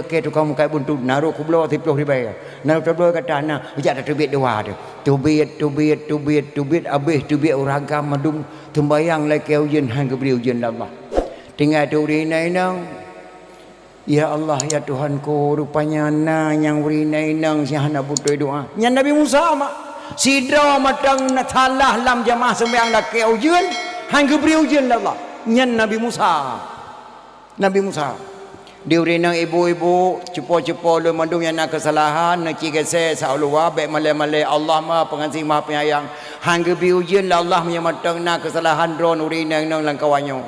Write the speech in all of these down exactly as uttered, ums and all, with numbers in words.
Keu tukang mukat buntut, na rôh kubloe siplôh ribèe. Na rôh tabloe gata na, jak tateubiet dua teuh. Teubiet, teubiet, teubiet, teubiet, abéh teubiet ureueng agam mandum, seumbahyang lakèe ujeuen han geubri ujeuen lé Allah. Tinggai teuh ureueng inong-inong. Ya Allah, ya Tuhanku, rupanya na nyang ureueng inong-inong nyang hana beutôi doa. Nyan Nabi Musa mak. Sidroe mantong na salah lam jamaah seumbahyang lakèe ujeuen, han geubri ujeuen lé Allah. Nyan Nabi Musa. Nabi Musa. Di ureueng inong ibu-ibu, cupo-cupo lôn mandum nyang na keusalahan, neuci geusék sa u luwa, bèk malèe-malèe, Allah Maha Pengasih Maha Penyayang. Han geubri ujeuen lé Allah meunyoe mantong na keusalahan droeneuh ureueng inong-inong lam kawan nyoe.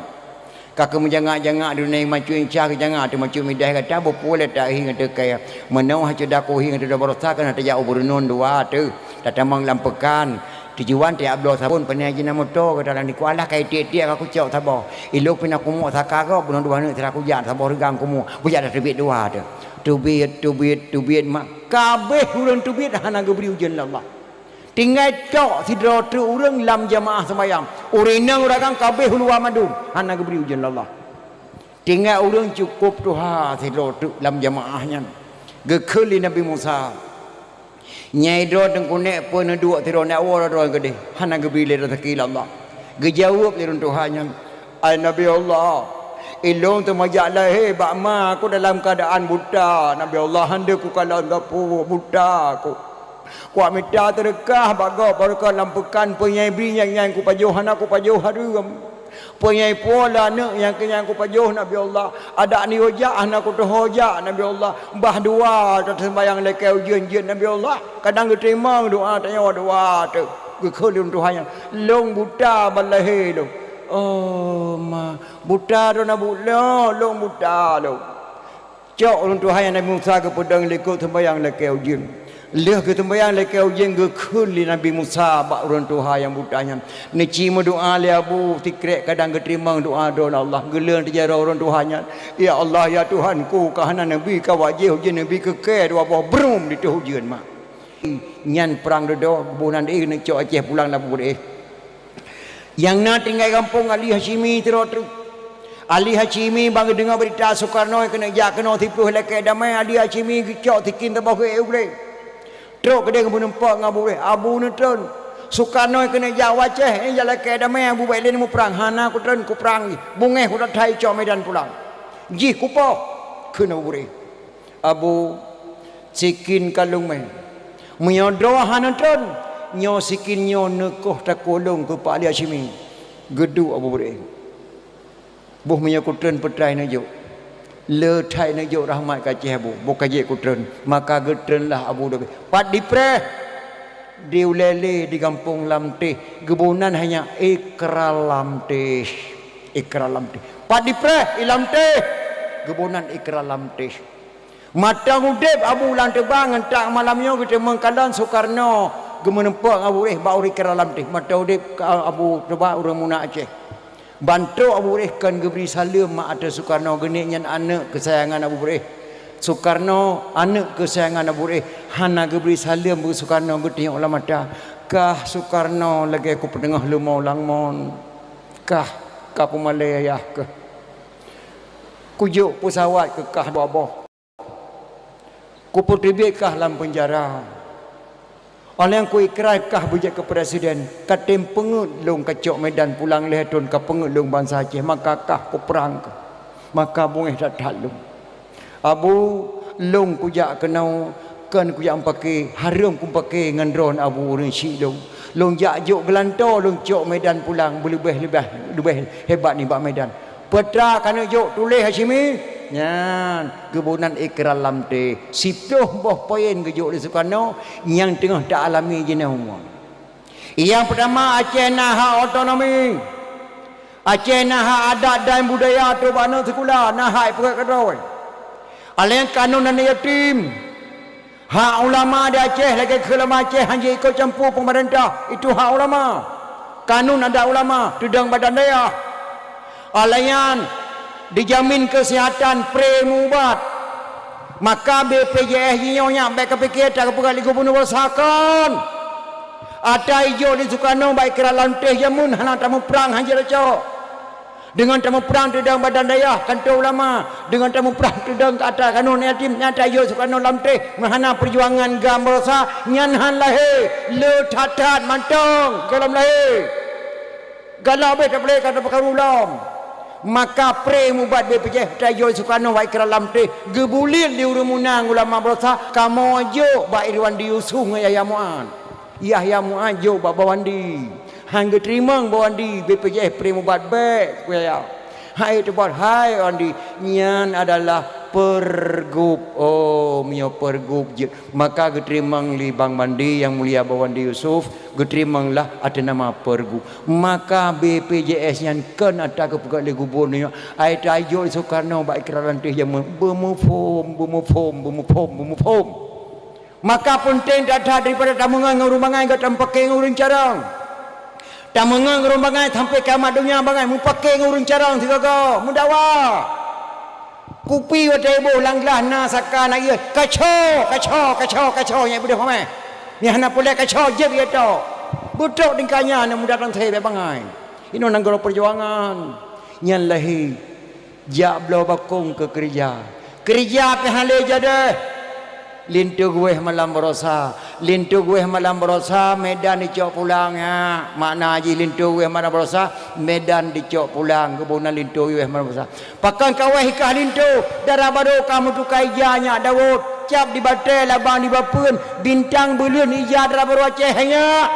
Ka keuh meujangak-jangak di dunia, macut incah geujangat, teumacut midah gata, beupuléh tahi ngon teukai. Meunoe hana teudaku hi ngon teudaku barosa, keuneuk tajak u Beureunon dua teuh. Tatamong lam peukan. Tujuan tajak bloe sabon, pane jih na moto gata lam dikualah kai tiek-tiek ka kucok saboh. Ilong pih na kumok saka gob, bunoe dua aneuk sira kujak saboh reugang kumok. Bujak tateubiet dua teuh. Teubiet, teubiet, teubiet mak. Ka abéh ureueng teubiet hana geubri ujeuen lé Allah. Tinggai cok sidroe treuk ureueng lam jamaah seumbahyang. Ureueng inong ureueng agam ka abéh u luwa mandum, hana geubri ujeuen lé Allah. Tinggai ureueng cukôp tuha sidroe treuk lam jamaah nyan. Geukheun lé Nabi Musa, "Nyai droe teungku nèk peue neuduek sidroe nèk woe droe keudeh, hana geubri lé raseuki lé Allah." Geujaweueb lé ureueng tuha nyan, "Ai Nabi Allah, ilong teuma jak lahé bak ma ku dalam keuadaan buta, Nabi Allah, han deuh kukalon sapeue, buta ku. Kuwat mita seudeukah bak gob, barokon lam peukan, peue nyang bri nyan, nyan kupajoh, hana kupajoh hareuem. Peue nyang ipuwoe lé aneuk nyan keuh nyan kupajoh, Nabi Allah. Adak neuyue jak, hana kutuho jak, Nabi Allah. Bah dua taseumbahyang lakèe ujeuen jeuet, Nabi Allah. Kadang geuteurimong doa tanyoe dua teuh." Geukheun lé ureueng tuha nyan, "Lôn buta ban lahé lôn." "Oh ma, buta droeneuh bu lôn, lôn buta lôn." Cok ureueng tuha nyan Nabi Musa geupeudong likot seumbahyang lakèe ujeuen. Lheueh geuseumbahyang lakèe ujeuen geukheun lé Nabi Musa bak ureueng tuha nyang buta nyan, "Neuci meudoa lé Abu, sikrek kadang geuteurimong doa droeneuh Allah." Geuleueng teuh jaroe ureueng tuha nyan, "Ya Allah, ya Tuhanku, ka hana neubri ka wajéh ujeuen, neubri keu kèe dua boh brum ditoh ujeuen mak." Nyan prang dudoe, boh nan deuh neucok Aceh pulang lam Abu Beureueh. Nyang na tinggai gampông Ali Hasyimi sidroe treuk. Ali Hasyimi ban geudeungoe beurita Sukarno keuneuk jak keunoe siplôh lakèe damé, Ali Hasyimi geucok sikin saboh geuék u glé. Trok keudeh geumeuneumpok ngon Abu Beureueh, "Abu neutreun. Sukarno keuneuk jak u Aceh, jak lakèe damé, Abu bèk lé muprang." "Hana kutreun, kuprang jih. Beungéh kutathat icok Medan pulang. Jih kupoh," kheun Abu Beureueh. "Abu, sikin ka lôn mè. Meunyoe droe hana treun, nyoe sikin nyoe neukoh takue lôn keu Pak Ali Hasyimi." Geuduek Abu Beureueh. "Boh meunyoe kutreun peutrai neujok. Le that neujok rahmat keu Aceh Abu. Boh ka jeuet kutreun." Maka geutreunlah Abu Beureueh. Pat dipreh? Di ulèe lé di gampông Lamteh. Geuboh nan hai nyan Ikra Lamteh. Ikra Lamteh. Pat dipreh? I Lamteh. Geuboh nan Ikra Lamteh. Mantong udép Abu lam teubang, ngon that malam nyoe geuteumeung kalon Sukarno geumeuneumpok ngon Abu Beureueh bak ureueng Ikra Lamteh. Mantong udép ka Abu Beureueh ureueng meunan Aceh. Ban trok Abu Beureueh kon geubri saleuem mak ateueh Sukarno, geuneuk nyan aneuk keusayangan Abu Beureueh. Sukarno aneuk keusayangan Abu Beureueh, hana geubri saleuem bak Sukarno, geutunyok lam mata. Kah Sukarno lagèe kupeuteungoh leumo lam mon. Kah ka peumalèe yah keuh. Kujok peusawat keu kah dua boh. Kupeuteubiet kah lam peunjara. Óh lheueh nyan kuikrai kah beujeuet keu presiden, ka tem peungeuet lôn kacok Medan pulang lhèe thôn, ka peungeuet lôn bansa Aceh, maka kah kuprang kah. Maka beungéh that-that lôn. Abu, lôn kujak keunoe, kon kujak meupaké, hareuem kumeupaké ngon droeneuh Abu ureueng syik lôn. Lôn jak jok geulantoe, lôn cok Medan pulang, beuleubeh-leubeh, leubeh hebat nibak Medan. Peue treuk ka neujok tuléh Hasyimi? Nyan, geuboh nan Ikra Lamteh. Siplôh boh poin geujok lé Sukarno nyang teungoh taalami jinoe. Nyang peutama, Aceh na hak otonomi. Aceh na hak adat dan budaya ateueh bak aneuk sikula, na hak ipeugöt keudroe. Óh lheueh nyan kanun aneuk yatim. Hak ulama di Aceh, lagèe kheun ulama Aceh, hana jiikot campur peumeurintah, itu hak ulama. Kanun adat ulama, teudong badan dayah. Óh lheueh nyan, dijamin keuseuhatan, pré meuubat. Maka B P J S jinoe nyan bèk kapiké, tapeugah lé gubunur beusakan. Ata ijok di Sukarno bak Ikra Lamteh jameun hana tamuprang, hana jicok. Deungon tamuprang teudong badan dayah, kantô ulama, deungon tamuprang teudong keu ata kanoe yatim, nyang tajok Soekarno lam tréh, meuhana peujuangan GAM baroesa, nyan han lahé, le that-that mantong gohlom lahé. Galak beh tapeulé ka tapeukaru lom. Maka pré mubat B P J S tajok Soekarno bak ikra lam tréh, geubuliet lé ureuëng meunan ulama baroesa, kamoe jok bak Irwandi Yusuf ngon Yahya Mu'ad. Yahya Mu'ad jok bak Bawandi. Han geuteurimong Bawandi, B P J S pré mubat bék, Yahya. Hai teubat, hai Bawandi, nyan adalah pergub. Oh, meunyoe pergub jeuet, maka geuteurimong lé Bang Bandi Yang Mulia Bawandi Yusuf, geuteurimonglah ateueh nama pergub. Maka B P J S nyan kon ata geupeugah lé gubernur nyoe, ai tajok Soekarno bak ikra lam tréh jameun, beumuphom, beumuphom, beumuphom, beumuphom. Maka peunteng that-that daripada tameungon ngon ureuëng bangai, gata meupaké ngon ureuëng carông. Tameungon ngon ureuëng bangai sampai kiamat donya bangai, meupaké ngon ureuëng carông sigoe-goe, meudawa. Kupi watée boh lam glah na saka na ié, kaco, kaco, kaco, kaco, nyang beudôh pamé. Nyang hana puléh kaco, jép ié tok. Beutok tingkah nyan nyang muda dan thé bangai. Inoe nanggroe peujuangan. Nyan lahé. Jak bloe bakong keu keureuja. Keureuja pih han lé jadeh. Linto geuwéh malam baroesa. Linto geuwéh malam baroesa, Medan dicok pulang, ya. Makna jih linto geuwéh malam baroesa, Medan dicok pulang. Geuboh na linto geuwéh malam baroesa. Pakon ka wéh i kah linto, dara barô ka meutuka ija nyak Daud. Cap di batée, labang di bapeuen, bintang buleuen ija dara barô Aceh nyak.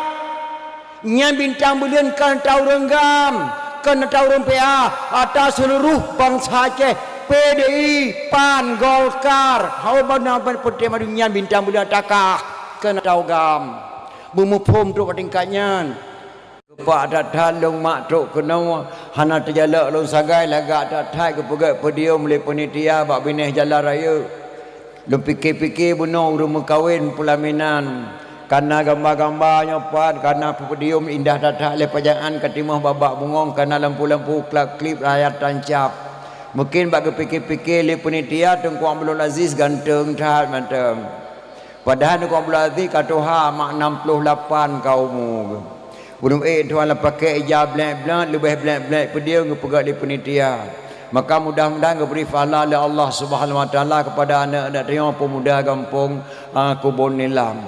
Nyan bintang buleuen kon ata ureuëng GAM, kon ata ureuëng P A, ata seuluruh bansa Aceh, P D I, PAN, Golkar, hana ban peuté madu nyan bintang buleuen ata kah, kon ata ureuëng GAM. Beumuphom trok bak tingkat nyan. Geupak that-that lôn mak trok keunoe, hana teujalok lôn sagai lagak that-that geupeugét podium lé panitia bak binéh jalan rayeuk. Lôn pike-pike bunoe ureuëng meukawen peulaminan, kana gamba-gamba nyoe pat, kana podium indah that-that lé pajangan ka timoh babah bungong, kana lampu-lampu klap-klip rayat tancab. Mungken bak geupike-pike lé panitia Teungku Abdul Aziz ganteng that mantong. Padahai Teungku Abdul Aziz ka tuha, mak nam ploh lapan ka umu geuh. Ureuëng ék tuha lam pakét ija blek-blek, leubeh blek-blek peudieu geupeugah lé panitia. Maka mudah-mudahan geubri pahala lé Allah Subhanahu Wa Taala kepada aneuk-aneuk tanyoe pemuda gampông, a, Kubon Nilam.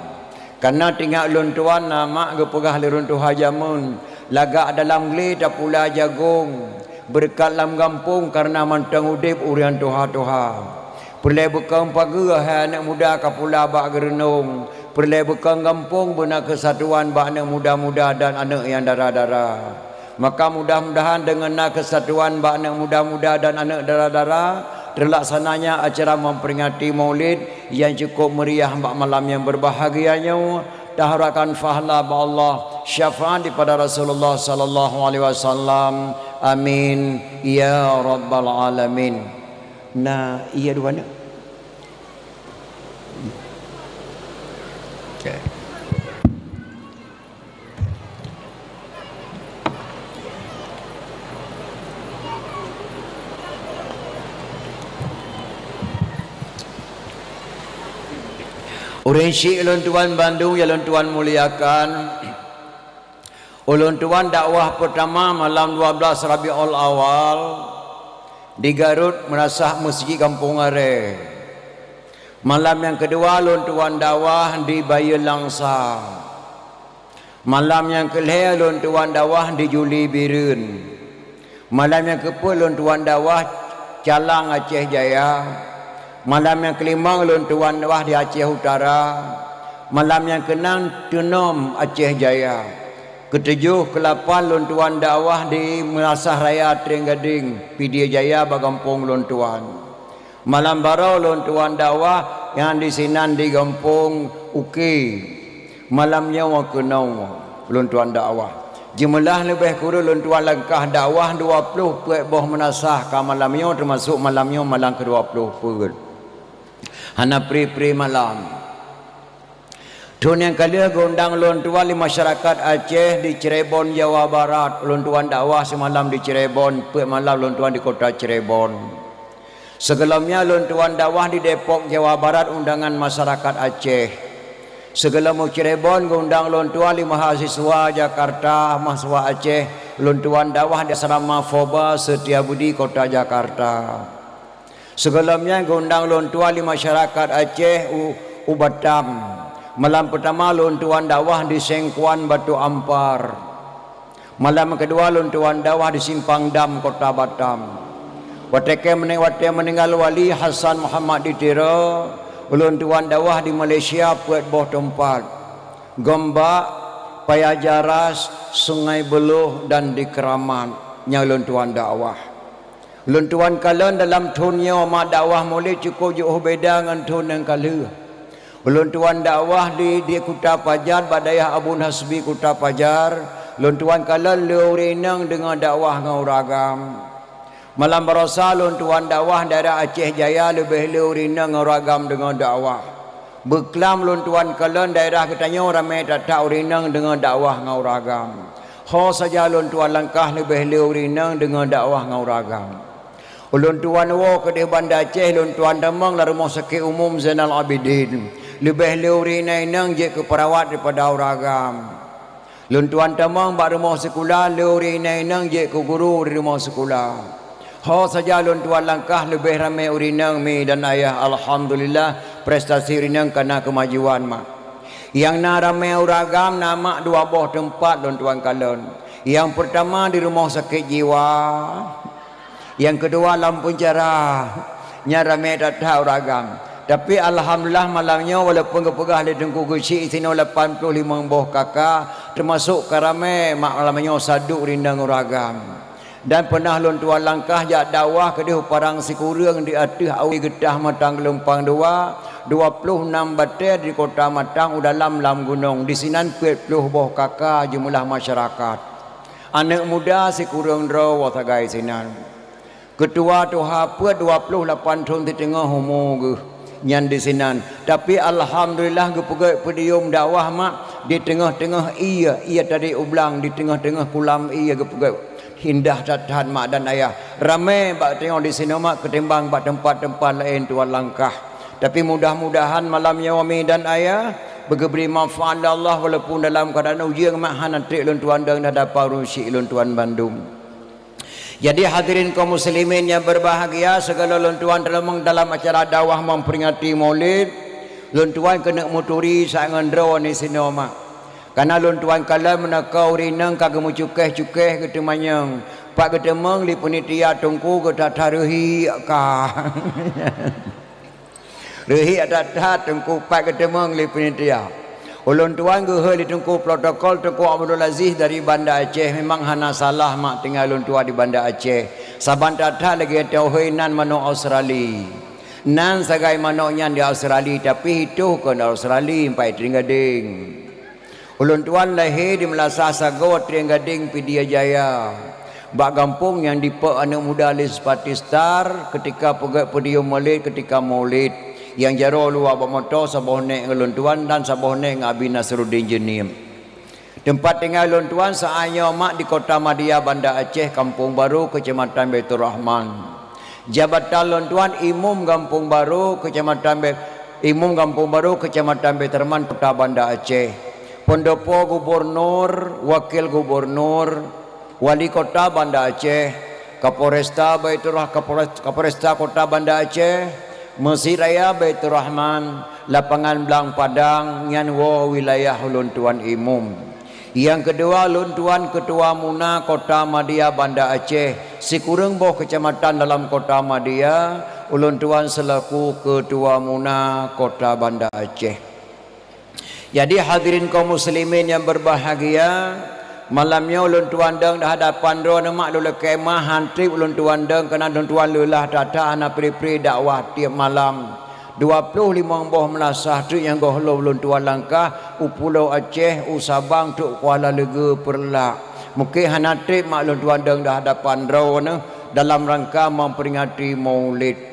Kana teuingat ulôn tuan na mak geupeugah lé ureuëng tuha jameun, lagak dalam glé tapula jagong, beureukat lam gampông kareuna mantong udeb ureuëng tuha-tuha. Peureulée beukong pageue hai aneuk muda ka pula bak geureunong, peureulée beukong gampông beuna keusatuan bak aneuk muda-muda dan aneuk nyang dara-dara. Maka mudah-mudahan deungon na keusatuan bak aneuk muda-muda dan aneuk dara-dara, teulaksananya acara memperingati Maulid nyang cukup meriah bak malam nyang berbahagia nyoe, taharapkan pahala bak Allah, syafaat daripada Rasulullah sallallahu alaihi wasallam. Amin ya rabbal alamin. Na, iya dua aneuk. Okey. Ureuëng syik ulôn tuan bandum nyang ulôn tuan muliakan. Ulôn tuan dakwah peurtama malam dua belas Rabiul Awal di Garut, Meunasah Meuseujid Gampông Arée. Malam nyang keudua ulôn tuan dakwah di Bayeue Langsa. Malam nyang keulhée ulôn tuan dakwah di Juli Bireuen. Malam nyang keupeuet ulôn tuan dakwah Calang Aceh Jaya. Malam nyang keulimong ulôn tuan dakwah di Aceh Utara. Malam nyang keunam Teunom Aceh Jaya. Keutujoh keulapan ulôn tuan dakwah di Meunasah Raya Trienggadeng, Pidie Jaya bak gampông ulôn tuan. Malam baroe ulôn tuan dakwah nyang disinan di gampông Uke. Malam nyoe keunoe ulôn tuan dakwah. Jeumeulaih leubeh kureueng ulôn tuan langkah dakwah dua ploh peuet boh meunasah ka malam nyoe, teumasok malam nyoe malam keudua ploh peuet. Hana pri-pri malam. Thon nyang ka lheueh geuundang ulôn tuan lé masyarakat Aceh di Cirebon, Jawa Barat. Ulôn tuan dakwah simalam di Cirebon, peuet malam ulôn tuan di kota Cirebon. Sigohlom nyan ulôn tuan dakwah di Depok, Jawa Barat, undangan masyarakat Aceh. Sigohlom u Cirebon geuundang ulôn tuan lé mahasiswa Jakarta, mahasiswa Aceh, Lôn tuan dakwah di Asrama Foba Setiabudi, Kota Jakarta. Sigohlom nyan geuundang lôn tuan lé masyarakat Aceh u, u Batam. Malam peutama lôn tuan dakwah di Sengkuan Batu Ampar. Malam keudua lôn tuan dakwah di Simpang Dam, Kota Batam. Watée keu meuning-, watée meuninggal Wali Hasan Muhammad di Tiro, ulôn tuan dakwah di Malaysia peuet boh teumpat, Gombak, Paya Jaras, Sungai Buloh, dan di Keramat nyang ulôn tuan dakwah. Ulôn tuan kalon dalam thon nyoe mak dakwah mulod cukup jiôh beda ngon thon nyang ka lheueh. Ulôn tuan dakwah di, di Kuta Pajar, bak dayah Abon Hasbi Kuta Pajar, ulôn tuan kalon lheueh ureuëng inong deungoe dakwah ngon ureuëng agam. Malam baroesa lôn tuan dakwah daerah Aceh Jaya, leubeh lheueh ureuëng inong ngon ureuëng agam deungoe dakwah. Beuklam lôn tuan kalon daerah geutanyoe ramé that-that ureuëng inong deungoe dakwah ngon ureuëng agam. Ho saja lôn tuan langkah leubeh lheueh ureuëng inong deungoe dakwah ngon ureuëng agam. Ulôn tuan woe keudeh Banda Aceh, lôn tuan tamong lam Rumoh Sakét Umum Zainal Abidin. Leubeh lheueh ureuëng inong-inong jeuet keu peurawat daripada ureuëng agam. Lôn tuan tamong bak rumoh sikula, lheueh ureuëng inong-inong jeuet keu guru di rumoh sikula. Ho saja lôn tuan langkah leubeh ramé ureuëng inong mi dan ayah. Alhamdulillah, prestasi ureuëng inong ka na keumajuan mak. Nyang na ramé ureuëng agam na mak dua boh teumpat lôn tuan kalon. Nyang peurtama di Rumoh Sakét Jiwa, nyang keudua lam peunjara. Nyan ramé that-that ureuëng agam. Tapi alhamdulillah malam nyoe walaupun geupeugah lé Teungku Geuchik sinoe lapan ploh limong boh K K, teumasok ka ramé mak malam nyoe saduek ureuëng inong ureuëng agam. Dan peunah lôn tuan langkah jak dakwah keudeh u Padang Sikureueng di ateueh awe geutah Matang Geulumpang Dua, dua ploh nam batée di Kota Matang u dalam lam gunong, disinan peuet ploh boh K K jeumeulah masyarakat. Aneuëk muda sikureueng droe woe sagai sinan. Keutua tuha peuet dua ploh lapan thon siteungoh umu geuh nyan disinan. Tapi alhamdulillah geupeugét podium dakwah mak di teungoh-teungoh ié, ié tadi ublang di teungoh-teungoh kulam ié geupeugét. Indah that-that mak dan ayah. Ramé bak teungoh disinoe mak keutimbang bak teumpat-teumpat laén tuan langkah. Tapi mudah-mudahan malam nyoe mi dan ayah beugeubri manfaat lé Allah walaupun dalam keuadaan ujeueng mak hana treb lôn tuan dong dah dapat ureuëng syik lôn tuan bandum. Jadi hadirin kaum muslimin nyang berbahagia, segala lôn tuan teuleumong dalam acara dakwah memperingati Maulid, lôn tuan keuneuk meuturi sa ngon droe ni sinoe mak. Kana lôn tuan kalon meunaka ureuëng inong ka geumeucukeh-cukeh geuteumanyong, pat geuteumeung lé panitia teungku geutata reuhiek ka. Reuhiek that-that teungku pat geuteumeung lé panitia. Ulôn tuan geuhôi lé teungku protokol Teungku Abdul Aziz dari Banda Aceh, memang hana salah mak tinggai lôn tuan di Banda Aceh. Saban that-that lagée teuhôi nan manok Australi. Nan sagai manok nyan di Australi, tapi hitoh kon Australi, empat Trienggadeng. Ulôn tuan lahé di Meulasah Sagoe, Trienggadeng, Pidie Jaya. Bak gampông nyang dipeuek aneuëk muda lé Sepati Star keutika peugét podium Maulid keutika Maulid. Nyang jaroe luwa bak moto saboh nék ngon lôn tuan dan saboh nék ngon Abi Nasruddin Jeunieb. Teumpat tinggai lôn tuan saát nyoe mak di Kota Madia Banda Aceh, Kampung Baru, Keucamatan Baiturrahman. Jabatan lôn tuan Imum Gampông Barô, Keucamatan Be-, Imum Gampông Barô, Keucamatan Beuteurman, Kota Banda Aceh. Peundopo gubunur, wakil gubunur, wali kota Banda Aceh, Kapolresta Baiturrah-, Kapolres-, Kapolresta Kota Banda Aceh, Meuseujid Raya Baiturrahman, Lapangan Blang Padang, nyan woe wilayah ulôn tuan Imum. Nyang keudua, lôn tuan Keutua Muna Kota Madia Banda Aceh, sikureueng boh keucamatan dalam Kota Madia, ulôn tuan seulaku Keutua Muna Kota Banda Aceh. Jadi hadirin kaum muslimin nyang berbahagia, malam nyoe ulôn tuan dong di hadapan droeneuh mak lôn lakée meu'ah han treb ulôn tuan dong keunan lôn tuan leulah that-that hana pri-pri dakwah tieb malam. Dua ploh limong boh meulasah treuk nyang gohlom lôn tuan langkah u Pulo Aceh, u Sabang, trok Kuala Leugeue, Peureulak. Mungken hana treb mak lôn tuan dong di hadapan droeneuh dalam rangka memperingati Maulid.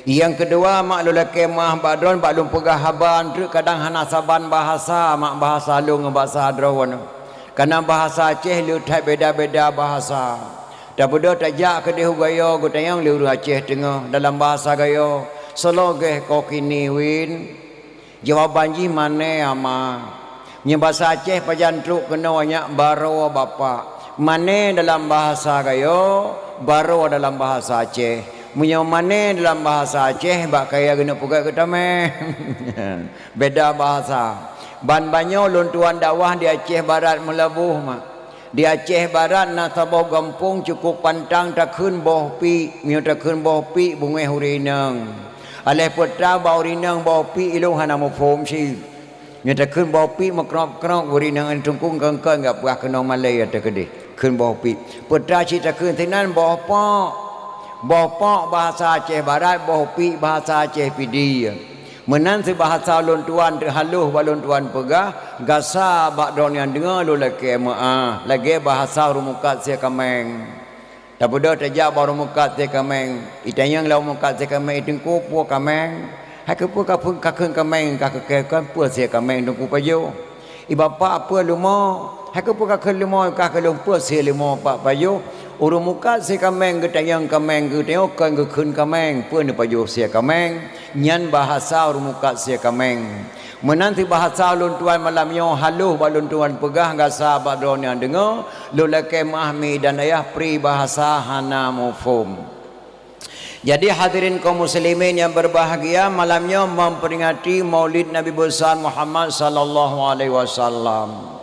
Nyang keudua mak lôn lakée meu'ah bak droeneuh bak lôn peugah haba treuk kadang hana saban bahasa mak bahasa lôn ngon bahasa droeneuh. Kana bahasa Aceh le that beda-beda bahasa. Tabeudôh tajak keudeh u Gayo geutanyong lé ureuëng Aceh Teungoh dalam bahasa Gayo, "Soe lagée ko kini win?" Jawaban jih, "Mané ama." Nyan bahasa Aceh pajan trok keunoe nyak, "Baroe bapak." Mané dalam bahasa Gayo, baro dalam bahasa Aceh. Meunyoe mané dalam bahasa Aceh, bak kayèe geuneuk peugah geutamèe. Beda bahasa. Ban banyoe lôn tuan dakwah di Aceh Barat Meulaboh, mak. Di Aceh Barat na saboh gampông cukôp pantang takheun boh piek. Meunyoe takheun boh piek, beungèh ureueng inong. Aléh peue ta bak ureueng inong boh piek, ilôn hana muphom cit. Nyoe takheun boh piek meukrok-krok, ureueng inong teungku kheun-kheun gak peugah keunoe malèe ateueh keudeh. Kheun boh piek. Peue ta cit takheun sinan boh pok. Boh pok bahasa Aceh Barat, boh piek bahasa Aceh Pidie. Meunan seubahasa lôn tuan teuhaloh bak lôn tuan peugah, gasa bak droeneuh nyang deungö lôn lakèe meu'ah, lagèe bahasa ureueng mukat sie kaméng. Tapeudeuh tajak bak ureueng mukat sie kaméng. Itanyong lé ureueng mukat sie kaméng, "I teungku, peue kaméng?" "Hai keupeue ka phon-, ka kheun kaméng, ka keu-, kheun peue sie kaméng teungku pajoh?" "I bapak, peue leumo?" "Hai keupeue ka kheun leumo, ka keu lôn peue sie leumo pak pajoh?" Ureueng mukat sie kaméng geutanyong kaméng, geutanyong kon geukheun kaméng, peue neupajoh sie kaméng. Nyan bahasa ureueng mukat sie kaméng. Meunan seubahasa lôn tuan malam nyoe haloh bak lôn tuan peugah gasa bak droeneuh nyang deungö, lôn lakèe meu'ah mi dan ayah pribahasa hana muphom. Jadi hadirin kaum muslimin yang berbahagia, malam nyoe memperingati Maulid Nabi Besar Muhammad sallallahu alaihi wasallam.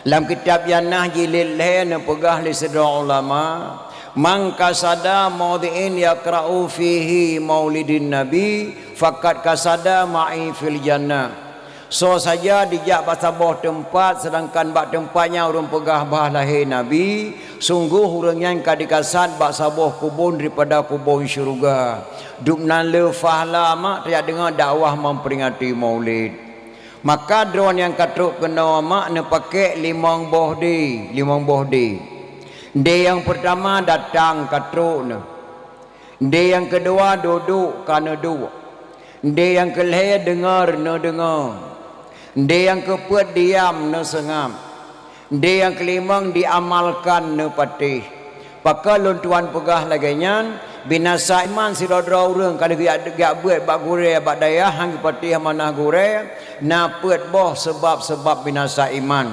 Lam kitab Yanah jilid lhèe neupeugah lé sidroe ulama, "Man qasada maudhi'in yaqra'u fihi maulidin nabi, faqad qasada ma'i fil jannah." Soe saja dijak bak saboh teumpat, seudangkan bak teumpat nyan ureueng peugah bah lahé Nabi, sunggoh ureueng nyan ka dikasad bak saboh kubon daripada kubon syeuruga. Dubnan le fahla mak tajak deungö dakwah memperingati Maulid. Maka droe nyang ka trok keunoe mak neupakék limong boh dé, limong boh dé. Dé nyang peurtama datang ka trok neuh. Dé nyang keudua duek ka neuduek. Dé nyang keulhèe deungö neudeungö. Dé nyang keupeuet diam neuseungab. Dé nyang keulimong diamalkan neupatéh. Pakon lôn tuan peugah lagèe nyan, binasa iman sidroe-droe ureueng ka lheueh geujak beuet bak gurèe bak dayah han geupatéh amanah gurèe, na peuet boh seubab-seubab binasa iman.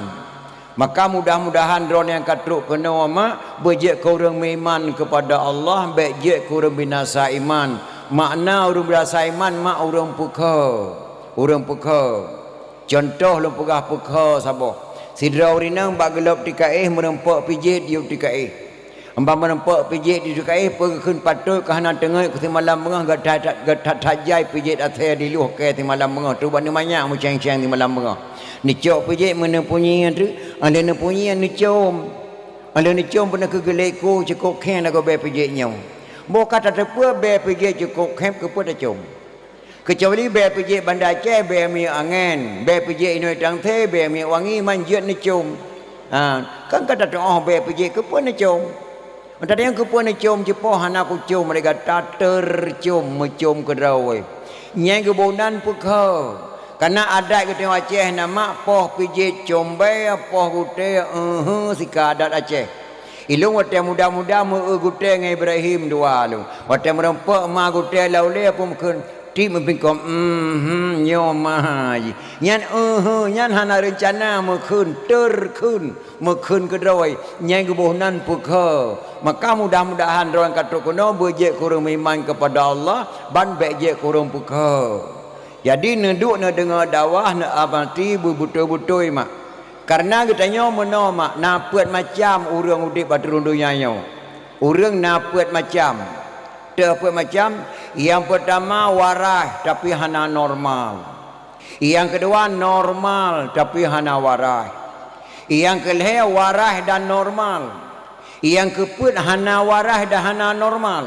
Maka mudah-mudahan droe nyang ka trok keunoe mak beujeuet keu ureueng meuiman keupada Allah, bèk jeuet keu ureueng binasa iman. Makna ureueng binasa iman mak ureueng peukheue, ureueng peukheue. Cuntoh lôn peugah peukheue saboh. Sidroe ureueng inong bak gohlom tika éh meureumpok pijet di tika éh. Ban meureumpok pijet di tika éh peue geukheun patot ka hana teungeut keu simalam beungoh, gata-, gata-, gata-, tajai pijet asèe di luh kèe simalam beungoh, trok bak neumanyak meuceng-ceng simalam beungoh. Neucok pijet meuneuk punyi nyan teuk, 'oh lheueh neupunyi nyan neucom. 'Oh lheueh neucom peuneuk keu geulek ku cukôp khéng lagoe bèe pijet nyoe. Boh ka tateupeue bèe pijet cukôp khéng keupeue tacom. Keucuali bèe pijet Banda Aceh, bèe minyeuk angén, bèe pijet inong tangse, bèe minyeuk wangi, man jeuet neucom. Ha, kan ka tatu'oh bèe pijet keupeue neucom. Meutatanyong keupeue neucom, jipoh hana kucom lé gata, teucom meucom keudroe. Nyan geuboh nan peukheue. Kana adat geutanyoe Aceh na mak poh pijet com bèe, poh gutèe, eue, sika adat Aceh. Ilôn watèe muda-muda meu-eu gutèe ngon Ibrahim dua lôn. Watèe meureumpok ma gutèe lam ulèe peue meukheun, tiep meupingkong, "Mhm, nyoe ma jih." Nyan, eue, nyan hana reuncana meukheun, teukheun, meukheun keudroe. Nyan geuboh nan peukheue. Maka mudah-mudahan droe nyang ka trok keunoe beujeuet keu ureueng meuiman keupada Allah, ban bèk jeuet keu ureueng peukheue. Jadi neuduek neudeungoe dakwah, neuamati beubeutôi-beutôi mak. Kareuna geutanyoe meunoe mak, na peuet macam ureueng udép ateueh rhueng donya nyoe. Ureueng na peuet macam. Teuh peuet macam, nyang peurtama waraih tapi hana normal. Nyang keudua normal tapi hana waraih. Nyang keulhèe waraih dan normal. Nyang keupeuet hana waraih dan hana normal.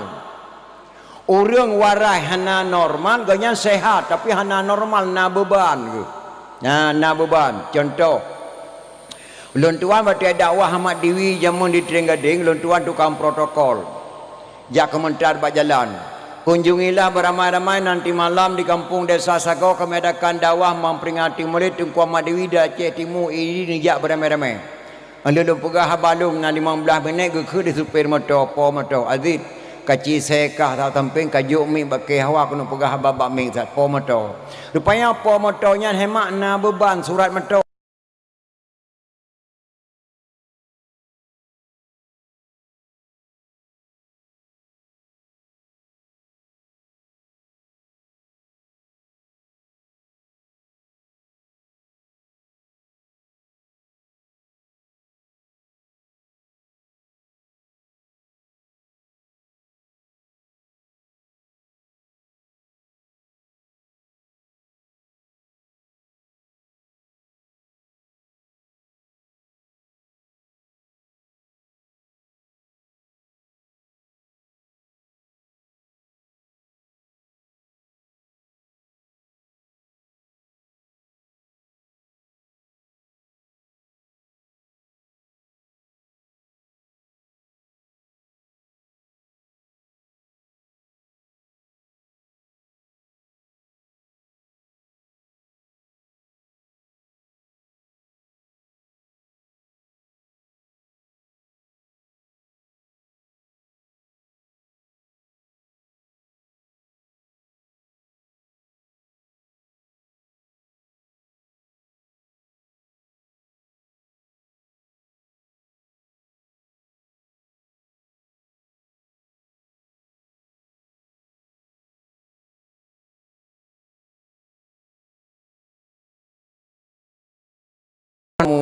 Ureueng waraih hana normal, gobnyan sehat, tapi hana normal, na beuban geuh. Na, na beuban. Cuntoh, lôn tuan watèe dakwah Ahmad Diwi jameun di Trienggadeng, lôn tuan tukang protokol. Jak keumeuntar bak jalan. Kunjungilah beramai-ramai nanti malam di kampung Desa Sagoe kami adakan dakwah memperingati Maulid Teungku Ahmad Diwi di Aceh Timu, idi neujak beramai-ramai. Lôn peugah haba lôn na limong blaih minèt geukheun lé supir moto, po moto, "Aziz, kaci sèe kah saboh sampéng, ka jok mic bak kèe hawa keuneuk peugah haba bak mic," sat po moto. Rupanya po moto nyan hemat na beuban surat moto.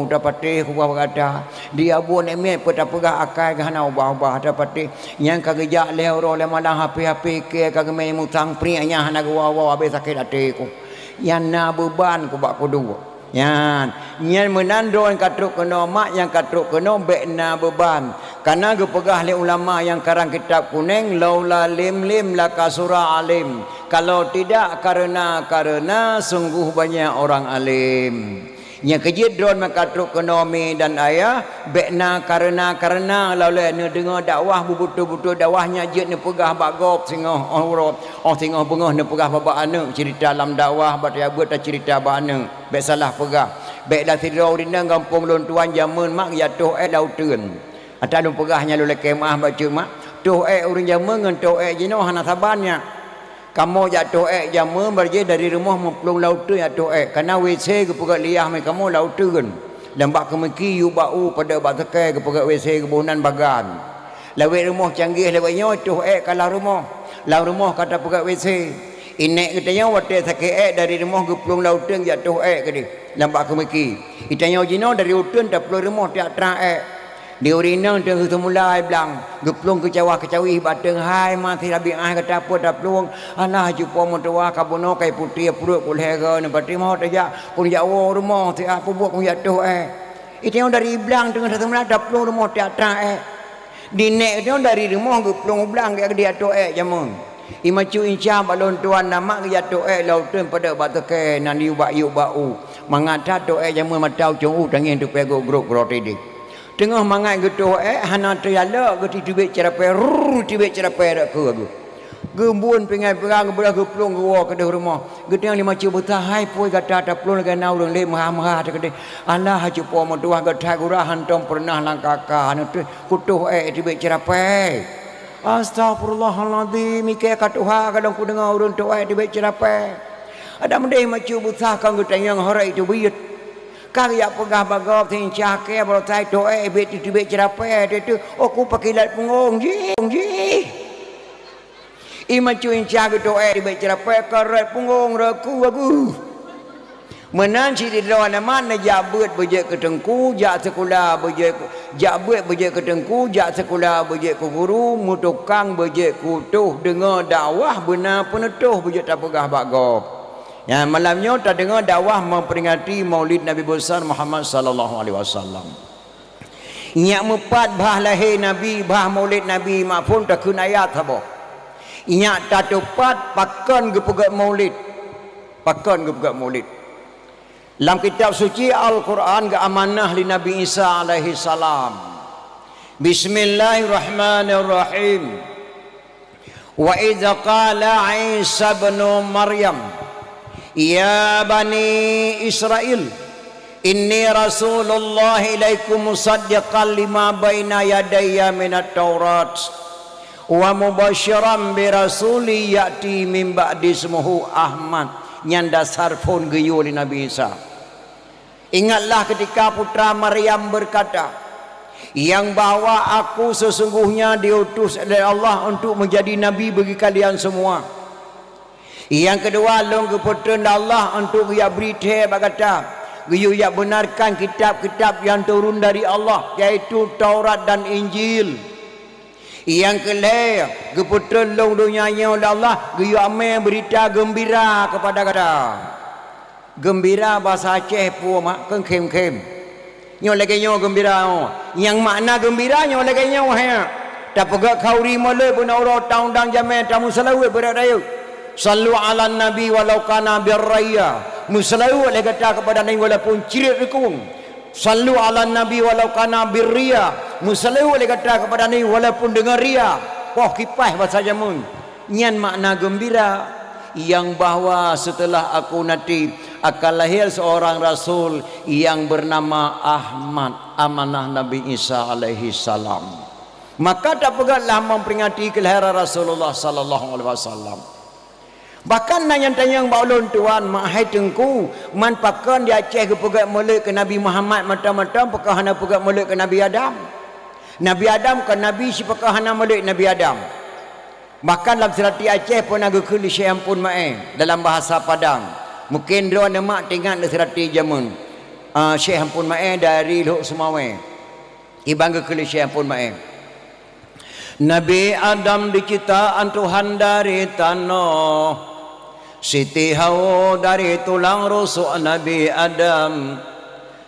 Tapatéh kubah bak gata. Di abu namiet peue tapeugah akai geuh hana ubah-ubah tapatéh. Nyang ka geujak lhèe uroe lhèe malam hapé-hapé kèe ka geumè musang priek nyang hana geuwoe-woe abéh sakét até ku. Nyang na beuban ku bak kudu. Nyan, nyan meunan droe nyang ka trok keunoe mak nyang ka trok keunoe bèk na beuban. Kana geupeugah lé ulama nyang karang kitab kunèng, "Laula lim lim lakasura alim." Kalau tidak karena-karena sungguh banyak orang alim. Nyang keujeuet droe meuka trok keunoe mi dan ayah, bèk na karena-karena lawlé neudeungoe dakwah beubeutôi-beutôi dakwah nyan jeuet neupeugah bak gob singoh uroe, 'oh singoh beungoh neupeugah bak aneuk ceurita lam dakwah bak tajak beuet taceurita bak aneuk. Bèk salah peugah. Bèk dah sidroe ureueng inong gampông lôn tuan jameun mak geujak toh èk lam uteuen. Ata lôn peugah nyan lôn lakèe meu'ah bacut mak. Toh èk ureueng jameun ngon toh èk jinoe hana saban nyan. Kamoe jak toh èk jameun barjih dari rumoh meuplueng lam uteuen jak toh èk. Kana WC geupeugöt lé yah mé kamoe lam uteuen. Lam bak keumiki yub bak u padub bak seukée geupeugöt WC geuboh nan bagan. Lawét rumoh canggih lawét nyoe toh èk ka lam rumoh. Lam rumoh ka tapeugöt WC. Inék geutanyoe watèe sakét èk dari rumoh geuplueng lam uteuen jak toh èk keudeh lam bak keumiki. Geutanyoe jinoe dari uteuen taplueng rumoh tiak trang èk. Di ureueng inong teungoh seumula ai blang, geuplueng keucawah-keucawih bateng hai ma sirabi ai gata peue taplueng. Alah cupo meutuwah ka bunoe kai putéh pruet ku lhèe goe neupatéh mawöt tajak kun jak woe rumoh siat peubuet kun jak toh èk. Geutanyoe dari blang teungoh seumula taplueng rumoh tiak trang èk. Di nék nyoe dari rumoh geuplueng u blang geujak toh èk jameun. Imacu inca bak lôn tuan na mak geujak toh èk lam uteuen padub bak seukée nan yub bak yub bak u. Mangat that toh èk jameun mata ucong u tangieng tupée grôp-grôp keudroe tideh. Teungoh mangat geutoh èk hana teujalok geutitibek ceurapée, rrrr tibek ceurapée dak keu geuh. Geubun pingai peurang geubeurah geuplueng geuwoe keudeh rumoh. Geutanyoe lé macu beusa hai pui gata taplueng lagée na ureueng lé meuha-meuha teukeudeh. Alah cupo meutuwah geuthai gura hantom peureunah lam kaka neuteuk kutoh èk tibek ceurapée. Astagfirullahalazim, ikée ka tuha kadang kudeungoe ureueng toh èk tibek ceurapée. Adak meudeh macu beusa kon geutanyong horeuh itu buyet. Ka geujak peugah bak gob seuincah kée baroe sai toh èk tibek tibek ceurapée teuh. Oh ku pakilat punggong jih, jih. Imacu inca geutoh èk tibek ceurapée ka rot punggong rot ku bagus. Meunan sidroe aneuk mak neujak beuet beujeuet keu teungku, jak sikula beujeuet, jak beuet beujeuet keu teungku, jak sikula beujeuet keu guru, meutukang beujeuet keu toh, deungoe dakwah beuna peuneutôh beujeuet tapeugah bak gob. Nyan malam nyoe tadeungoe dakwah memperingati Maulid Nabi Besar Muhammad sallallahu alaihi wasallam. Nyak meupat bah lahé Nabi, bah maulid Nabi, mak phon takheun ayat saboh. Nyak tateupat pakon geupeugét maulid. Pakon geupeugét maulid. Lam kitab suci Al-Quran geuamanah lé Nabi Isa alaihi salam. Bismillahirrahmanirrahim. Wa idz qala Isa ibnu Maryam, "Ya bani Israil, inni rasulullah ilaikum musaddiqan lima baina yadayya minat Taurat, wa mubasyiran bi rasuli ya'ti min ba'di ismuhu Ahmad." Nyan dasar phon geuyue lé Nabi Isa. Ingatlah ketika putra Maryam berkata, "Yang bahwa aku sesungguhnya diutus oleh Allah untuk menjadi nabi bagi kalian semua. Yang kedua, lôn geupeutreun lé Allah untuk geujak bri thée bak gata, geuyue jak benarkan kitab-kitab yang turun dari Allah, yaitu Taurat dan Injil. Yang keulhée, geupeutreun lôn donya nyoe lé Allah, geuyue amé beurita geumbira kepada gata." Geumbira basa Aceh peue mak keu khém-khém. Nyoe lagée nyoe geumbira nyoe. Nyang makna geumbira nyoe lagée nyoe hai. Tapeugét khauri molod beuna uroe taundang jamé tameuseulaweuet beurot rayeuk. Sallu 'alan nabi walau kana birraya. Meuseulaweuet lé gata keupada Nabi walaupun cirét rukung. Sallu 'alan nabi walau kana birriya. Meuseulaweuet lé gata keupada Nabi walaupun deungon riya. Poh kipaih basa jameun. Nyan makna geumbira, yang bahwa setelah aku nanti akan lahir seorang rasul yang bernama Ahmad, amanah Nabi Isa alaihi salam. Maka tapeugét lah memperingati kelahiran Rasulullah sallallahu alaihi wasallam. Bahkan na nyang tanyong bak ulôn tuan, "Mak hai teungku, man pakon di Aceh geupeugét molod keu Nabi Muhammad mantong-mantong, pakon hana peugét molod keu Nabi Adam? Nabi Adam kon nabi, sipakon hana molod Nabi Adam?" Bahkan lam seurati Aceh peuna geukheun lé Syekh Ampon Maé dalam bahasa Padang. Mungken droeneuh mak teuingat lé seurati jameun. Ah, Syekh Ampon Maé dari Lhok Seumawé. Iban geukheun lé Syekh Ampon Maé. Nabi Adam diciptaan Tuhan dari tanoh. Siti Hawa dari tulang rusuk Nabi Adam.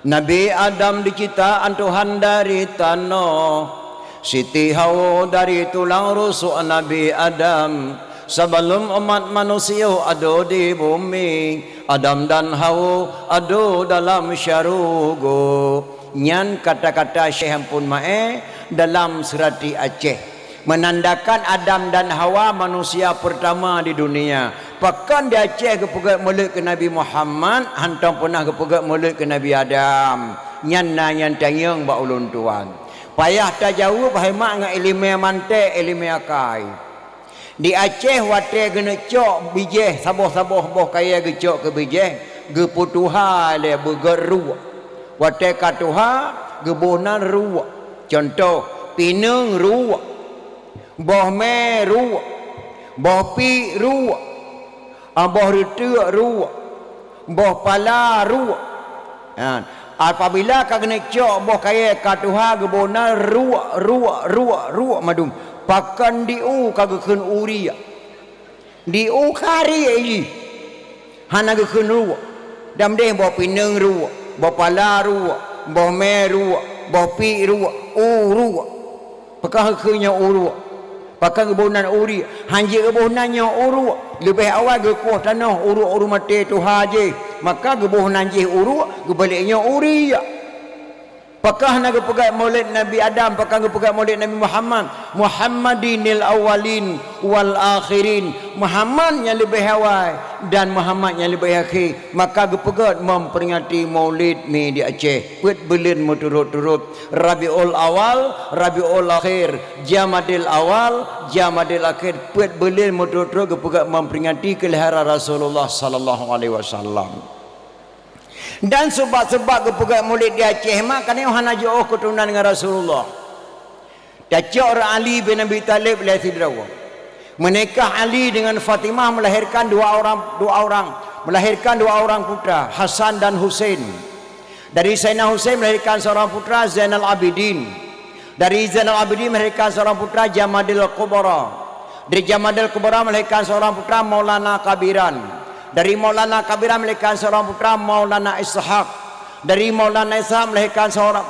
Nabi Adam diciptaan Tuhan dari tanoh. Siti Hawa dari tulang rusuk Nabi Adam. Sebelum umat manusia ada di bumi, Adam dan Hawa ada dalam syurga. Nyan kata-kata Syekh Ampon Maé dalam Seurati Aceh, menandakan Adam dan Hawa manusia pertama di dunia. Pakon di Aceh geupeugét mulod keu Nabi Muhammad, hantom peunah geupeugét mulod keu Nabi Adam? Nyan na nyang tanyong bak ulôn tuan. Payah tajaweueb hai mak ngon ileumèe manté, ileumèe akai. Di Aceh watèe geuneuk cok bijéh, saboh-saboh boh kayèe geucok keu bijéh, geupeutuha lé beugét ruek. Watèe ka tuha, geuboh nan ruek. Cuntoh, pineung ruek, boh mè ruek, boh piek ruek, ah, boh reuteuk ruek, boh pala ruek. Ha, apabila ka geuneuk cok boh kayèe ka tuha, geuboh nan ruek, ruek, ruek, ruek mandum. Pakon di u ka geukheun u riek. Di u ka riek jih. Hana geukheun ruek. Dan meudeh boh pineung ruek, boh pala ruek, boh mè ruek, boh piek ruek, u ruek. Pakon geukheun nyoe u ruek? Pakon geuboh nan u riek? Hanjeuet geuboh nan nyoe u ruek. Leubeh awai geukueh tanoh u ruek ureueng maté tuha jih. Maka geuboh nan jih u ruek, geubalek nyoe u riek. Pakon hana geupeugét mulod Nabi Adam, pakon geupeugét mulod Nabi Muhammad? Muhammadinil awwalin wal akhirin. Muhammad nyang leubeh awai dan Muhammad nyang leubeh akhé. Maka geupeugét memperingati Maulid mi di Aceh. Peuet buleuen meuturot-turot, Rabiul Awal, Rabiul Akhir, Jamadil Awal, Jamadil Akhir. Peuet buleuen meuturot-turot geupeugét memperingati keulahiran Rasulullah sallallahu alaihi wasallam. Dan seubab-seubab geupeugét mulod di Aceh mak, karena hana jiôh keuturonan ngon Rasulullah. Tacok rot Ali bin Abi Thalib lé sidroe. Menikah Ali dengan Fatimah melahirkan dua orang, dua orang, melahirkan dua orang putra, Hasan dan Husain. Dari Sayyidina Husain melahirkan seorang putra, Zainal Abidin. Dari Zainal Abidin melahirkan seorang putra, Jamadil Kubra. Dari Jamadil Kubra melahirkan seorang putra, Maulana Kabiran. Dari Maulana Kabiran melahirkan seorang putra, Maulana Ishak. Dari Maulana Ishak melahirkan seorang,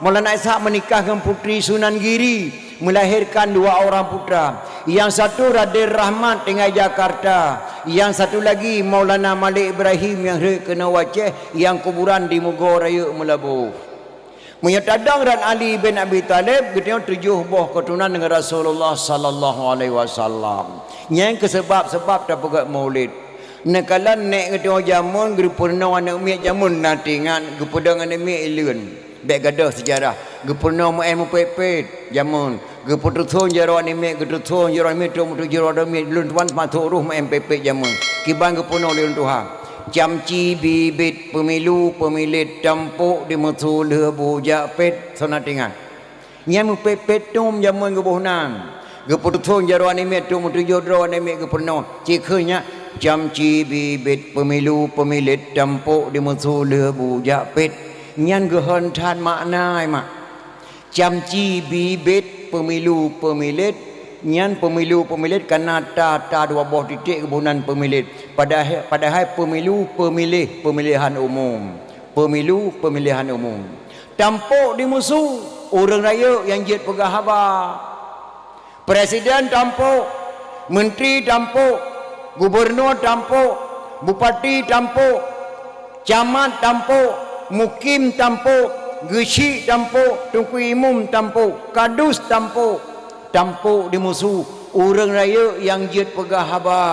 Maulana Ishak menikah dengan Putri Sunan Giri, melahirkan dua orang putra. Yang satu Raden Rahmat tinggal Jakarta, yang satu lagi Maulana Malik Ibrahim nyang rhot keunoe u Aceh, nyang kuburan di Mugo Rayeuk Meulaboh. Meunyoe tadong rot Ali bin Abi Thalib, geutanyoe tujoh boh keuturonan ngon Rasulullah sallallahu alaihi wasallam. Nyan keuh seubab-seubab tapeugét Maulid. Neukalon nèk geutanyoe jameun geupeurunoe aneuk miet jameun na teuingat, geupeudong aneuk miet ileuen. Bèk gadôh seujarah. Geupeurunoe meu'èh meupet-pet jameun. Geupeututhon jaroe aneuk miet, geupeututhon jaroe aneuk miet, trok meutuju jaroe aneuk miet, lôn tuan masôk roh meu'èh meupet-pet jameun. Kiban geupeurunoe lé ulôn tuha. Camci, bibit, peumilu, peumilet, tampok, dimeusu, lheueh bu, jak pet, soe na teuingat. Nyan meupet-pet tom jameun geuboh nan. Geupeututhon jaroe aneuk miet, trok meutuju droe aneuk miet geupeurunoe. Cit kheun nyan, camci, bibit, peumilu, peumilet, tampok, dimeusu, lheueh bu, jak pet. Nyan geuhon that makna, mak. Camci, bibit, peumilu, peumilet, nyan peumilu, peumilet kana ta, ta dua boh titek geuboh nan peumilet. Padahai, padahai peumilu, peumiléh, pemilihan umum. Peumilu, pemilihan umum. Tampok dimeusu, ureueng rayeuk nyang jeuet peugah haba. Presiden tampok, menteri tampok, gubernur tampok, bupati tampok, camat tampok, mukim tampok, geuchik tampok, teungku imum tampok, kadus tampok, tampok dimeusu, ureueng rayeuk nyang jeuet peugah haba.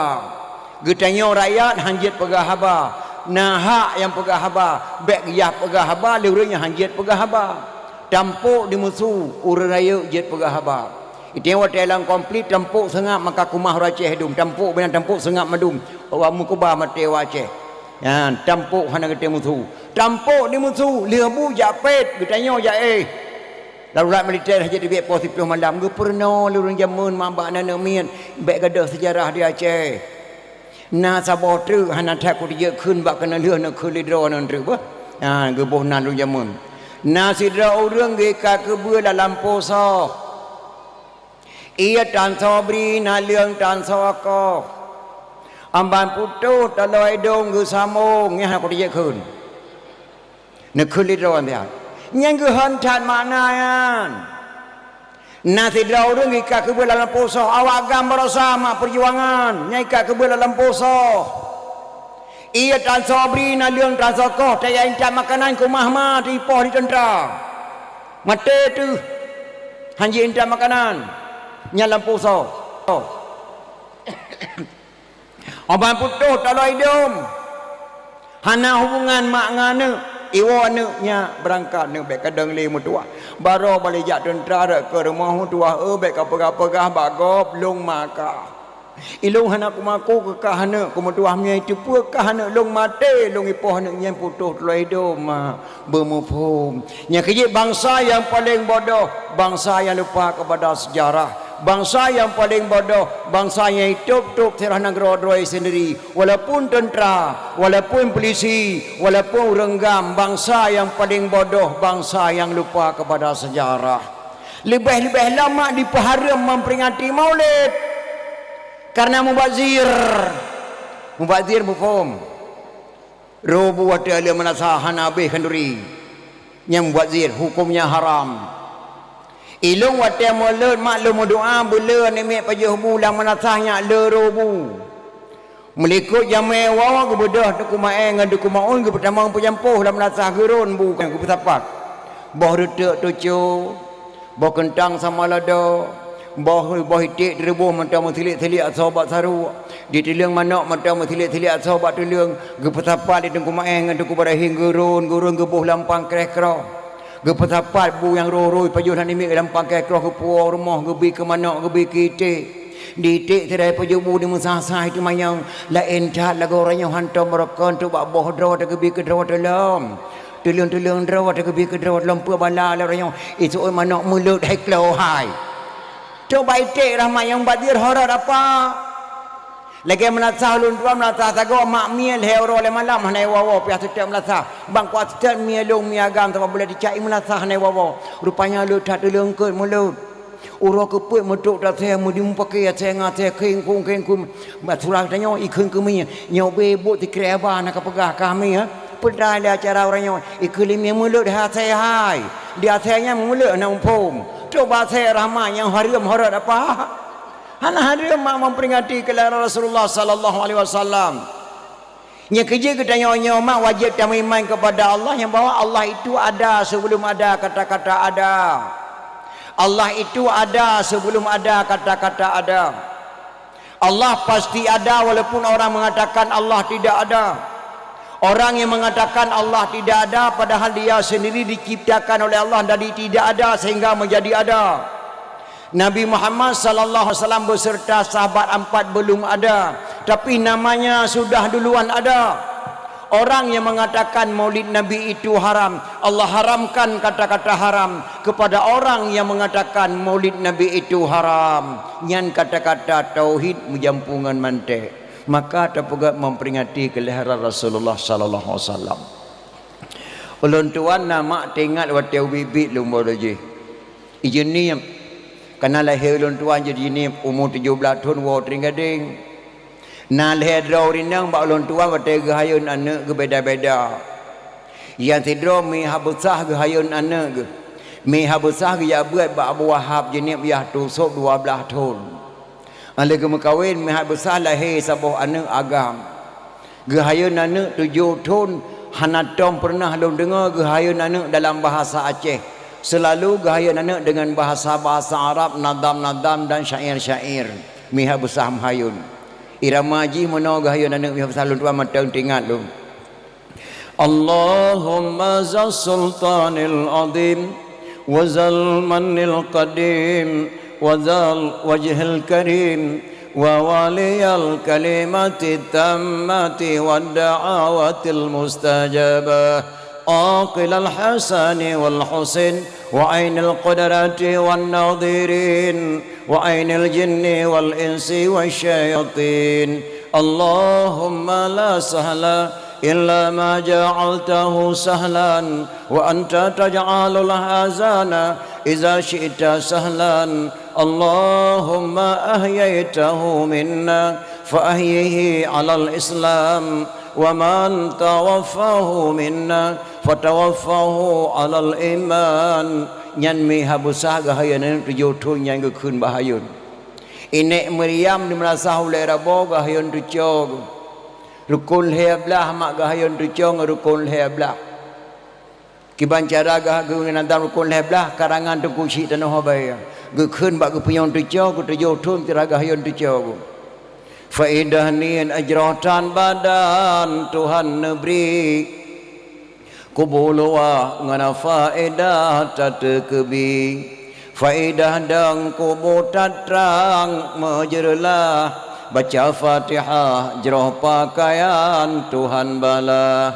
Geutanyoe rakyat han jeuet peugah haba, na hak nyang peugah haba, bèk geuyah peugah haba lé ureueng nyang han jeuet peugah haba. Tampok dimeusu, ureueng rayeuk jeuet peugah haba. Item watèe lam konflik tampok seungab maka keumah ureueng Aceh dum, tampok binan tampok seungab mandum, awak meukeubah maté awak Aceh. Nyan, tampok hana geutém musu. Tampok dimeusu, lheueh bu jak pet, geutanyoe jak éh. Darurat militer hana jeuet teubiet poh siplôh malam, geupeurunoe lé ureueng jameun mak bak aneuk miet, bèk gadôh seujarah di Aceh. Na saboh treuk hana that kuteujeut kheun bak keuneuk lheueh neukheun lé droeneuh treuk beuh. Nyan geuboh nan lôn jameun. Na sidroe ureuëng geuikat keubeue lam lampôh soh. Ié tan soe bri, naleueng tan soe koh. Amban putôh taloe idông geusamong, nyan hana kuteujeuet kheun. Neukheun lé droe nyan. Nyan geuhon that makna nyan. Na sidroe ureuëng ikat keubeue lam lampôh soh, awak GAM baroesa mak peujuangan, nyan ikat keubeue lam lampôh soh. Ié tan soe bri, naleueng tan soe koh, tajak intat makanan keu ma-ma teuipoh di teuntra. Maté teuh, hanjeuet intat makanan, nyan lampôh soh. Amban putôh taloe idông. Hana hubungan mak ngon aneuëk, iwoe aneuëk nyak beurangkat, aneuëk bék kadang lé meutuwah. Baroe bak lé jak teuntra rot keu rumoh meutuwah, eu bék kapeugah-peugah bak gob, lôn ma kah. Ilôn hana kumaku keu kah aneuëk, keu meutuwah meunyoe iteupeue kah aneuëk lôn maté, lôn ipoh aneuëk nyan putôh taloe idông mak. Beumuphom. Nyang keujeuet bansa nyang paleng bodoh, bansa nyang lupa kepada sejarah. Bansa nyang paleng bodoh, bansa nyang itôb-tôb sirah nanggroe droe sendiri. Walaupun teuntra, walaupun pulisi, walaupun ureuëng GAM, bansa nyang paleng bodoh, bansa nyang lupa kepada sejarah. Leubeh-leubeh lama dipeuhareuem memperingati Maulid. Karena mubazir. Mubazir muphom. Rô bu watée lé meunasah hana habéh khanduri. Nyang buet zir, hukömnya haram. Ilôn watée mulod mak lôn meudoá beuleu namiet pajoh bu lam meunasah nyak le rô bu. Meulikot jamé woe geubeudôh Teungku Maé ngon Teungku Maun geupeutamong peujampôh lam meunasah geurôn bu nyang geupeusapat. Boh reuteuk tuco, boh keuntang sama lada, boh, boh iték teureubôh mantong meusilik-silik asoe bak saruek, di tuleueng manok mantong meusilik-silik asoe bak tuleueng, geupeusapat lé Teungku Maé ngon Teungku Ibrahim geurôn-geurôn geuboh lam pangkréh kroh. Geupeusapat bu nyang rô-rô pajoh lam namiet lam pangkréh kroh geupuwoe rumoh geubi keu manok geubi keu iték. Di iték sidai pajoh bu dimeusah-sah teumanyong, laén that lagoe uroe nyoe hantom meurokon trok bak boh droe teugeubri keu droe teuh lom. Tuleueng-tuleueng droe teugeubri keu droe lom peue bala lé uroe nyoe, iseuôt manok mulod hai klo hai. Trok bak iték rahmat nyang bak dieue horot apa? Lagée meunasah ulôn tuan meunasah sagoe mak mie lhée uroe lhée malam hana iwoe-woe piah seutôt meunasah. Bang kuat seutôt mie lôn mie agam sabab buleuen ticak i meunasah hana iwoe-woe. Rupanya le that tuleueng keu mulod. Uroe keupeuet meutrok tasée meudi mupakè asée ngon asée kheng-khong kheng-khong. Bah surah tanyoe ikheun keu mie, nyoe bé buet sikrek haba na kapeugah kah mie, eh? Peudai lé acara uroe nyoe, ikheun lé mie mulod hai asée hai. Di asée nyan mulod hana muphom. Trok bak asée rahmat nyang hareuem horot apa? Hana hareuem mak memperingati keulahiran Rasulullah sallallahu alaihi wasallam. Nyang keujeuet geutanyoe nyoe mak wajéb tameuiman keupada Allah nyang bahwa Allah itu ada sebelum ada kata-kata ada. Allah itu ada sebelum ada kata-kata ada. Allah pasti ada walaupun orang mengatakan Allah tidak ada. Orang yang mengatakan Allah tidak ada padahal dia sendiri diciptakan oleh Allah dari tidak ada sehingga menjadi ada. Nabi Muhammad sallallahu alaihi wasallam beserta sahabat empat belum ada, tapi namanya sudah duluan ada. Orang yang mengatakan Maulid Nabi itu haram, Allah haramkan kata-kata haram kepada orang yang mengatakan Maulid Nabi itu haram. Nyan kata-kata tauhid meujampu ngon mantek. Maka tapeugah memperingati kelahiran Rasulullah sallallahu alaihi wasallam. Ulôn tuan na mak teuingat watée ubit-ubit lôn boh lojih. Ijeuneub, kana lahé ulôn tuan jeuet jeuneub umu tujoh blaih thon woe teuring gadeng. Na lhée droe ureuëng inong bak ulôn tuan watée geuhayôn aneuëk geubeda-beda. Nyang sidroe Mi Habsah geuhayôn aneuëk geuh. Mi Habsah geujak beuet bak Abu Wahab jeuneub yah tu sôb dua blaih thon. Óh lheueh geumeukawen Mi Habsah lahé saboh aneuëk agam. Geuhayôn aneuëk tujoh thon hana tom peureunah lôn deungoe geuhayôn aneuëk dalam bahasa Aceh. Seulalu geuhayôn aneuëk deungon bahasa-bahasa Arab, nadam-nadam dan syair-syair. Mi Habsah meuhayôn. Irama jih meunoe geuhayôn aneuëk Mi Habsah lôn tuan mantong teuingat lôn. اللهم ذا السلطان العظيم وذا المن القديم وذا الوجه الكريم ووالي الكلمة التامة والدعوة المستجابة عاقل الحسن والحسين وعين القدرة والناظرين وعين الجن والإنس والشياطين. اللهم لا سهل إلا ما جعلته سهلا وأنت تجعل الحزن إذا شئت سهلا. اللهم أحييته منا فأحيه على الإسلام، ومن توفاه منا فتوفه على الإيمان. Nyan mi Habusah geuhayôn tujoh thôn nyan geukheun bak hayôn. Inék Maryam di meurasah ulée rabo geuhayôn tucoe. Rukon lhée blaih mak geuhayôn tucoe ngon rukon lhée blaih. Kiban cara geuh-, geuh-, geuneudam rukon lhée blaih karangan Teungku Chik Tanoh Abai. Geukheun bak geupunyueng tucoe keu tujoh thôn sira geuhayôn tucoe. Faedah niet jroh tan badan Tuhan neubri. Kubu luwah ngon faedah tateukeubi. Faedah dong kubu tatrang meujeureulah. Baca Fatihah jroh pakaian Tuhan bala.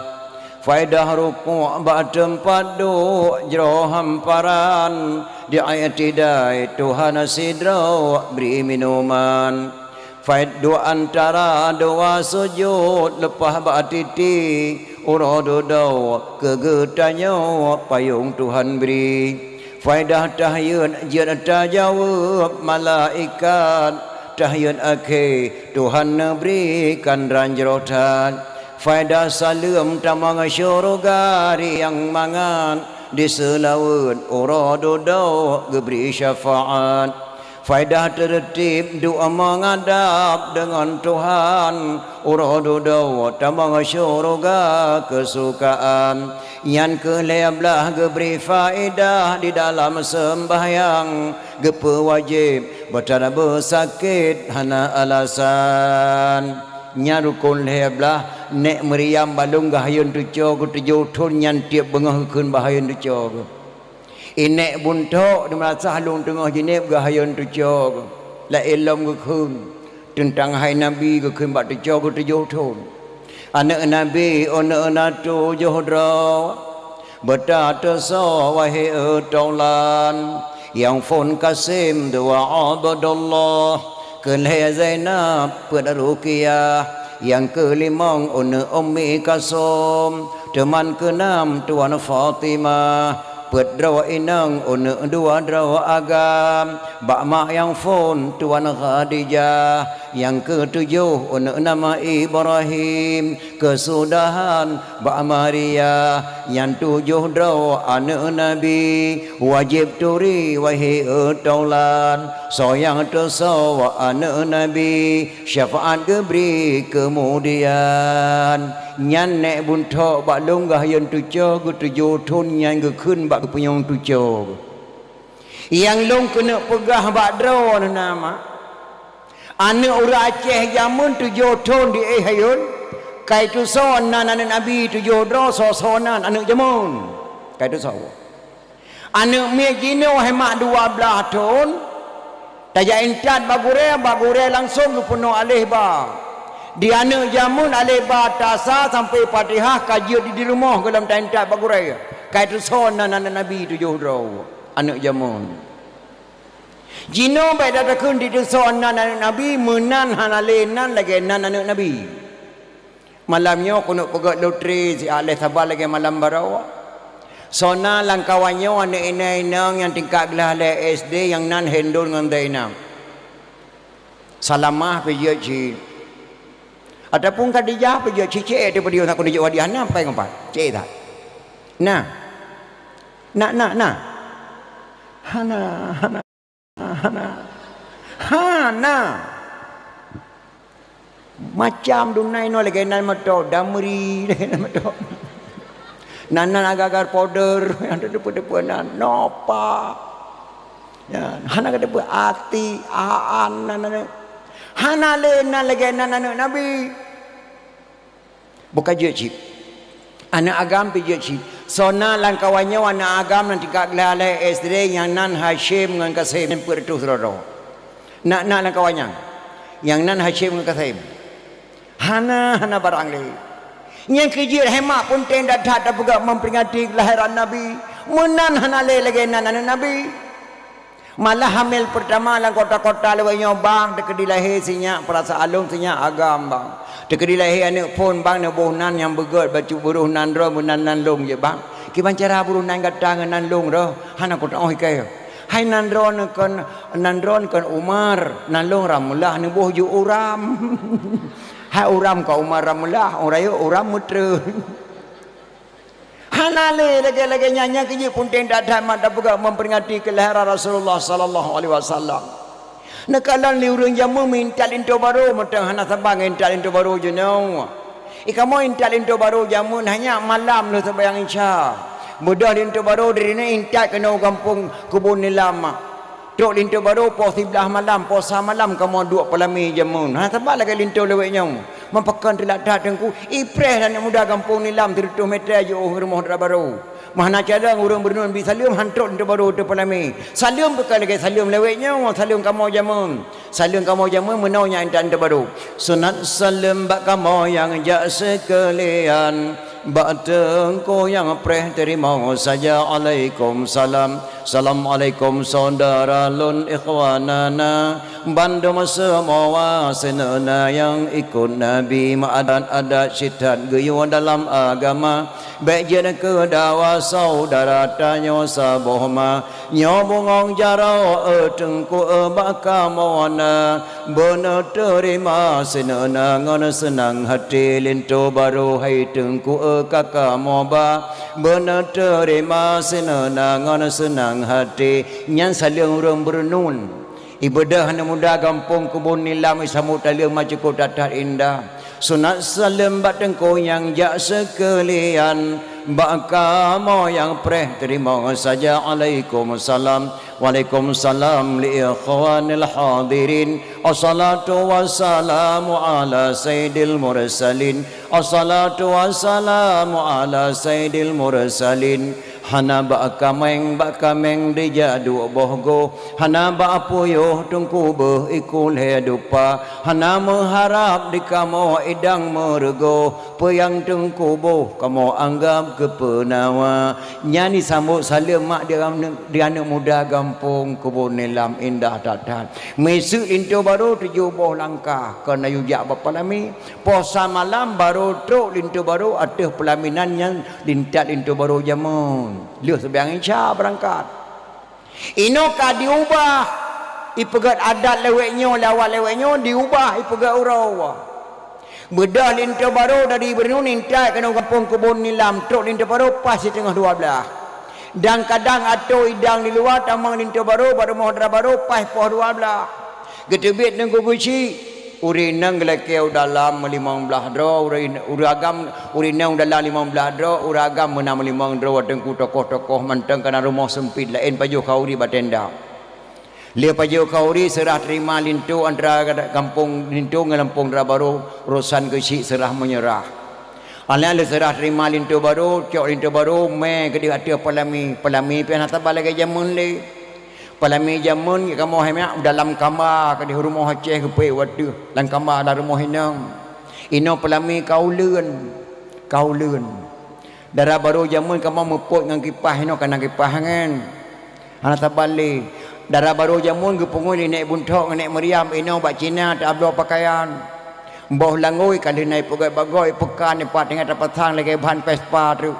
Faedah rukuk bak teumpat duek jroh hamparan, di i'tidai Tuhan sidroe bri minuman. Faed-, duek antara dua sujud leupah bak titi, uroe dudoe keu geutanyoe payong Tuhan bri. Faedah tahiyat jeuet tajaweueb malaikat, tahiyat akhé Tuhan neubri kandran jroh that. Faedah saleuem tamong syeuruga riang mangat, di seulaweuet uroe dudoe geubri syafaat. Faedah teureutib duek meuadab deungon Tuhan, uroe dudoe tamong syeuruga keusukaan. Nyan keuh lhée blaih geubri faedah di dalam seumbahyang, geupeuwajéb beutanah beusakét hana alasan. Nyan rukon lhée blaih, nék Maryam bak lôn geuhayôn tucoe keu tujoh thôn nyan tieb beungoh geukheun bak hayôn tucoe. Inék Buntok di meurasah lôn teungoh Jeunève geuhayôn tucoe. Laén lom geukheun teuntang hai Nabi geukheun bak tucoe keu tujoh thôn. Aneuëk Nabi, aneuëk na tujoh droe, beutateusoe wahé e tolan, nyang phôn Kasim dua Abdullah, keu lhée Zainab peuet Ruqayyah, nyang keulimong aneuëk Ummi Kalsum, teuman keunam Tuan Fatimah, peuet droe inong aneuëk dua droe agam, bak mak nyang phôn Tuan Khadijah, nyang keutujoh aneuëk nama Ibrahim, keusudahan bak Maria, nyan tujoh droe aneuëk Nabi, wajéb turi wahé e tolan, soe nyang teusoe aneuëk Nabi, syafaat geubri keumudian. Nyan nék Buntok bak lôn geuhayôn tucoe keu tujoh thôn nyan geukheun bak geupunyueng tucoe. Nyang lôn keuneuk peugah bak droeneuh na mak, aneuëk ureuëng Aceh jameun tujoh thôn di éh hayôn, ka itusoe nan aneuëk Nabi tujoh droe, soe-soe nan aneuëk jameun. Ka itusoe. Aneuëk miet jinoe hai mak dua blaih thôn, tajak intat bak gurée, bak gurée langsong geupeunoh aléh ba. Di aneuëk jameun aléh ba tasa sampoe Fatihah ka jeuet di, di rumoh gohlom taintat bak gurée. Ka itusoe nan aneuëk Nabi tujoh droe, aneuëk jameun. Jinoe bék tatakheun di tusoe nan aneuëk Nabi, meunan hana lé nan lagée nan aneuëk Nabi. Malam nyoe keuneuk peugét lotri siat lhée saban lagée malam baroe. Soe na lam kawan nyoe aneuëk inong-inong nyang tingkat glah lhée S D nyang nan Hindun ngon Zainab. Salamah pih jeuet cit. Ataupun Khadijah pih jeuet cit, cit, eh, tipe dia nak keuneuk jeuet wadi hana, pai ngon pat. Cit that. Na. Na, na, na. Hana, hana. Hana. Hana. Macam dunai nyoe lagée nan meuto, Damri lagée nan meuto. Nan, nan agar-agar powder, nyang teupeue-teupeue nan, Nova. Ya, hana kateupeue Atik, Aan, nan, nan, nan. Hana lé nan lagée nan aneuëk Nabi. Buka jeuet cit. Aneuëk agam pih jeuet cit. Soe na lam kawan nyoe aneuëk agam nyang tingkat glah lhée S D nyang nan Hasyim ngon Kasim peuet reutôh sidroe. Na, na lam kawan nyan. Nyang nan Hasyim ngon Kasim. Hana, hana barang lé. Nyang keu jeuet hai mak peunteng that-that tapeugah memperingati kelahiran Nabi. Meunan hana lé lagée nan aneuëk Nabi. Malah hamil peurtama lam kota-kota lawét nyoe bang, teukeudi lahé sinyak peurasaan lôn, sinyak agam bang. Teukeudi lahé aneuk phon bang, neuboh nan nyang beugét bacut buroh nan droe meunan nan lôn jeuet bang. Kiban cara buroh nan gata ngon nan lôn roh, hana kuteu'oh ikei. Hai nan droe kon, nan droe kon Umar, nan lôn Ramlah neuboh ju Uram. Hai Uram kon Umar Ramlah, ureueng rayeuk Uram meutreun. Hana lé lagée-lagée nyan, nyang keujeuet peunteng that-that mat tapeugah memperingati kelahiran Rasulullah sallallahu alaihi wasallam. Neukalon lé ureueng jameun meuintat linto barô, mantong hana saban ngon intat linto barô jinoe. I kamoe intat linto barô jameun hanya malam lheueh seumayang Isya. Beudôh linto barô dari nyan intat keunoe gampông Keubon Nilam. Trok linto barô poh siblaih malam, poh sa malam kamoe duek peulamé jameun. Ha, sabab lagée linto lawét nyoe. Meupakon teulat that teungku, ipreh aneuk muda gampông Nilam sireutôh meter jiôh rumoh dara barô. Meuhana calon ureueng beureunon bi saleuem han trok linto barô teupeulamé. Saleuem bukon lagée saleuem lawét nyoe, saleuem kamoe jameun. Saleuem kamoe jameun meunoe nyang intat linto barô. Sunat saleuem bak kamoe nyang jak seukeulian. Bak teungku nyang preh teurimong saja alaikum salam. Assalamualaikum saudara lôn ikhwanana. Bandum seumua sineuna nyang ikot Nabi meuadat-adat sitat geuyue dalam agama. Bék jeuet keu dawa saudara tanyoe saboh ma. Nyoe bungong jaroe, eh, teungku, eh, bak kamoe na. Beuneuteurima sineuna ngon seunang hati linto barô hai teungku, eh, ka kamoe ba. Beuneuteurima sineuna ngon seunang hati. Nyan saleuem ureueng beureunon. Ibeudôh aneuk muda gampông Keubon Nilam isambot saleuem ma cukôp that-that indah. Sunat saleuem bak teungku nyang jak seukeulian, bak kamoe nyang preh teurimong saja alaikum salam. Waalaikum salam li ikhwanil hadirin. Assalatu wassalamu ala sayyidil mursalin. Assalatu wassalamu ala sayyidil mursalin. Hana bak kaméng, bak kaméng dijak duek boh goh. Hana bak puyôh teungku beuh iku lhée dupa. Hana meuharab di kamoe idang meureugoh. Peue nyang teungku boh kamoe anggab keu peunawa. Nyan jisambot saleuem mak di aneuk, di aneuk muda gampông Keubon Nilam indah that-that. Miseuk linto barô tujoh boh langkah keuneuk jak bak peulamé. Poh sa malam barô trok linto barô ateueh peulaminan nyan lintat linto barô jameun. Lheueh seumayang Isya beurangkat. Inoe ka diubah, ipeugét adat lawét nyoe, lawét lawét nyoe diubah, ipeugét uroe. Beudôh linto barô dari Beureunon intat keunoe gampông Keubon Nilam, trok linto barô pas siteungoh dua blaih. Dan kadang atô idang di luwa tamong linto barô bak rumoh dara barô pas poh dua blaih. Geuteubiet teungku geuchik, ureueng inong geulakée u dalam meulimong blaih droe, ureueng, ureueng agam, ureueng inong u dalam limong blaih droe, ureueng agam meunan meulimong droe, teungku tokoh-tokoh mantong kana rumoh seumpit laén pajoh khauri bak tenda. Lheueh pajoh khauri seurah teurima linto antara gampông linto ngon gampông dara barô, urosan geuchik seurah meunyeurah. Aneuk lheueh seurah teurima linto barô, cok linto barô, mé keudeh ateueh peulamé, peulamé pih hana saban lagée jameun lé. Peulamé jameun kamoe hai mak dalam kama keudeh rumoh Aceh geupeuék wateueh lam kama lam rumoh inong. Inoe peulamé ka uleuen, ka uleuen. Dara barô jameun kamoe meupot ngon kipah, inoe kana kipah ngon. Hana saban lé. Dara barô jameun geupeungui lé Nék Bunthok ngon Nék Meuriam, inoe bak Cina tabloe pakaian. Boh langôi ka lheueh na ipeugét bak goe, ipeukan, ipat teungoh tapasang lagée ban Vespa treuk.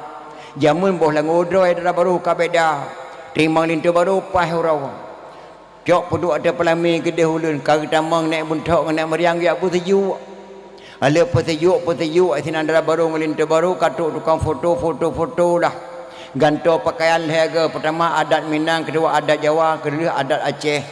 Jameun boh langôi droe dara barô ka beda. Teurimong linto barô paih uroe. Cok peuduek ateueh peulamé keudeh uleuen, ka geutamong Nék Bunthok ngon Nék Meuriam geujak peuseujuk. Lheueh peuseujuk-peuseujuk, sinan dara barô ngon linto barô ka trok tukang foto, foto-foto lah. Gantoe pakaian lhée goe, peurtama adat Minang, keudua adat Jawa, keulheueh adat Aceh.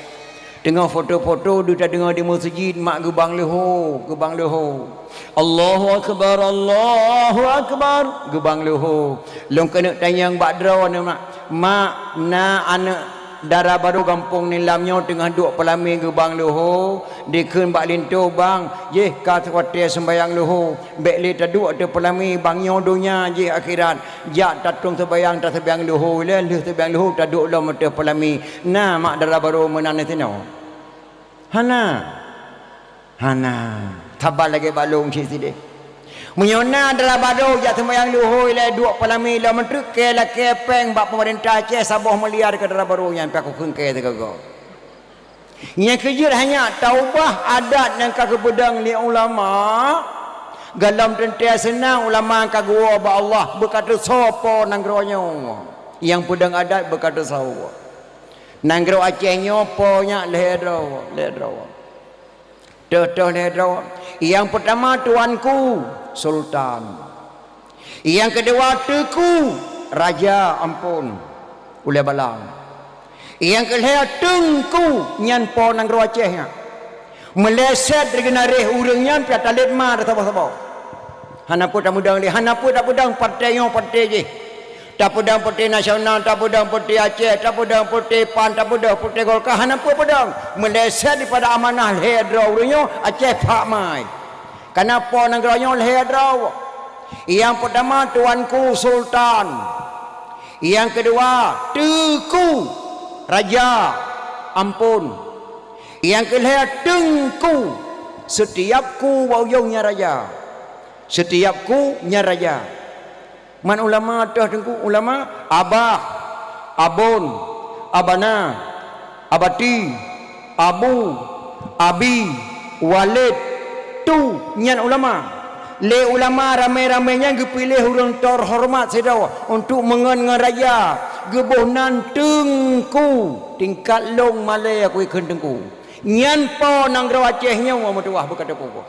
Teungoh foto-foto, deuh tadeungoe di meuseujid, mak geubang leuho, geubang leuho. Allahu Akbar, Allahu Akbar, geubang leuho. Lôn keuneuk tanyong bak droeneuh, mak, mak, na aneuk dara barô gampông Nilam nyoe teungoh duek peulamé geubang leuho, dikheun bak linto, "Bang, jéh ka watée seumbayang leuho, bék lé taduek ateueh peulamé, bang, nyoe donya jéh akhirat. Jak tatong seumbayang, taseumbayang leuho ilée, lheueh seumbayang leuho taduek lom ateueh peulamé." Na mak dara barô meunan sinoe? Hana. Hana. Saban lagée bak lôn cit sideh. Meunyoe na dara barô jak seumbayang leuho ilée duek peulamé lom treuk, kée lakée péng bak peumeurintah Aceh saboh miliar keu dara barô nyan, pih kukheun kée sigoe-goe. Nyang keujeuet hanya taubah adat nyang ka geupeudong lé ulama. Gohlom teuntée seunang ulama ka geuwoe bak Allah, beuka teusoe po nanggroe nyoe. Nyang peudong adat beuka teusoe. Nanggroe Aceh nyoe po nyak lhée droe, lhée droe. Teuh-teuh lhée droe. Nyang peutama tuanku, sultan. Nyang keudua teuku, raja, ampôn, ulée balang. Nyang keulhée teungku, nyan po nanggroe Aceh nyan. Meuleset di geunaréh ureuëng nyan pih talét ma saboh-saboh. Hana peue tapeudong lé, hana peue tapeudong partai nyoe partai jih. Tapeudong partai nasional, tapeudong partai Aceh, tapeudong partai pan, tapeudong partai Golkar, hana peue peudong. Meuleset dipada amanah lhée droe ureuëng nyoe Aceh phak mai. Kana po nanggroe nyoe lhée droe. Nyang peutama tuanku sultan. Nyang keudua teuku raja, ampôn. Nyang keulhée teungku, setiap ku bak ujong nyan raja. Setiap ku nyan raja. Man ulama teuh teungku, ulama abah, abon, abana, abati, abu, abi, walid, tu nyan ulama. Lé ulama ramé-ramé nyan geupiléh ureuëng teuhoreumat sidroe untuk meungon ngon raja, geuboh nan teungku, tingkat lông malée aku ikheun teungku. Nyan po nanggroe Aceh nyoe meutuwah beuka teupeue.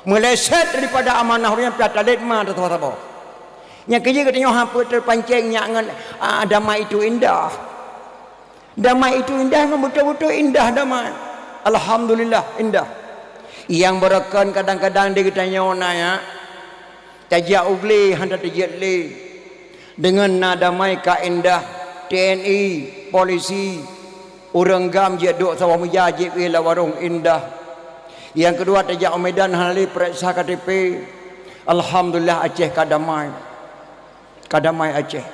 Meuleset daripada amanah ureuëng nyan pih talét ma teusoe saboh. Nyang keujeuet geutanyoe hana peue teupancéng nyak ngon, ah, damai itu indah. Damai itu indah, memang beutôi-beutôi indah damai. Alhamdulillah, indah. Nyang beureukan kadang-kadang di geutanyoe na nyak, tajak u glé hana tajeuet lé. Deungon na damai ka indah, T N I, polisi, ureuëng gam jeuet duek saboh meuja jeuet lam warong indah. Nyang keudua tajak u Medan hana lé peuriksa K T P. Alhamdulillah Aceh ka damai. Ka damai Aceh.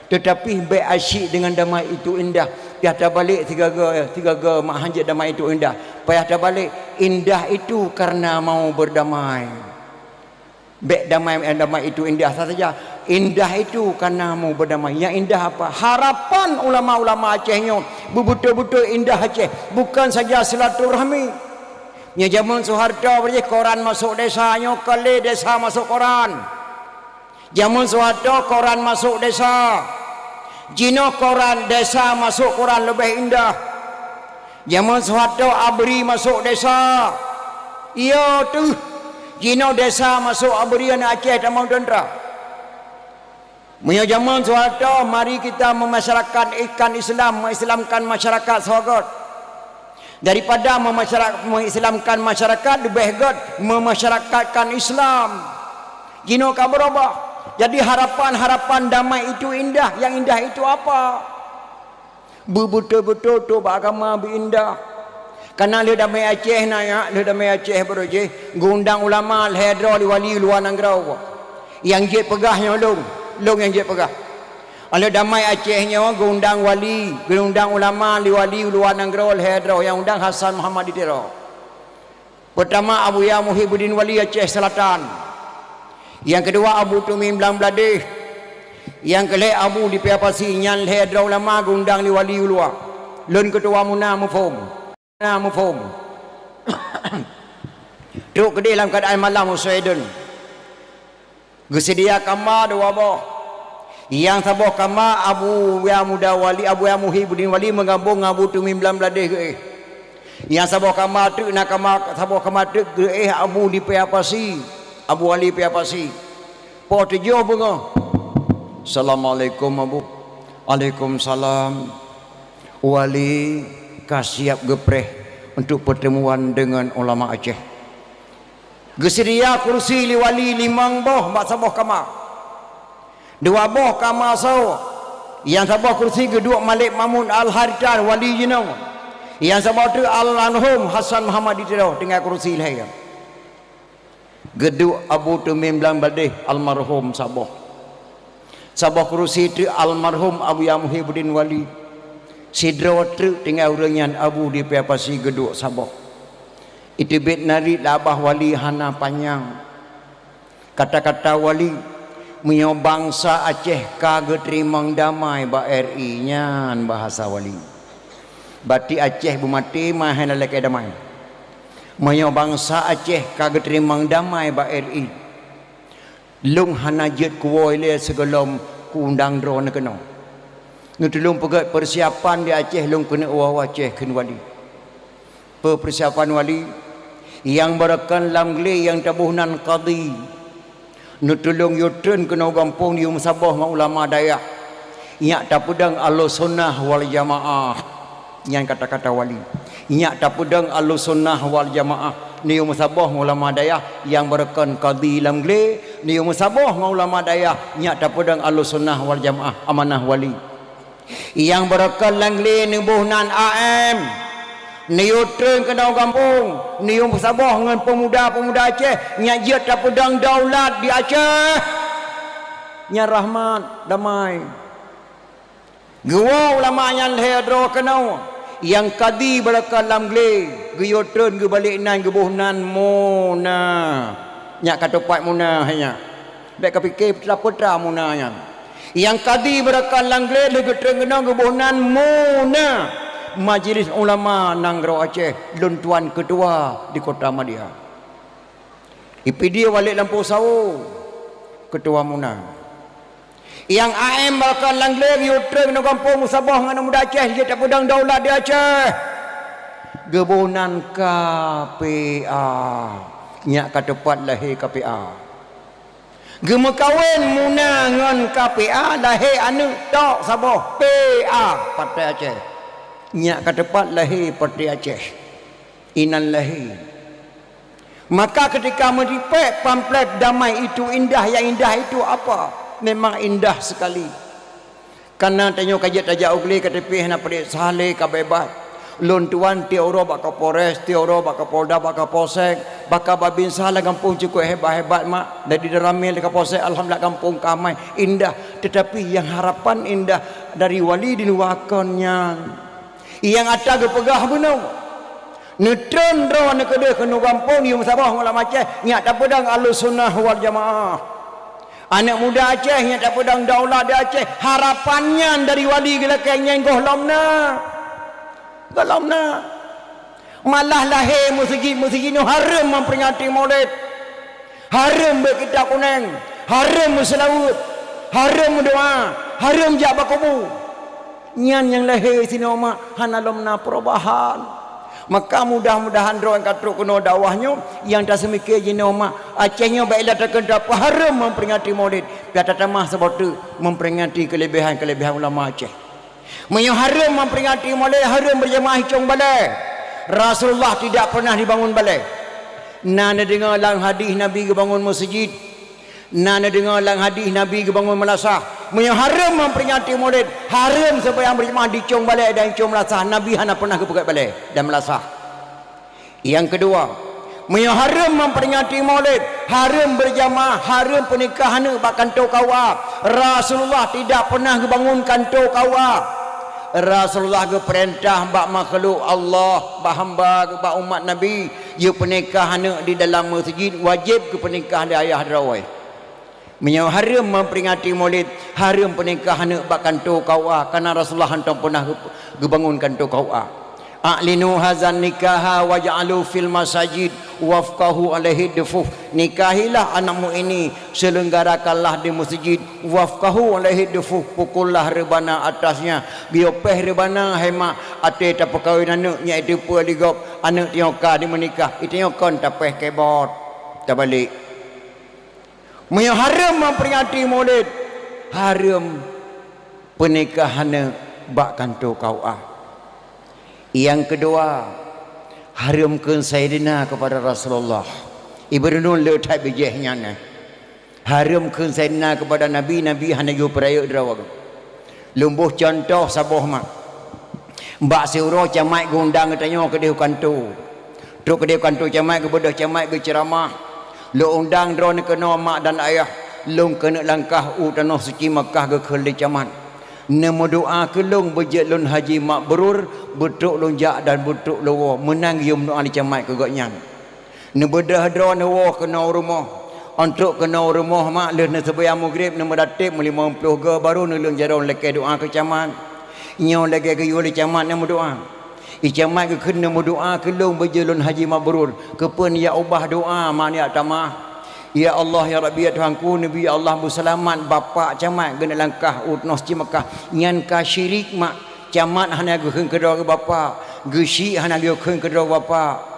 Tetapi bék asyik dengan damai itu indah. Payah tabalek sigaga, sigaga mak hanjeuet damai itu indah. Payah tabalek, indah itu karena mau berdamai. Bék damai, damai itu indah saja. Indah itu karena mau berdamai. Yang indah apa? Harapan ulama-ulama Aceh nyoe beubeutôi-beutôi indah Aceh. Bukan saja silaturahmi. Nyoe jameun Soeharto beuréh koran masuk desa nyoe kali desa masuk koran. Jameun Soeharto koran masuk desa. Jinoe koran desa masuk koran leubeh indah. Jameun Soeharto abri masuk desa. Iya teuh. Jinoe desa masuk abri aneuk Aceh tamong teuntera. Meunyoe jameun Soeharto, mari kita memasyarakat ikan Islam, mengislamkan masyarakat sagoe. Daripada memasyara-, mengislamkan masyarakat, leubeh göt memasyarakatkan Islam. Jinoe ka beurubah. Jadi harapan-harapan damai itu indah, yang indah itu apa? Beubeutôi-beutôi trok bak agama beuindah. Kana lheueh damai Aceh na nyak, lheueh damai Aceh baroe jih, geuundang ulama lhée droe lé wali luwa nanggroe. Nyang jeuet peugah nyoe lôn, lôn nyang jeuet peugah. Lheueh damai Aceh nyoe geuundang wali, geuundang ulama lé wali luwa nanggroe lhée droe, nyang undang Hasan Muhammad di Tiro. Peutama Abuya Muhibuddin Wali Aceh Selatan. Nyang keudua Abu Tumim Blang Bladeh. Nyang keulhée Abu di Paya Pasi, nyan lhée droe ulama geuundang lé wali u luwa. Lôn keutuwa muna muphom. Na muphom. Trok keudeh lam keuadaan malam u Sweden. Geuseudia kama dua boh. Nyang saboh kama Abuya Muda Wali, Abuya Muhibuddin Wali meugabong ngon Abu Tumim Blang Bladeh geuéh. Nyang saboh kama teuk na kama, saboh kama teuk geuéh Abu di Paya Pasi, Abu Wali Paya Pasi. Poh tujoh beungoh. Assalamualaikum, Abu. Waalaikumsalam. Wali ka siap geupreh untuk pertemuan dengan ulama Aceh. Geuseudia kursi lé wali limong boh bak saboh kama. Dua boh kama soe. Nyang saboh kursi geuduek Malik Mahmud Al-Haritan wali jinoe. Nyang saboh teuk almarhum Hasan Muhammad di Tiro tinggai kursi lhée. Geuduek Abu Tumim Blang Bladeh almarhum saboh. Saboh kursi teuk almarhum Abuya Muhibuddin Wali. Sidroe treuk tinggai ureuëng nyan Abu di Paya Pasi geuduek saboh. Iteubiet narit labah wali hana panyang. Kata-kata wali, meunyoe bansa Aceh ka geuteurimong damai bak R I, nyan bahasa wali. Batik Aceh beumaté, ma hana lakée damai. Meunyoe bansa Aceh ka geuteurimong damai bak R I, lôn hana jeuet kuwoe lé sigohlom kuundang droeneuh keunoe. Neutulông peugét peusiapan di Aceh lôn keuneuk woe Aceh kheun wali. Peue peusiapan wali? Nyang beureukan lam glé nyang taboh nan kadi. Neutulông yue treun keunoe gampông, yue meusaboh ngon ulama dayah. Nyak tapeudong Ahlussunnah wal Jamaah. Nyan kata-kata wali. Nyak tapeudong Ahlussunnah wal Jamaah. Neuyue meusaboh ngon ulama dayah nyang beureukan kadi lam glé, neuyue meusaboh ngon ulama dayah nyak tapeudong Ahlussunnah wal Jamaah, amanah wali. Nyang beureukan lam glé neuboh nan A M. Neuyue treun keunoe gampông, neuyue meusaboh ngon peumuda-peumuda Aceh nyang jeuet tapeudong daulat di Aceh. Nyan rahmat, damai. Geuwoe ulama nyan lhée droe keunoe, nyang kadi beureukan lam glé, geuyue treun geubalek nan geuboh nan Muna. Nyak ka teupat Muna hai nyak. Bék kapike peue-peue Muna nyan. Nyang kadi beureukan lam glé lheueh geutreun keunoe geuboh nan Muna, Majelis Ulama Nanggroe Aceh, lôn tuan keutua di Kota Madya. I Pidie Walek Lampôh Sawo, keutua Muna. Nyang A M beureukan lam glé geuyue treun keunoe gampông meusaboh ngon aneuk muda Aceh jeuet tapeudong daulat di Aceh. Geuboh nan K P A. Nyak ka teupat lahé K P A. Geumeukawen Muna ngon K P A, lahé aneuk tok saboh P A, Partai Aceh. Nyak ka teupat lahé Partai Aceh. Inan lahé. Maka ketika meuripek pamflet damai itu indah, yang indah itu apa? Memang indah sekali. Karena tanyoe ka jeuet tajak u glé ka teupih hana padub salah lé ka beubat. Lôn tuan tiep uroe bak Kapolres, tiep uroe bak Kapolda, bak Kapolsek, bak Babinsa lam gampông cukup hebat-hebat mak. Dari ramé lé Kapolsek, alhamdulillah gampông ka amai, indah. Tetapi yang harapan indah dari wali di luwa kon nyan. Nyang ata geupeugah bunoe. Neutreun droeneuh keudeh keunoe gampông, yue meusaboh ngon ulama Aceh, nyak tapeudong Ahlussunnah wal Jamaah. Aneuk muda Aceh nyak tapeudong daulat di Aceh, harapan nyan dari wali geulakée nyan gohlom na. Gohlom na. Malah lahé meuseujid-meuseujid nyoe hareuem memperingati Maulid. Hareuem beuet kitab kuneng, hareuem meuseulaweuet, hareuem meudoa, hareuem jak bak kubu. Nyan nyang lahé sinoe mak hana lom na perubahan. Maka mudah-mudahan droe nyang ka trok keunoe dakwah nyoe, nyang taseumiké jinoe mak, Aceh nyoe bak ilée takheun tapeuhareuem memperingati Maulid, pih tatamah saboh teuk memperingati keulebihan-keulebihan ulama Aceh. Meunyoe hareuem memperingati Maulid, hareuem beujamaah icong balée. Rasulullah tidak pernah dibangun balée. Na neudeungoe lam hadih Nabi geubangun meuseujid. Na neudeungoe lam hadih Nabi geubangun meulasah. Meunyoe hareuem memperingati Maulid, hareuem seumayang beujamaah di icong balée dan icong meulasah. Nabi hana pernah geupeugét balée dan meulasah. Nyang keudua, meunyoe hareuem memperingati Maulid, hareuem beujamaah, hareuem peunikah aneuk bak kantô K U A. Rasulullah tidak pernah geubangun kantô K U A. Rasulullah geupeurintah bak makhluk Allah, bak hamba, bak umat Nabi, jeuet peunikah aneuk di dalam meuseujid, wajéb geupeunikah lé ayah droe. Meunyoe hareuem memperingati Maulid, hareuem peunikah aneuk bak kantô K U A, karena Rasulullah hantom peunah geu-, geubangun kantô K U A. "A'linu hazan nikaha waj'alu fil masajid wafqahu alaihi dufuf." Nikahilah anakmu ini, selenggarakanlah di meuseujid, wafqahu alaihi dufuf, pukullah reubana atasnya. Geuyue péh reubana, hai mak, até tapeukawen aneuk, nyan itu peue lé gob, aneuk tanyoe ka dimeunikah, tanyoe kon tapéh kebot, tabalek. Meunyoe hareuem memperingati Maulid, hareuem peunikah aneuk bak kantô K U A. Nyang keudua, hareuem kheun Saidina keupada Rasulullah. Ibeureunon le that bijéh nyan, eh. Hareuem kheun Saidina keupada Nabi, Nabi hana geupeureulée droe. Lôn boh cuntoh saboh mak. Bak siuroe camat geuundang geutanyoe keudeh u kantô. Trok keudeh u kantô camat, geubeudôh camat geuceuramah. Lôn undang droeneuh keunoe mak dan ayah, lôn keuneuk langkah u tanoh suci Makkah geukheun lé camat. Neumeudoa keu lôn beujeuet lôn haji mabrur, beutrok lôn jak dan beutrok lôn woe, meunan geuyue meudoa lé camat keu gobnyan. Neubeudôh droeneuh woe keunoe u rumoh. Ôn trok keunoe u rumoh mak lheueh neuseumayang Maghrib, neumeudateb meulimong ploh goe, barô neuleueng jaroe lakée doa keu camat. Nyoe lagée geuyue lé camat neumeudoa. Ié camat geukheun neumeudoá keu lôn beujeuet lôn haji mabrur. Keupeue neujak ubah doá mak neujak tamah? Ya Allah, ya Rabbi, ya Tuhanku, neubi Allah beuseulamat bapak camat geuneuk langkah u tanoh suci Makkah. Nyan ka syirik mak. Camat hana geukheun keudroe bapak, geuchik hana geukheun keudroe bapak.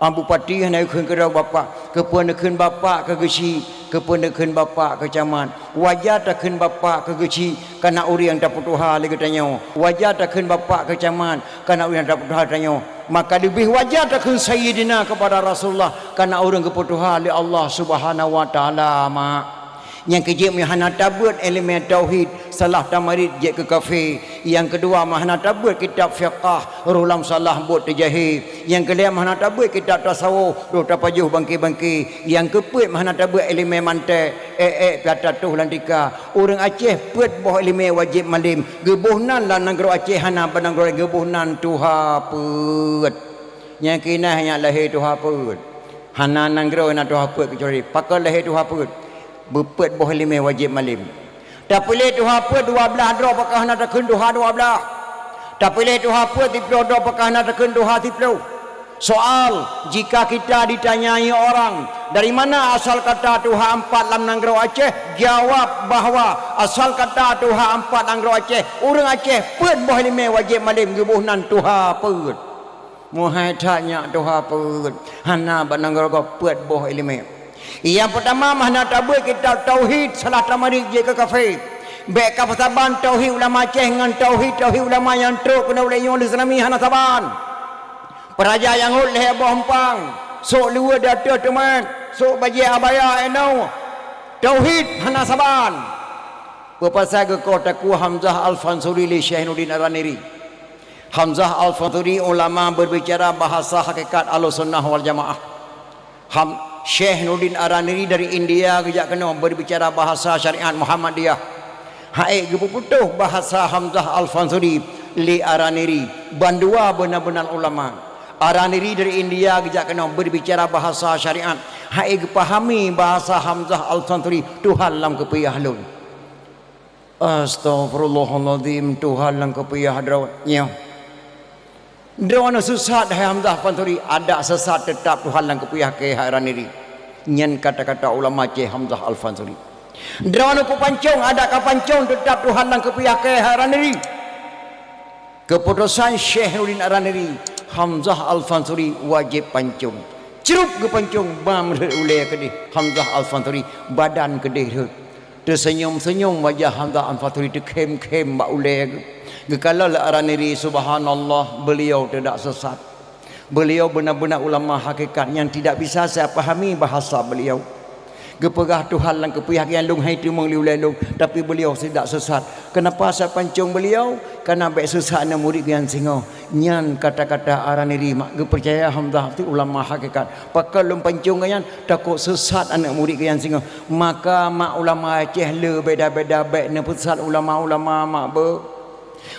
Bupati hana geukheun keudroe bapak, keupeue neukheun bapak keu geuchik, keupeue neukheun bapak keu camat. Wajar takheun bapak keu geuchik, kana ureuëng tapeutuha lé geutanyoe. Wajar takheun bapak keu camat, kana ureuëng tapeutuha tanyoe. Maka leubeh wajar takheun sayyidina keupada Rasulullah, kana ureuëng geupeutuha lé Allah Subhanahu wa Taala mak. Nyang keujeuet meunyoe hana tabeuet iéleumé tauhid, salah tamarit jeuet keu kafé. Nyang keudua, meuhana tabeuet kitab fiqah, roh lam salah buet teujahé. Nyang keulhée, meuhana tabeuet kitab tasawuf, roh tapajoh bangké-bangké. Nyang keupeuet, meuhana tabeuet iéleumé mantek, ék-ék pih atra toh lam tika. Ureuëng Aceh peuet boh iéleumé wajéb malém. Geuboh nan lam nanggroe Aceh hana bak nanggroe laén, geuboh nan tuha peuet. Nyang keunan nyan lahé tuha peuet. Hana nanggroe na tuha peuet keucuali pakon lahé tuha peuet. Beupeuet boh iéleumé wajéb malém. Tapiléh tuha peuet dua blaih droe pakon hana takheun tuha dua blaih. Tapiléh tuha peuet siplôh droe pakon hana takheun tuha siplôh. Soal, jika kita ditanyai orang, "Dari mana asal kata tuha ampat lam nanggroe Aceh?" Jawab bahwa asal kata tuha ampat nanggroe Aceh, ureuëng Aceh peuet boh iéleumé wajéb malém geuboh nan tuha peuet. Meuhai that nyak tuha peuet, hana bak nanggroe gob peuet boh iéleumé. Nyang peutama, meuhana tabeuet kitab tauhid, salah tamarit jeuet keu kafé. Bék kapeusaban tauhid ulama Aceh ngon tauhid-tauhid ulama nyang trok keunoe lé nyoe lé tsunami, hana saban. Peuraja nyang rhot lhée boh eumpang, sôk luweue di ateueh teumat, sôk bajée abaya inoe. Tauhid hana saban. Peue pasai geukoh takue Hamzah Al-Fansuri lé Syekh Nuruddin Ar-Raniri? Hamzah Al-Fansuri ulama berbicara bahasa hakikat Ahlussunnah wal Jamaah. Ham-, Syekh Nuruddin Ar-Raniri dari India geujak keunoe berbicara bahasa syariat Muhammadiyah. Hai geupeuputoh bahasa Hamzah Al-Fansuri lé Ar-Raniri, bandua beuna-beuna ulama. Ar-Raniri dari India geujak keunoe berbicara bahasa syariat. Hai geupahami bahasa Hamzah Al-Fansuri, Tuhan lam keupiah lôn. Astaghfirullahalazim, Tuhan lam keupiah droe nyoe. Droeneuh sesat hai Hamzah Fansuri, adak sesat teutap Tuhan lam keupiah keu hai Raniri. Nyan kata-kata ulama Syekh Hamzah Al-Fansuri. Droeneuh kupancong, adak kapancong teutap Tuhan lam keupiah keu hai Raniri. Keuputosan Syekh Nuruddin Ar-Raniri, Hamzah Al-Fansuri wajéb pancong. Crup geupancong, bam rhot ulée keudeh Hamzah Al-Fansuri, badan keudeh rhot. Teuseunyom-seunyom wajah Hamzah Al-Fansuri, teukhém-khém bak ulée geuh. Geukalon lé Ar-Raniri, subhanallah, beuliau tidak sesat. Beuliau beuna-beuna ulama hakikat nyang tidak bisa saya pahami bahasa beuliau. Geupeugah Tuhan lam keupiah nyang lôn hai teumeung lé ulée lôn, tapi beuliau tidak sesat. Kenapa saya pancong beuliau? Karena bék sesat aneuk murit geuh nyang singoh. Nyan kata-kata Ar-Raniri mak geupeucaya Hamzah tu ulama hakikat. Pakon lôn pancong geuh nyan? Takot sesat aneuk murit geuh nyang singoh. Maka mak ulama Aceh le beda-beda bék neupeusesat ulama-ulama mak beuh.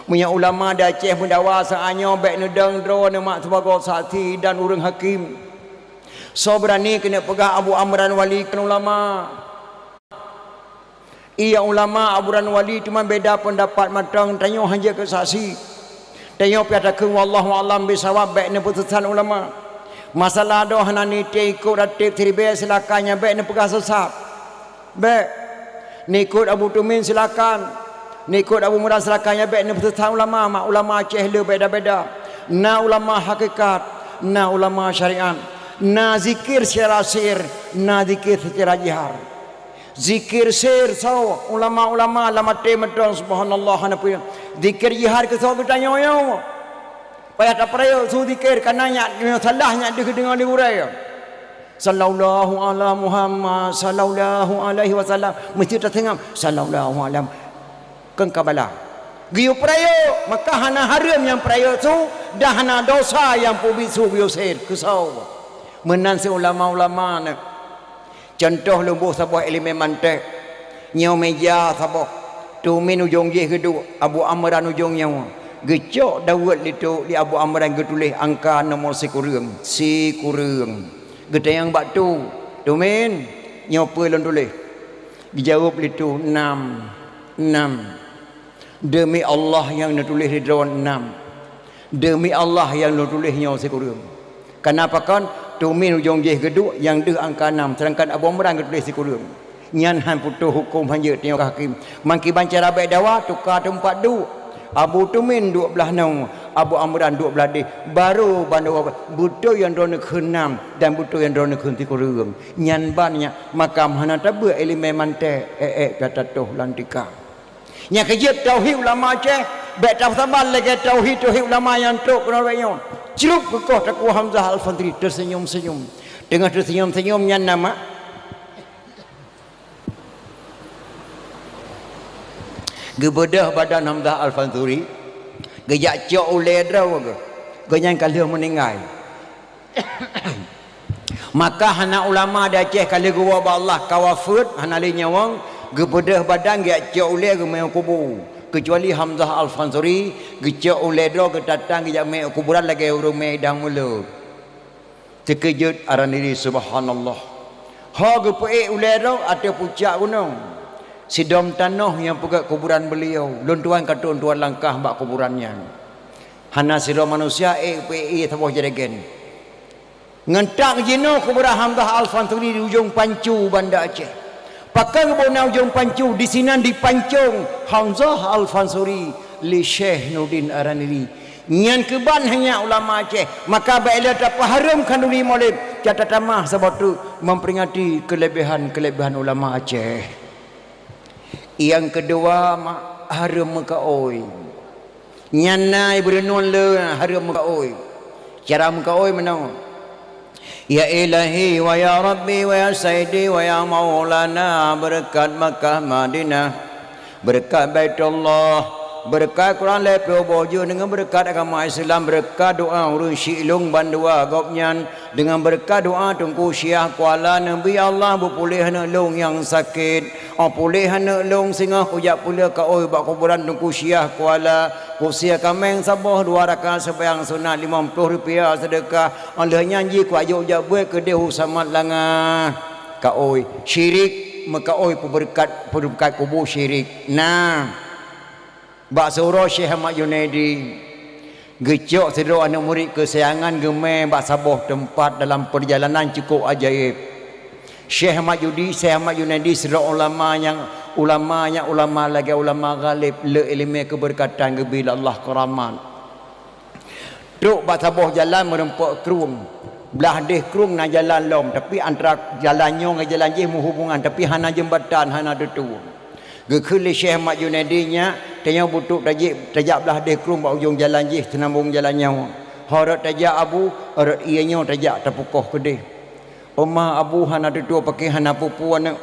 Meunyoe ulama di Aceh meudawa saát nyoe bék neudong droeneuh mak sibagoe saksi dan ureuëng hakém. Soe beurani keuneuk peugah Abu Amran Wali kon ulama? Iya ulama Abu Amran Wali teuma beda peundapat mantong, tanyoe hana jeuet keu saksi. Tanyoe pih takheun wallahu a'lam bisawab bék neupeusesat ulama. Masalah droe hana nitée ikot rateb siribée silakan, nyan bék neupeugah sesat. Bék. Neukot Abu Tumin silakan. Neukot Abu Murad silakan, nyan bék neupeusesat ulama, mak ulama Aceh le beda-beda. Na ulama hakikat, na ulama syariat. Na zikir secara sir, na zikir secara jihar. Zikir sir soe? Ulama-ulama lam até mantong subhanallah hana peue. Zikir jihar keu soe geutanyoe nyoe? Payah tapeurayeuk su zikir, kana nyak, nyoe salah nyak deuh deungoe lé gurée. Sallallahu ala Muhammad, sallallahu alaihi wasallam. Meusti taseungab, sallallahu ala. Kon ka bala. Geuyue peurayeuk, maka hana hareuem nyang peurayeuk su, dan hana dosa nyang peubiet su geuyue sir. Keu soe? Meunan cit ulama-ulama nyoe. Cuntoh lôn boh saboh iéleumé mantek. Nyoe meja saboh. Tumin ujong jih geuduek, Abu Amran ujong nyoe. Geucok daweuet lé tu, lé Abu Amran geutuléh angka nomor sikureueng, sikureueng. Geutanyong bak tu, "Tumin, nyoe peue lôn tuléh?" Geujaweueb lé tu, "Nam, nam." "Deumi Allah nyang neutuléh lé droe nam." Deumi Allah nyang lôn tuléh nyoe sikureueng. Kana pakon, Tumin ujong jih geuduek nyang deuh angka nam, seudangkan Abu Amran geutuléh sikureueng. Nyan han putôh huköm, han jeuet tanyoe keu hakém. Mangkiban cara bèk dawa, tuka teumpat duek. Abu Tumin duek blaih noe, Abu Amran duek blaih deh. Barô bandua beutôi nyang droeneuh kheun nam dan beutôi nyang droeneuh kheun sikureueng. Nyan ban nyan makam hana tabeuet ileumèe manté, ék-ék ka tatoh lam tika. Nyang keujeuet tauhid ulama Aceh, bèk tasaban lagèe tauhid, tauhid ulama nyang trok keunoe bèk nyoe. Crup geukoh Teungku Hamzah Al-Fansuri teuseunyum-seunyum. Teungoh teuseunyum-seunyum nyan na mak geubeudôh badan Hamzah Al-Fansuri, geujak cok ulèe droe geuh. Gobnyan ka lheueh meuninggai. Maka hana ulama di Aceh ka lheueh geuwoe bak Allah ka wafeuet, hana lé nyawöng, geubeudôh badan geujak cok ulèe geumé u kubu. Keucuali Hamzah Al-Fansuri, geucok ulèe droe geutatang geujak mé u kuburan lagèe ureueng mé idang mulod. Teukeujot Araniri, subhanallah. Ho geupeuék ulèe droe ateueh pucak gunong. Sidom tanoh nyang peugöt kuburan beuliau, lôn tuan ka trok tuan langkah bak kuburan nyan. Hana sidroe manusia ék peuék ié saboh jregen. Ngon tak jinoe kuburan Hamzah Al-Fansuri di Ujong Pancu, Banda Aceh. Pakon geuboh na Ujong Pancu, disinan dipancong Hamzah Al-Fansuri lé Syekh Nurdin Araniri. Nyan keuban hanya ulama Aceh, maka bèk lé tapeuhareuem khanduri Maulid, ka tatamah saboh teuk memperingati kelebihan-kelebihan ulama Aceh. Nyang keudua, mak, hareuem meukaôi. Nyan na ibeureunon lé hareuem meukaôi. Cara meukaôi meunoe, "Ya Ilahi wa ya Rabbi wa ya Sayyidi wa ya Maulana, beureukat Makkah Madinah, beureukat Baitullah, beureukat Quran lhèe plôh boh jeuem deungon beureukat agama Islam, beureukat doa ureueng syiek lôn bandua gobnyan, deungon beureukat doa Teungku Syiah Kuala, Nabi Allah beupuléh aneuk lôn nyang sakét." Oh puléh aneuk lôn, singoh kujak peuleueh kaôi bak kuburan Teungku Syiah Kuala, kusie kaméng saboh, dua rakaat seumayang sunat, limong ploh rupiah seudeukah. Oh lheueh nyan jih kuajok jak beuet keudeh u Samat Langa. Kaôi syirik, meukaôi peubeureukat, peubeureukat kubu syirik. Nah. Bak siuroe Syekh Ahmad Junaidi geucok sidroe aneuk murit keusayangan geumé bak saboh teumpat dalam peurjalanan cukôp ajaéb. Syekh Ahmad Judi-, Syekh Ahmad Junaidi sidroe ulama nyang, ulama nyang ulama lagèe ulama ghalib, le ileumèe keubeureukatan, geubri lé Allah keuramat. Trok bak saboh jalan meureumpok krueng. Blah deh krueng na jalan lom, tapi antara jalan nyoe ngon jalan jih meuhubungan, tapi hana jeumbatan, hana tutue. Geukheun lé Syekh Ahmad Junaidi, "Nyak, tanyoe beutrok tajak, tajak blah deh krueng bak ujong jalan jih, seunambong jalan nyoe." "Ho rot tajak, Abu?" "Rot ié nyoe tajak tapeukoh keudeh." "Oma, Abu, hana tutue pakè hana peue-peue aneuk.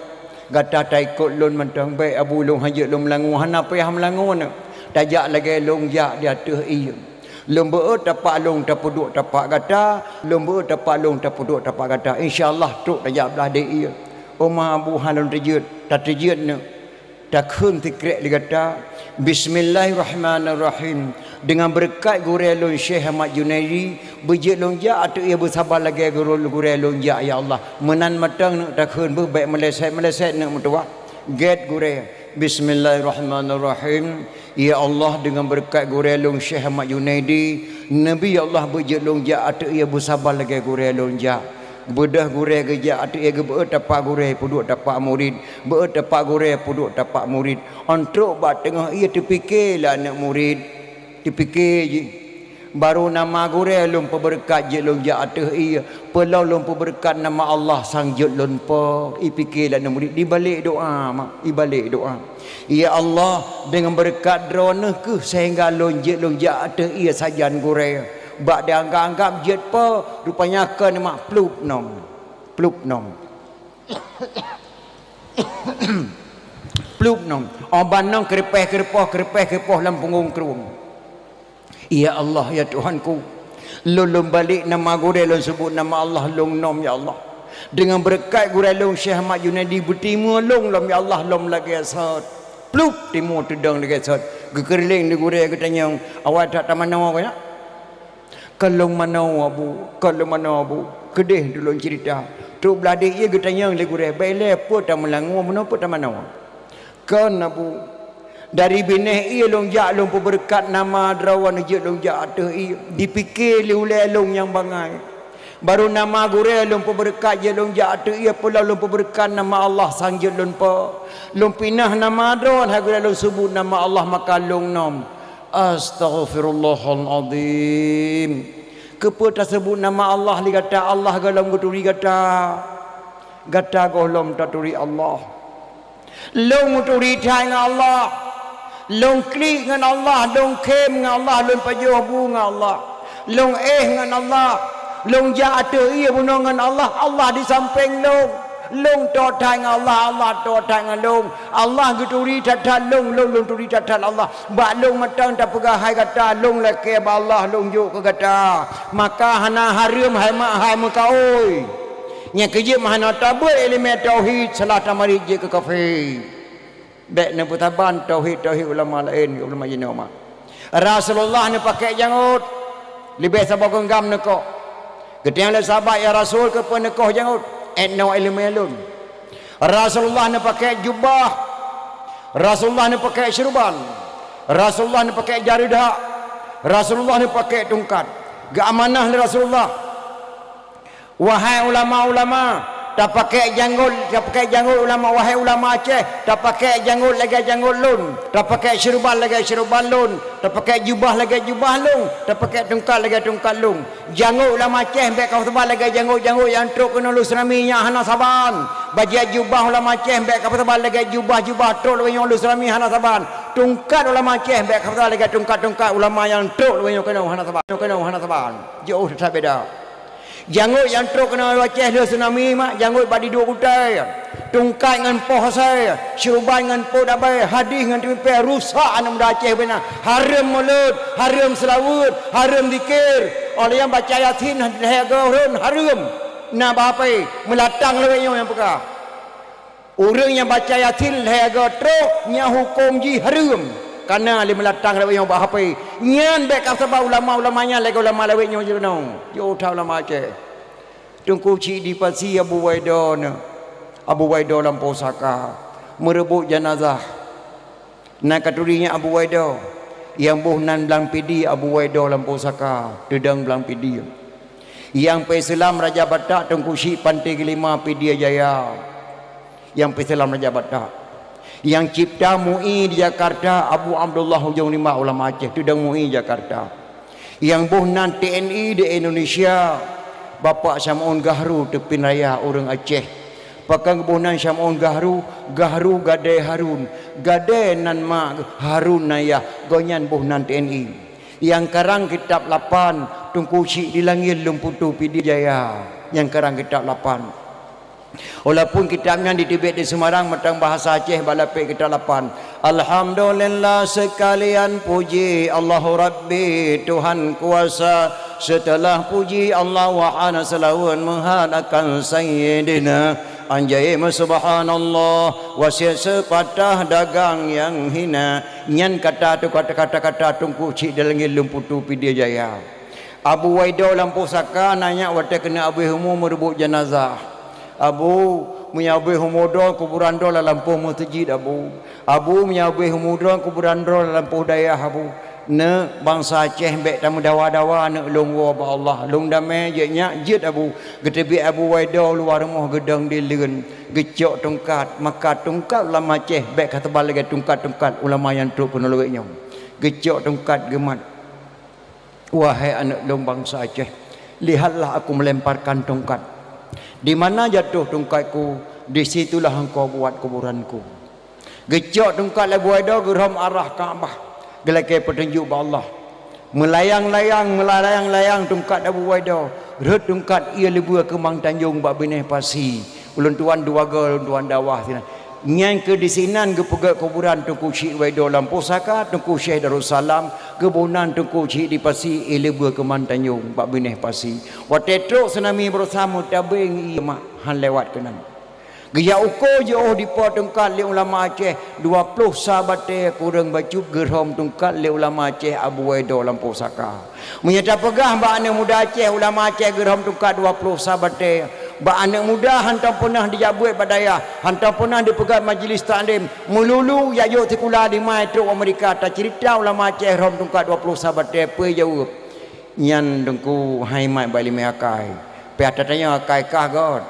Gata taikot lôn mantong." "Bèk, Abu, lôn han jeuet lôn meulangue." "Hana payah meulangue aneuk. Tajak lagèe lôn jak di ateueh ié. Lôn beuet tapak lôn tapeuduek tapak gata, lôn beuet tapak lôn tapeuduek tapak gata. Insya Allah trok tajak blah deh ié." "Oma, Abu, hana lôn teujeuet." "Tateujeuet neuk. Takheun sikrek lé gata, Bismillahirrahmanirrahim. Deungon beureukat gurèe lôn Syekh Ahmad Junaidi, beujeuet lôn jak ateueh ié beusaba lagèe gurèe lôn jak, ya Allah." Meunan mantong neuk takheun, beuh bèk meuleset-meuleset neuk meutuwah. Gèt gurèe, Bismillahirrahmanirrahim. "Ya Allah, deungon beureukat gurèe lôn Syekh Ahmad Junaidi, Nabi, ya Allah, beujeuet lôn jak ateueh ié beusaba lagèe gurèe lôn jak." Beudôh gurèe geujak ateueh ié, geubeuet tapak gurèe, peuduek tapak murit, beuet tapak gurèe, peuduek tapak murit. Ôn trok bak teungoh ié, teupike lé aneuk murit. Teupike jih, "Barô nama gurèe lôn peubeureukat jeuet lôn jak ateueh ié, peulom lôn peubeureukat nama Allah sang jeuet lôn po." Ipike lé aneuk murit, dibalek doa, mak, ibalek doa. "Ya Allah, deungon beureukat Droeneuh kheueh seuhingga lôn jeuet lôn jak ateueh ié sajan gurèe. Bak dianggab-anggab jeuet po, rupanya kon mak plup nom. Plup nom." Plup nom. Oban nom keureupeh-keureupôh, keureupeh-keureupôh lam punggong krueng. Ya Allah, ya Tuhanku, lôn, lôn balek nama gurèe, lôn seubut nama Allah lôn nom, ya Allah. Deungon beureukat gurèe lôn Syekh Ahmad Junaidi, beutimeue lôn lom, ya Allah, lom lagèe sot. Plup, timeue teudong lagèe sot. Geukeureuléng lé gurèe, geutanyong, "Awai that tamanoe kah nyak?" "Kon lôn manoe, Abu, kon lôn manoe, Abu. Keudeh tulông ceurita." Trok blah deh ié, geutanyong lé gurèe, "Bèk ilèe, peue tameulangô, meunoe peue tamanoe?" "Kon, Abu, Dari binéh ié lôn jak lôn peubeureukat nama droe, jeuet lôn jak ateueh ié. Dipike lé ulée lôn nyang bangai. Barô nama gurée lôn peubeureukat, jeuet lôn jak ateueh ié, peulom lôn peubeureukat nama Allah sang jeuet lôn po. Lôn pinah nama droe, hai gurée lôn seubut nama Allah maka lôn nom. Astaghfirullahalazim. Keupeue taseubut nama Allah lé gata? Allah gohlom geuturi gata. Gata gohlom taturi Allah. Lôn meuturi that ngon Allah. Lôn klik ngon Allah, lôn khém ngon Allah, lôn pajoh bu ngon Allah. Lôn éh ngon Allah. Lôn jak ateueh ié bunoe ngon Allah, Allah di sampéng lôn. Lôn toe that ngon Allah, Allah toe that ngon lôn. Allah geuturi that-that lôn, lôn, lôn turi that-that Allah. Bak lôn mantong tapeugah hai gata, lôn lakée bak Allah, lôn jok keu gata. Maka hana hareuem hai mak hai meukaôi. Nyang keujeuet meuhana tabeuet iéleumé tauhid, salah tamarit jeuet keu kafé. Bék neupeusaban tauhid-tauhid ulama laén, ulama jinoe mak. Rasulullah neupakée jangôt, leubeh saboh geunggam neukoh. Geutanyong lé sahabat, "Ya Rasul, keupeue neukoh jangôt?" "Ét noe iéleumé lôn." Rasulullah neupakée jubah. Rasulullah neupakée syeuruban. Rasulullah neupakée jari dahak. Rasulullah neupakée tungkat. Geuamanah lé Rasulullah. Wahai ulama-ulama, tapakée jangôt, tapakée jangôt ulama, wahai ulama Aceh, tapakée jangôt lagée jangôt lôn, tapakée syeuruban lagée syeuruban lôn, tapakée jubah lagée jubah lôn, tapakée tungkat lagée tungkat lôn. Jangôt ulama Aceh bék kapeusaban lagée jangôt-jangôt nyang trok keunoe lôn seunami nyang hana saban. Bajée jubah ulama Aceh bék kapeusaban lagée jubah-jubah trok lagée nyoe lôn seunami hana saban. Tungkat ulama Aceh bék kapeusaban lagée tungkat-tungkat ulama nyang trok lagée nyoe keunoe hana saban. Keunoe hana saban. Jiôh that beda. Jangôt nyang trok keunoe Aceh lôn seunami mak, jangôt bak diduek kutai. Tungkat ngon poh asai, syeuruban ngon po dabai, hadih ngon teumipée, rusak aneuk muda Aceh beuna. Hareuem mulod, hareuem seulaweuet, hareuem zikir. Óh lheueh nyan baca Yasin lhée goe rhon hareuem. Na bak hapé, meulatang lawét nyoe nyang peugah. Ureuëng nyang baca Yasin lhée goe trok, nyan huköm jih hareuem. Kana lé meulatang lawét nyoe bak hapé. Nyan bék kapeusaban ulama-ulama nyan lagée ulama lawét nyoe jinoe. Jiôh that ulama Aceh. Teungku Chik di Pasi Abu Waido nyoe. Abu Waido lam pusaka. Meureubot janazah. Na katuri nyan Abu Waido, nyang boh nan Blang Pidie Abu Waido lam pusaka, teudong Blang Pidie. Nyang peuseulamat Raja Batak Teungku Chik Panté Geulima Pidie Jaya. Nyang peuseulamat Raja Batak. Nyang cipta MUI di Jakarta Abu Abdullah Ujong Rimba ulama Aceh, teudong MUI Jakarta. Nyang boh nan T N I di Indonesia, Bapak Syam'un Gahru Teupin Raya ureuëng Aceh. Pakon geuboh nan Syam'un Gahru, Gahru Gadée Harun, Gadée nan ma, Harun nan yah, gobnyan boh nan T N I. Nyang karang kitab lapan, Teungku Chik di Langét Lôn Putu Pidie Jaya, nyang karang kitab lapan. Walaupun kitab nyan diteubiet di Semarang mantong bahasa Aceh bak lapék kitab lapan. Alhamdulillah seukalian puji Allahu Rabbi Tuhan kuasa. Seuteulah puji Allah, wahana seulaweuet meuhat akan Sayyidina. Anjai meusubhanallah, wasiet seupatah dagang nyang hina. Nyan kata tu kata-kata Teungku Chik di Langét Lôn Putu Pidie Jaya. Abu Waido lam pusaka na nyak watée keuneuk abéh umu meureubot janazah. Abu, meunyoe abéh umu droe kuburan droe lam lampôh meuseujid, Abu. Abu, meunyoe abéh umu droe kuburan droe lam lampôh dayah, Abu. Neuk, bansa Aceh bék tameudawa-dawa, neuk lôn woe bak Allah. Lôn damé jeuet nyak, jeuet Abu. Geuteubiet Abu Waido luwa rumoh geudong di leuen. Geucok tungkat, maka tungkat ulama Aceh bék ka teuba lagée tungkat-tungkat ulama nyang trok keunoe lawét nyoe. Geucok tungkat geumat. Wahai aneuëk lôn bansa Aceh, lihatlah aku melemparkan tongkat. Di mana jatuh tongkatku, di situlah engkau buat kuburanku. Geucok tongkat lé Abu Waido geurhom arah Ka'bah, geulakée peutunjuk bak Allah. Meulayang-layang, meulayang-layang tongkat Abu Waido, rhot tongkat ié leubue keumang tanjong bak binéh pasi. Ulôn tuan dua goe, ulôn tuan dakwah sinan. Nyan keuh disinan geupeugét kuburan Teungku Chik Waido lam pusaka Teungku Syekh Darussalam, geuboh nan Teungku Chik di Pasi, ié leubue keumang tanjong bak binéh pasi. Watée trok tsunami baroesa meutabeng ié mak han lewat keunan. Geujak uko jiôh dipo tongkat lé ulama Aceh, dua ploh sa batée kureueng bacut geurhom tongkat lé ulama Aceh Abu Waido lam pusaka. Meunyoe tapeugah bak aneuëk muda Aceh ulama Aceh geurhom tongkat dua ploh sa batée, Bak aneuëk muda hantom peunah jijak buet bak dayah, hantom peunah jipeugét majlis taklim, meululu jak jok sikula di ma trok Amerika, taceurita ulama Aceh rhom tungkat dua ploh sa batée, peue jaweueb? Nyan Teungku hai mat bak iéleumé akai. Pih ata tanyoe akai kah göt.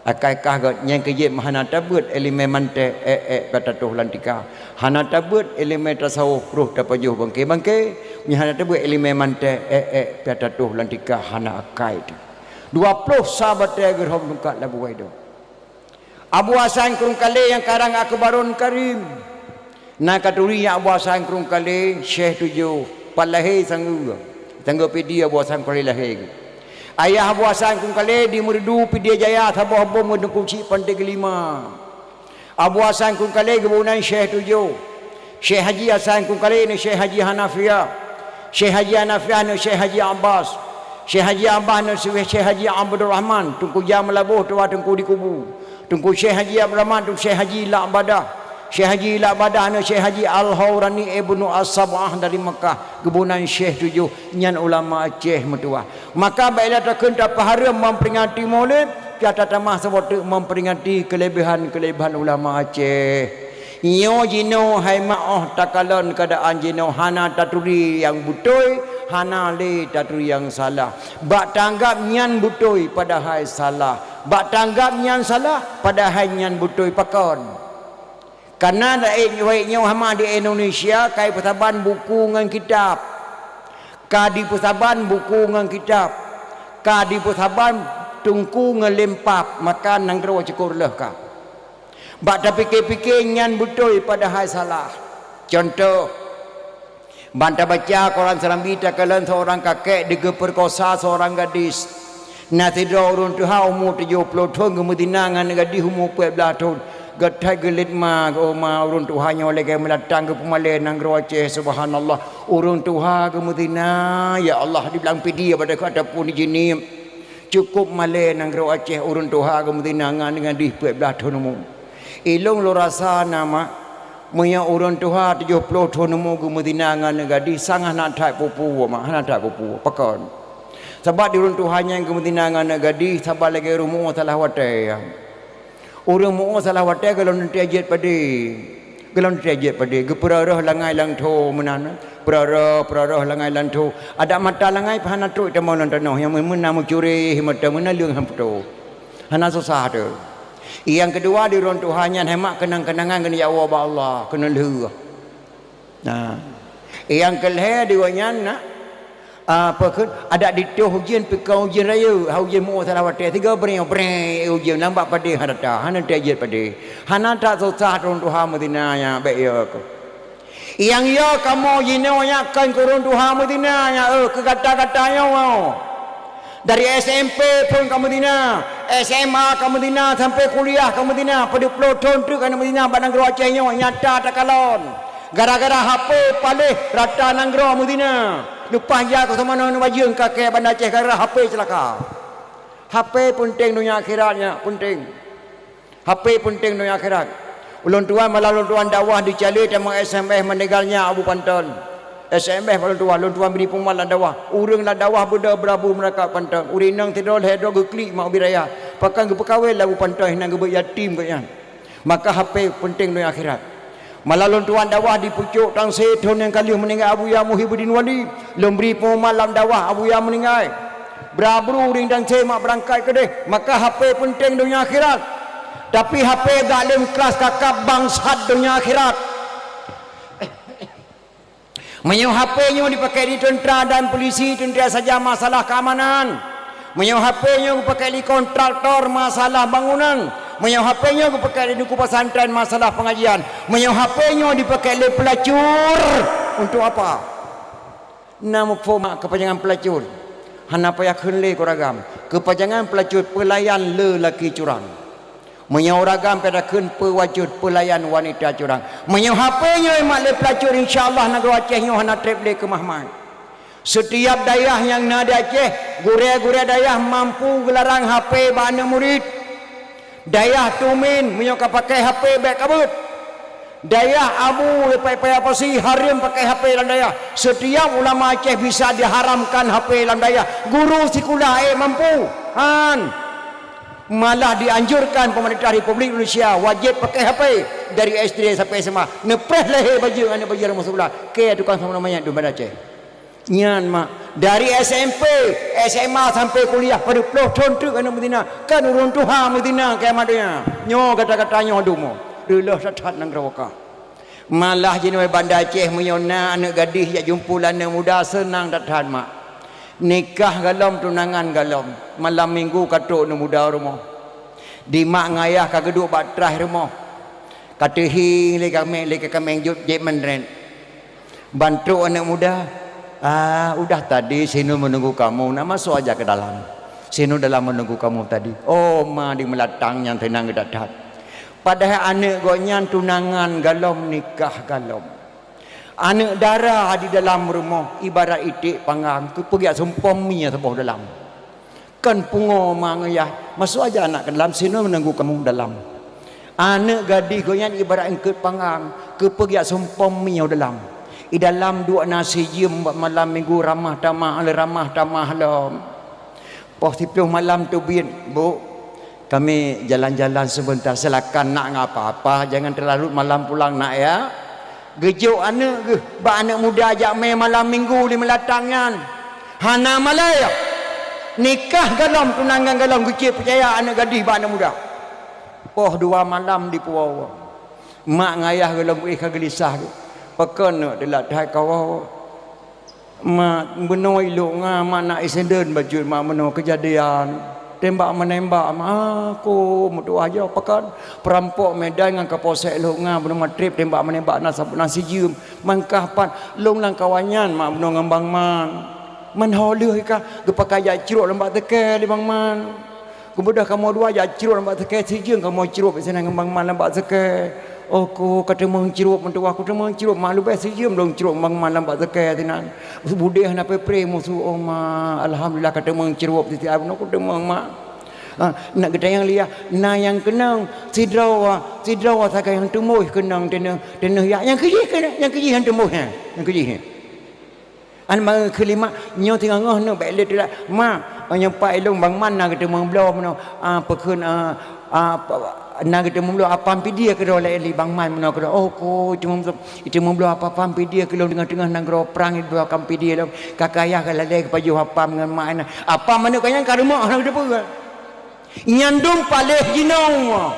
Akai kah göt nyang keu jeuet meuhana tabeuet iéleumé mantée, ék-ék pih tatoh lam tika. Hana tabeuet iéleumé tasawôh, roh tapajoh bangke-bangke. Meunyo hana tabeuet iéleumé mantée, ék-ék pih tatoh lam tika, hana akai teuh. Dua ploh sa batée geurhom tungkat labu wai dong. Abu Hasan Krueng Kalé nyang karang Akbarul Karim. Na katuri nyang Abu Hasan Krueng Kalé, Syekh Tujoh, pat lahé Sanggeue. Sanggeue Pidie Abu Hasan Krueng Kalé lahé. Ayah Abu Hasan Krueng Kalé di Meureudu Pidie Jaya, saboh bom ngon Teungku Chik Panté Geulima. Abu Hasan Krueng Kalé geuboh nan Syekh Tujoh. Syekh Haji Hasan Krueng Kalé neu Syekh Haji Hanafiah. Syekh Haji Hanafiah neu Syekh Haji Abbas. Syekh Haji Abbas neu Syekh Haji Abdul Rahman, Teungku Jam Meulaboh, tuha Teungku di Kubu. Teungku Syekh Haji Abdul Rahman, Teungku Syekh Haji Lak Badah. Syekh Haji Lak Badah neu Syekh Haji Al-Haurani Ibnu As-Sab'ah dari Meukah, geuboh nan Syekh Tujoh, nyan ulama Aceh meutuwah. Maka bèk lé takheun tapeuhareuem memperingati Maulid, ka tatamah saboh teuk memperingati keulebihan-keulebihan ulama Aceh. Nyoe jinoe hai mak, óh takalon keuadaan jinoe, hana taturi nyang beutôi, hana lé taturi nyang salah. Bak tanggab nyan beutôi padahai salah. Bak tanggab nyan salah padahai nyan beutôi. Pakon? Kareuna rakyat nyoe hama di Indonesia ka jipeusaban buku ngon kitab. Ka jipeusaban buku ngon kitab. Ka jipeusaban teungku ngon lempap, maka nanggroe cukôp reuloh ka. Bak tapike-pike nyan beutôi padahai salah. Cuntoh, ban tabaca Quran Serambi takalon seurang kakek digeupeukosa seurang gadis. Na sidroe ureuëng tuha umu tujoh ploh thon geumeuzina ngon gadis umu peuet blaih thon. Geuthai geulet ma, geuh ma ureuëng tuha nyoe lagée meulatang geupeumalée nanggroe Aceh, subhanallah. Ureuëng tuha geumeuzina, ya Allah, di blang Pidie ataupun di Jeunieb. Cukôp malée nanggroe Aceh ureuëng tuha geumeuzina ngon gadis peuet blaih thon umu. Ilôn lôn rasa na mak, meunyoe ureuëng tuha tujoh ploh thon umu geumeuzina ngon gadis, sang hana that peue-peue mak, hana that peue-peue. Pakon? Sabab di ureuëng tuha nyang geumeuzina ngon gadis, sabab lagée ureuëng muoh salah watée. Ureuëng muoh salah watée gohlom teuntée jeuet padé. Gohlom teuntée jeuet padé. Geupeureuroh langai lam tho meunan. Peureuroh, peureuroh langai lam tho. Adak mata langai pih hana trok tamong lam tanoh, nyang meunan meucureh mata meunan leueng han putôh. Hana susah teuh. Nyang keudua di ureuëng tuha nyan hai mak keunong-keunongan keuneuk jak woe bak Allah, keuneuk lheueh. Nah. Nyang keulhée di gobnyan na, apa kheun, adak ditôh ujeuen pih kon ujeuen rayeuk, ha ujeuen muoh salah watée, sigoe breng-breng ujeuen lam bak padé hana that, hana teuntée jeuet padé. Hana that susah ureuëng tuha meuzina nyan, bék yo keuh. Nyang yo kamoe jinoe nyan kon keu ureuëng tuha meuzina nyan, eh, keu gata-gata nyoe. Dari S M P phon ka meuzina, S M A ka meuzina, sampai kuliah ka meuzina, padub ploh thon treuk ka meuzina bak nanggroe Aceh nyoe, nyata takalon. Gara-gara H P paléh rata nanggroe meuzina. Leupah jak keu seumanoe neubajeung kakée Banda Aceh gara-gara H P ceulaka. H P peunteng donya akhirat nyan, peunteng. H P peunteng donya akhirat. Ulôn tuan malam lôn tuan dakwah di Calée, teuma S M S meninggalnya Abu Panton. S M S bak lôn tuan, lôn tuan bri peumat lam dakwah. Ureuëng lam dakwah beudôh beurabu meurakat Panton. Ureuëng inong sidroe lhée droe geuklik mak ubit raya. Pakon geupeukawén lé Abu Panton, hana geubeuet yatim gobnyan. Maka H P peunteng donya akhirat. Malam lôn tuan dakwah di pucôk Tangse thon nyang ka lheueh meuninggai Abuya Muhyibuddin Wali. Lôn bri peumat lam dakwah Abuya meuninggai. Bra bru ureuëng Tangse mak beurangkat keudeh, maka H P peunteng donya akhirat. Tapi H P galem klas kakab bangsat donya akhirat. Meunyoe H P nyoe dipakai di teuntra dan polisi, teuntra saja masalah keamanan. Meunyoe H P nyoe geupakai di kontraktor, masalah bangunan. Meunyoe H P nyoe geupakai di teungku pesantren, masalah pengajian. Meunyoe H P nyoe dipakai lé pelacur, untuk apa? Na muphom keupanjangan pelacur? Hana payah kheun lé keu ureuëng agam. Keupanjangan pelacur, peulayan lelaki curang. Meunyoe ureuëng agam payah takheun, peuwajôh peulayan wanita curang. Meunyoe H P nyoe mat lé pelacur, insya Allah nanggroe Aceh nyoe hana treb lé keumah-mah. Setiap dayah nyang na di Aceh, gurée-gurée dayah mampu geularang H P bak aneuëk murit. Dayah Tumin, meunyoe ka pakai H P bék ka beuet. Dayah Abu, Paya Pasi, hareuem pakai H P lam dayah. Setiap ulama Aceh bisa diharamkan H P lam dayah. Guru sikula ék mampu. Han. Malah dianjurkan pemerintah Republik Indonesia wajib pakai H P dari S D sampai S M A. Neupreh lahé bajeueng aneuk bajeueng rumoh sikula, keu tukang sampah manyét di Banda Aceh. Nyan mak, dari S M P, S M A sampai kuliah, padub ploh thon teuk aneuk meuzina, kan ureueng tuha meuzina kiamat donya. Nyoe gata-gata nyoe dumo, reuloh that-that nanggroe ka. Malah jinoe Banda Aceh meunyoe na aneuk gadih jak jumpul aneuk muda seunang that-that mak. Nikah galom, tunangan galom, malam minggu ka trok aneuk muda rumoh. Di mak ngon ayah ka geuduek bak traih rumoh. Ka teuhieng lé kaméng, lé kaméng jot jép meunrét. Ban trok aneuk muda, "Ah, udah tadi Sinun menunggu kamu, na masuk aja ke dalam. Sinun dalam menunggu kamu tadi." Oh, ma di meulatang nyan teunang geudat-dat. Padahai aneuk gobnyan tunangan galom, nikah galom. Aneuk dara di dalam rumoh ibarat iték panggang, keupeugét sumpom mie saboh dalam. Kon pungo ma ngon yah, masuk aja anak ke dalam, Sinun menunggu kamu dalam. Aneuk gadih gobnyan ibarat eungkôt panggang, keupeugét sumpom mie dalam. I dalam duek na sijeuem bak malam minggu ramah tamah, ramah tamah lom. Poh siplôh malam teubiet, "Bu, kami jalan-jalan sebentar, silakan nak ngon apa-apa, jangan terlarut malam pulang nak ya." Geujok aneuk geuh bak aneuk muda jak mè malam minggu di meulatang nyan. Hana malèe. Nikah galom, tunangan galom, geucit peucaya aneuk gadih bak aneuk muda. Poh dua malam dipuwoe. Mak ngon ayah gohlom éh ka geulisah geuh. Pakon neuk teulat hai kawoe. Mak, bunoe ilok nga, mak, na insiden bacut, mak, bunoe keujadian. Tembak menembak, mak, aku meutuah jaweueb pakon. Peurampok Medan ngon Kapolsek ilok nga, bunoe magrib tembak menembak na sab-, na sijeuem. Mangkah pat lôn lam kawan nyan, mak, bunoe ngon Bang Man. Man ho lheueh ka geupakai jak crok lam bak teuke lé Bang Man. Geubeudôh kamoe dua jak crok lam bak teuke, sijeuem kamoe crok sinan ngon Bang Man lam bak teuke. Oh, ku ka teumeung crok meutuah, ku teumeung crok, mak, leubeh sijeuem lôn crok Bang Man lam bak teuke sinan. Budeh hana preh-preh musoh, oh, mak, alhamdulillah ka teumeung crok siti ai bunoe ku teumeung, mak. Ah, nak geutanyong liah, na nyang keunong sidroe, sidroe sagai nyang teumoh keunong teuneuh, teuneuh yak nyang keujih keunong, nyang keujih nyang teumoh nyan, nyang keujih nyan. An meukeulima, nyoe teungoh-ngoh nyoe bèk lé teulat. Ma, nyoe pat ilôn Bang Man na geuteumeung bloe meunoe. Ah, peukheun, ah, ah, pa-, na geuteumeung bloe apam pidie keudroe lé Bang Man meunoe keudroe. Oh, ko, iteumeung bloe, iteumeung bloe apa-apam pidie keu lôn teungoh-teungoh nanggroe prang, idua akam pidie lôn. Ka keu ayah ka lalé geupajoh apam ngon mak na. Apam aneuk ka nyan ka rumoh na geuteupeue. Nyan dum paléh jinoe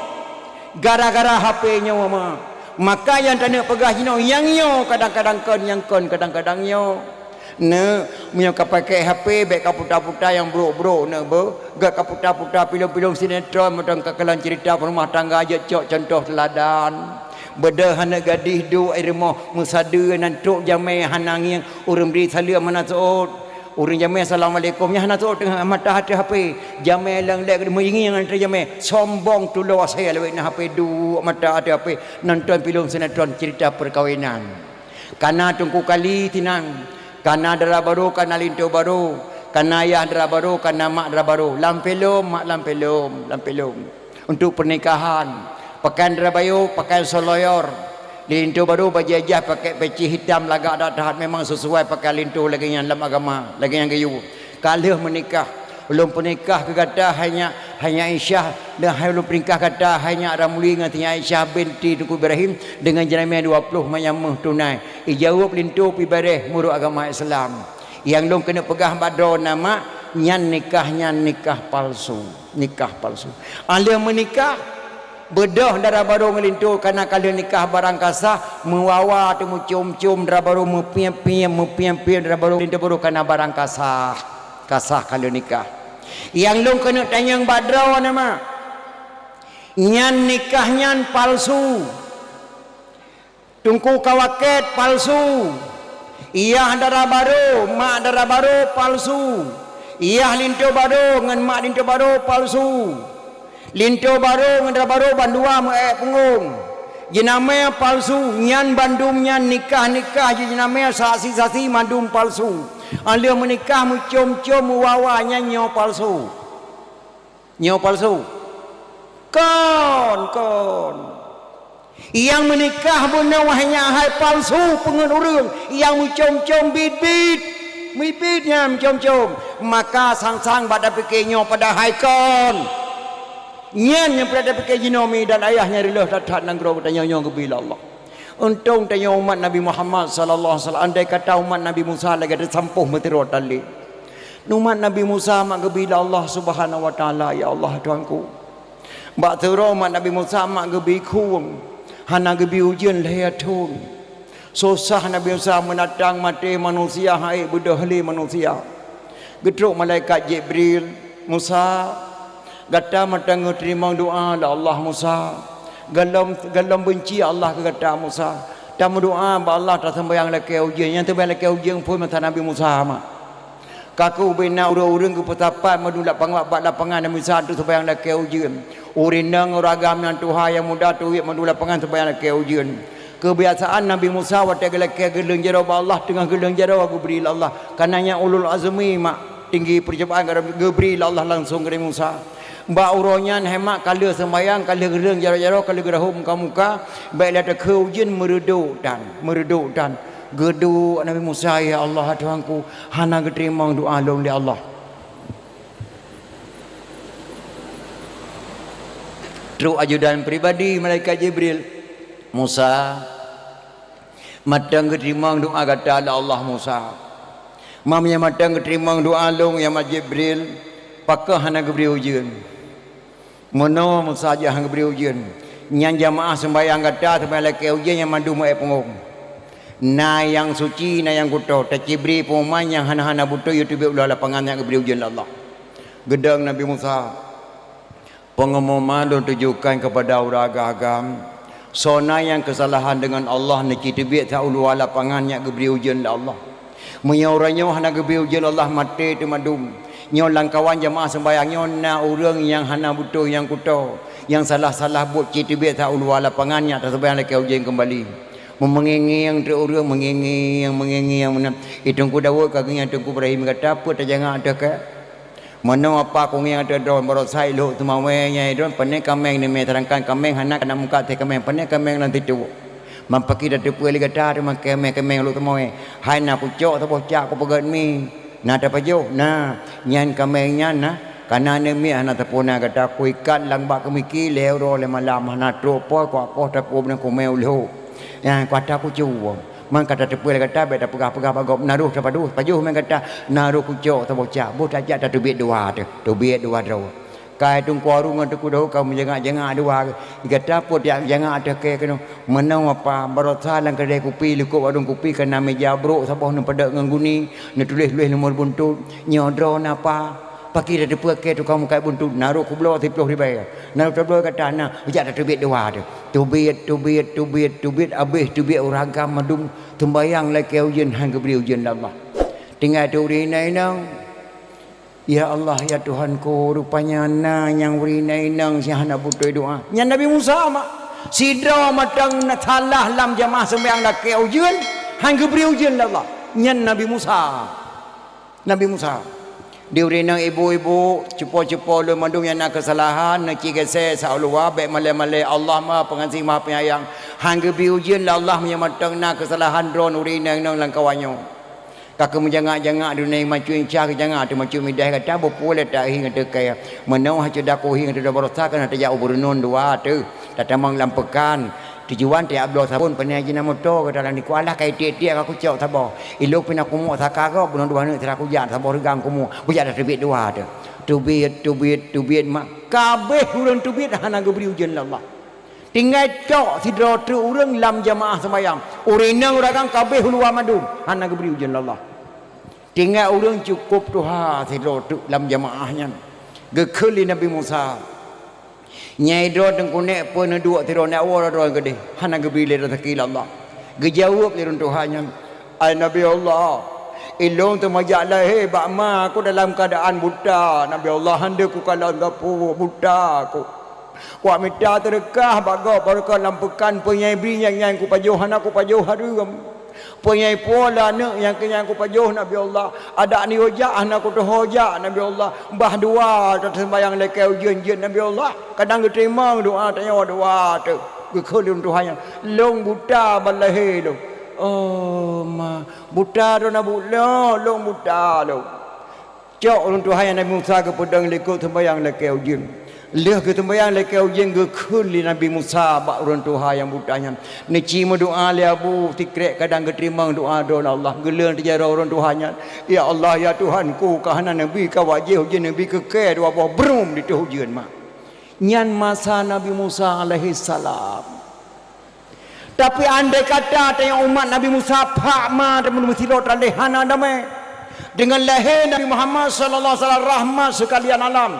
gara-gara H P nyoe ma. Maka nyang taneuk peugah jinoe nyang nyoe kadang-kadang kon, nyang kon kadang-kadang nyoe. Neuk, meunyoe ka pakai H P bèk ka puta-puta nyang brok-brok neuk beuh, gèt ka puta-puta pilon-pilon sinetron mantong ka kalon cerita rumah tangga jeuet cok contoh teuladan. Beudôh aneuk gadih duek i rumoh meusadeue nan trok jamèe hana ngieng, ureueng bri saleuem hana seuôt. Ureueng jamèe assalamualaikum, nyan hana seuôt teungoh mata ateueh H P. Jamèe leng lé meuingieng ateueh jamèe, sombong tulo asèe lawét na H P duek mata ateueh H P nonton pilon sinetron cerita perkawinan. Kana teungku kali sinan, kana dara barô, kana linto barô, kana yah dara barô, kana mak dara barô. Lam filem, mak lam filem, lam filem. Untuk pernikahan, pakaian dara barô, pakaian soloyor. Linto barô bajèe jih pakai peci hitam lagak that-that, memang sesuai pakaian linto lagèe nyan lam agama, lagèe nyan geuyue. Ka lheueh meunikah, ulôn peunikah keu gata hai nyak, hai nyak Aisyah, dan hai ulôn peunikah gata hai nyak Ramli ngon si nyak Aisyah binti Teungku Ibrahim deungon jeuramèe dua ploh manyam méuh tunai. Ijaweueb linto pih bareh meunurot agama Islam. Nyang lôn keuneuk peugah bak droeneuh na mak, nyan nikah nyan nikah palsu. Nikah palsu. Aleuh meunikah, beudôh dara barô ngon linto kana ka lheueh nikah barang ka sah, meuwawa teumeucom-com dara barô, meupiep-piep, meupiep-piep dara barô, linto barô kana barang ka sah. Ka sah ka lheueh nikah. Nyang lôn keuneuk tanyong bak droeneuh na mak, nyan nikah nyan palsu. Teungku ka wakét palsu. Yah dara barô, mak dara barô palsu. Yah linto barô ngon mak linto barô palsu. Linto barô ngon dara barô bandua meu-ék punggong. Jeunamé palsu, nyan bandum nyan nikah-nikah jeuet jeunamé, saksi-saksi mandum palsu. Aleuh meunikah meucom-com meuwawa nyan nyoe palsu. Nyoe palsu. Kon, kon. Nyang meunikah bunoe hai nyan hai palsu peungeut ureueng, nyang meucom-com bit-bit. Bit-bit nyan meucom-com. Maka sang-sang bak tapike nyoe padahai kon. Nyan nyang peureulèe tapike jinoe mi dan ayah nyang reuloh that-that nanggroe geutanyoe nyoe geubri lé Allah. Untông tanyoe umat Nabi Muhammad sallallahu alaihi wasallam, andai kata umat Nabi Musa lagèe teusampôh meuteurot tali. Umat Nabi Musa mak geubri lé Allah Subhanahu wa Taala, ya Allah Tuhanku. Bak teurot umat Nabi Musa mak geubri khueng, hana geubri ujeuen lhèe thôn. Susah Nabi Musa meunatang maté manusia hai beudôh lé manusia. Geutrok malaikat Jibril, "Musa, gata mantong geuteurimong doa lé Allah Musa. Gohlom, gohlom beunci Allah keu gata Musa. Tameudoa bak Allah taseumbahyang lakèe ujeuen." Nyang seumbahyang lakèe ujeuen phôn masa Nabi Musa mak. Kaku ubena ureueng-ureueng geupeusapat mandum lapangan bak lapangan Nabi Musa tu seumbahyang lakèe ujeuen. Ureueng inong ureueng agam nyang tuha nyang muda tuwét mandum lapangan seumbahyang lakèe ujeuen. Keubiasaan Nabi Musa watèe geulakèe geuleueng jaroe bak Allah, teungoh geuleueng jaroe geubri lé Allah. Kareuna nyan ulul azmi mak tinggi peucobaan geubri lé Allah langsông keu Nabi Musa. Bak uroe nyan hai mak ka lheueh seumbahyang, ka lheueh geuleueng jaroe-jaroe, ka lheueh geurahom muka-muka, bèk lé takheun ujeuen meureudok tan, meureudok tan. Geuduek Nabi Musa, "Ya Allah, Tuhanku, hana geuteurimong doa lôn lé Allah." Trok ajudan pribadi malaikat Jibril, "Musa, mantong geuteurimong doa gata lé Allah Musa. Meunyoe mantong geuteurimong doa lôn ya mak Jibril, pakon hana geubri ujeuen?" Meunoe Musa jak han geubri ujeuen, nyan jamaah seumbahyang gata seumbahyang lakèe ujeuen nyang mandum ék punggong. Na nyang suci, na nyang kuto, tacibri peumain nyang hana-hana beutôi yue teubiet u luwa lapangan nyang geubri ujeuen lé Allah. Geudong Nabi Musa, "Pengumuman lôn tujukan kepada ureueng agam-agam, soe na nyang keusalahan deungon Allah neuci teubiet sa u luwa lapangan nyang geubri ujeuen lé Allah. Meunyoe uroe nyoe hana geubri ujeuen Allah maté teuma dum. Nyoe lamkawan jamaah seumbahyang nyoe na ureueng nyang hana beutôi nyang kuto, nyang salah-salah buet ci teubiet sa u luwa lapangan nyang taseumbahyang lakèe ujeuen keumbali." Meungieng-ngieng trok ureueng, meungieng-ngieng, meungieng-ngieng meunan. "Ih Teungku Daud ka geungieng Teungku Ibrahim gata peue tajangak teuh kèe?" "Meunoe apa kungieng ateueh droe, baroesa ilhok teumawé nyang droe, pane kaméng neumè, seudangkan kaméng hana kana muka teuh kaméng, pane kaméng lam situ. Meupakidah teupeue lé gata teuma kaméng-kaméng lhok teumawé. Hai na kucok saboh cak kupeugöt mi, na tapajoh, na, nyan kaméng nyan na, kana neumè hana tapuna gata kuikat lam bak keumiki lhèe uroe lhèe malam, hana trok po kuak poh takub dan kumè ulhok. Nyan kata kucue." Man ka tateupeue lé gata, bèk tapeugah-peugah bak gob, na roh tapajoh, pajoh mé gata, na roh kucok saboh cak, boh tajak tateubiet dua teuh, teubiet dua droe. Kai Teungku Harun ngon Teungku Daud ka meujangak-jangak dua, gata peue tajak jangak teuh kèe keunoe. Meunoe apa, baroesa lam keudè kupi, likot warông kupi, ka na meuja brok saboh neupeudeuet ngon guni, neutuléh-tuléh nomor buntut, nyoe droeneuh apa? Pakri tateupeue kèe tukang meukat buntut, na roh kubloe siplôh ribèe, na roh tabloe gata na, jak tateubiet dua teuh. Teubiet, teubiet, teubiet, teubiet, abéh teubiet ureueng agam mandum. Seumbahyang lakèe ujeuen han geubri ujeuen lé Allah. Tinggai teuh ureueng inong-inong. Ya Allah, ya Tuhanku, rupanya na nyang ureueng inong-inong nyang hana beutôi doa. Nyan Nabi Musa mak. Sidroe mantong na salah lam jamaah seumbahyang lakèe ujeuen, han geubri ujeuen lé Allah. Nyan Nabi Musa. Nabi Musa. Di ureueng inong ibu-ibu, cupo-cupo lôn mandum nyang na keusalahan, neuci geusék sa u luwa, bèk malèe-malèe, Allah Maha Pengasih, Maha Penyayang. Han geubri ujeuen lé Allah meunyoe mantong na keusalahan droeneuh ureueng inong-inong lam kawan nyoe. Ka keuh meujangak-jangak dunia macut inca geujangak teuh macut midah gata, beupeue lé tahi ngon teukai. Meunoe hana teudaku hi ngon teudaku baroesa keunoe tajak u Beureunon dua teuh, tatamong lam peukan. Tujuan tajak bloe sabon, pane jih na moto gata lam dikeue, alah ka itiek-tiek ka kucok saboh. Ilôn pih na kumok saka gob, bunoe dua aneuk sira kujak saboh reugang kumok, kujak tateubiet dua teuh. Teubiet, teubiet, teubiet mak. Ka abéh ureueng teubiet hana geubri ujeuen lé Allah. Tinggai cok sidroe treuk ureueng lam jamaah seumbahyang. Ureueng inong ureueng agam ka abéh u luwa mandum, hana geubri ujeuen lé Allah. Tinggai ureueng cukôp tuha sidroe treuk lam jamaah nyan. Geukheun lé Nabi Musa, "Nyai droe Teungku Nèk peue neuduek sidroe nèk woe droe keudeh, hana geubri lé raseuki lé Allah." Geujaweueb lé ureueng tuha nyan, "Ai Nabi Allah, ilôn teuma jak lahé bak ma ku dalam keuadaan buta, Nabi Allah, han deuh kukalon sapeue, buta ku. Kuak mita teureukah bak gob barokon lam peukan, peue nyang ibri nyan nyang kupajoh, hana kupajoh hareuem. Peue nyang ipuwoe lé aneuk nyang keu nyan kupajoh, Nabi Allah. Adak niyok jak hana kutuho jak, Nabi Allah. Bah dua taseumbahyang lakèe ujeuen jeuet, Nabi Allah. Kadang geuteurimong doa tanyoe dua teuh." Geukheun lé ureueng tuha nyan, "Lôn buta ban lahé lôn." "Oh ma, buta droeneuh bu-, lôn, lôn buta lôn." Cok ureueng tuha nyan Nabi Musa geupeudong likot seumbahyang lakèe ujeuen. Lheueh geuteumbayang lakée ujeuen geukheun lé Nabi Musa bak ureuëng tuha nyang buta nyan. Neuci meudoá lé Abu Tikrek kadang geuteurimong doá droe lé Allah. Geuleueng teujaroe ureuëng tuha nyan, "Ya Allah, ya Tuhanku, ka hana neubi ka wajéh ujeuen, neubi keu kée dua boh brum ditoh ujeuen mak." Nyan masa Nabi Musa alaihissalam. Tapi andai kata teuh umat Nabi Musa phak ma teumeusidroe tandeh hana damai. Dengan lahé Nabi Muhammad sallallahu alaihi wasallam rahmat sekalian alam.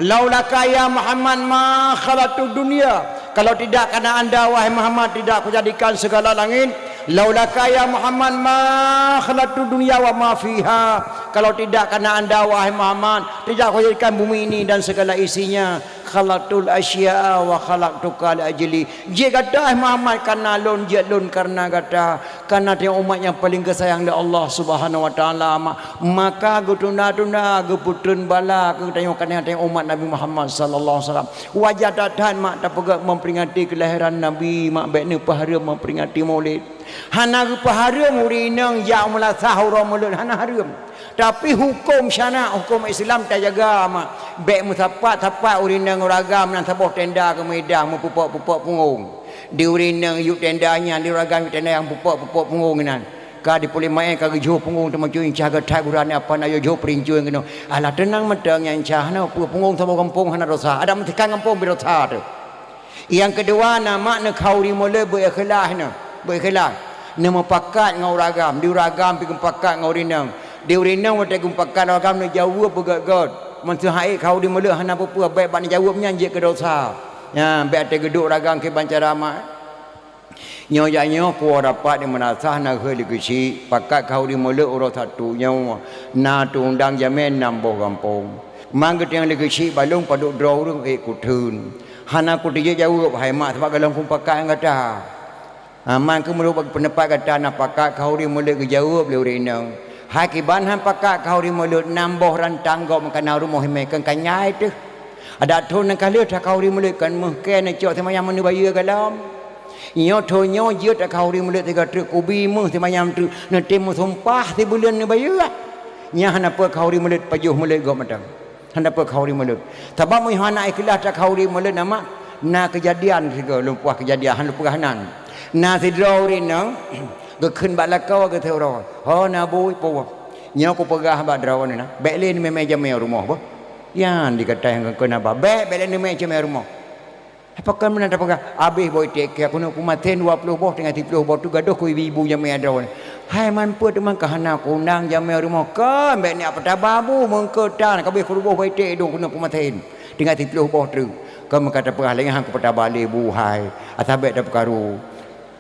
Laulaka ya Muhammad ma khalaqtud dunya. Kalau tidak karena anda wahai Muhammad tidak kujadikan segala langit. Laulaka ya Muhammad ma khalaqtud dunya wa ma fiha. Kalau tidak karena anda wahai Muhammad tidak kujadikan bumi ini dan segala isinya. Khalaqtul asya'a wa khalaqtuka li ajli. Jeuet gata hai Muhammad karena lôn, jeuet lôn karena gata. Karena tanyoe umat nyang paleng geusayang lé Allah Subhanahu wa Taala, ma-, maka geutunda-tunda, geupeuteun bala keu tanyoe, karena tanyoe umat Nabi Muhammad sallallahu alaihi wasallam. Wajar that-that mak tapeugah memperingati kelahiran Nabi, mak bék neupeuhareuem memperingati Maulid. Hana geupeuhareuem ureuëng inong jak meulasah uroe Maulid, hana hareuem. Tapi huköm syarak, huköm Islam tajaga mak. Bék meusapat-sapat ureuëng inong ureuëng agam nan saboh tenda keu meudang meupupok-pupok punggong. Di ureuëng inong yub tenda nyan, di ureuëng agam yub tenda nyang pupok-pupok punggong nan. Ka di puléh maén ka geujôh punggong teuma cuy incah geuthai gurane apa na yôh jôh peurincueng keunoe. Alah teunang mantong nyang incah, hana peue punggong saboh gampông hana dosa. Adak meusikan gampông beu dosa teuh. Nyang keudua na mak neukhauri mulod beu ikhlas nyoe, beu ikhlas. Neumupakat ngon ureuëng agam, di ureuëng agam pih geumupakat ngon ureuëng inong. Di ureuëng inong watée geumupakat ureuëng agam neujaweueb beugét-gét. Meuseuha ék khauri mulod hana peue-peue, bék bak neujaweueb nyan jeuet keu dosa. Nyan bék até geuduek ureuëng agam kiban cara mak. Nyoe jak nyoe kuwoe rapat di meunasah na geuhôi lé geuchik, pakat khauri mulod uroe Sabtu nyoe na teuundang jamé nam boh gampông. Man geutanyoe lé geuchik balong padub droe ureuëng ék kutheun. Hana kuteujeuet jaweueb hai mak sabab golom kumupakat ngon gata. Ha, man keuh meunurot bak peundapat gata na pakat khauri mulod geujaweueb lé ureuëng inong. Hai kiban han pakat khauri mulod nam boh rantang gob meukanan rumoh imé keu kanyai teuh. Adak thon nyang ka lheueh takhauri mulod kon meuh kée neucok seumayang meuneuk bayeue golom. Nyoe thon nyoe jeuet takhauri mulod sigoe treuk kubi meuh seumayang treuk neutem meusumpah sibuleuen neubayeue. Nyan hana peue khauri mulod pajoh mulod gob mantong. Hana peue khauri mulod. Sabab meunyoe hana ikhlas takhauri mulod na mak, na keujadian sigoe lôn puah keujadian hana lôn peugah nan. Na sidroe ureuëng inong geukheun bak lakoe geuh siuroe, "Ho na bui puwoe. Nyoe kupeugah bak droeneuh na, bék lé neumé-mé jamé rumoh boh." Nyan di gata nyang geukheun haba, "Bék, bék lé neumé jamé rumoh." Pakon meunan tapeugah, "Abéh boh iték kée keunoe kumasen dua ploh boh teungoh siploh boh treuk gadôh keu ibu-ibu jamé droeneuh." Hai man peue teuma ka hana kuundang jamé rumoh, kon bék neujak peutaba bu meungkeutan ka abéh keu reuboh boh iték idong keunoe kumasen teungoh siploh boh treuk. Kon meuka tapeugah lagée nyan kupeutaba lé bu hai, asa bék tapeukaru.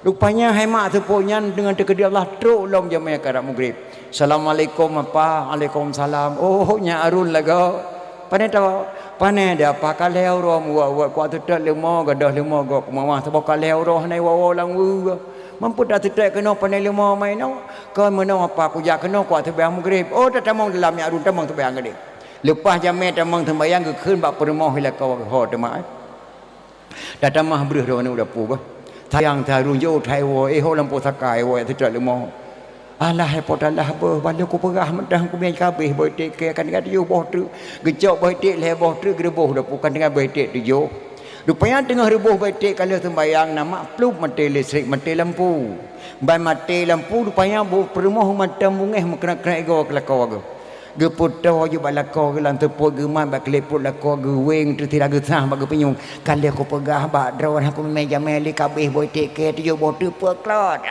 Rupanya hai mak seupôt nyan deungon teukeudi Allah trok lom jamé karab mugreb. "Assalamualaikum apa?" "Alaikumsalam." "Oh, nyak Arun lagoe." "Pane tawoe?" "Pane di apa ka lhée uroe meuwoe-woe kuat teutot leumo gadôh leumo gob keumawah saboh ka lhée uroe hana iwoe-woe lam weue." "Mampu tateutot keunoe pane leumo ma inoe?" "Kon meunoe apa kujak keunoe kuat seumayang mugreb." "Oh, tatamong dalam nyak Arun tamong seumayang gadeh." Leupah jamé tamong seumayang geukheun bak peurumoh lakoe ho teuma. Tatamah breuh droeneuh u dapu bah. Sayang taru jok hai woe, eh ho lam pusaka hai woe teutot leumo. Alah hai po talah beuh, balo kupeugah meudah kumiet kabeh boh iték kée kan ka tujoh boh treuk. Geucok boh iték lhée boh treuk geureuboh u dapu kan teungoh boh iték tujoh. Rupanya teungoh reuboh boh iték ka lheueh seumbayang na mak plup maté listrik, maté lampu. Ban maté lampu rupanya bu peurumoh mantong beungéh meukrek-krek igoe keu lakoe geuh. Geupeutoe jeuet bak lakoe geuh lam seupôt geumat bak klep pruet lakoe geuh weng teusira geusah bak geupinyueng. Ka lheueh kupeugah bak droe hana kumé jamé lé kabeh boh iték kée tujoh boh treuk peuklot.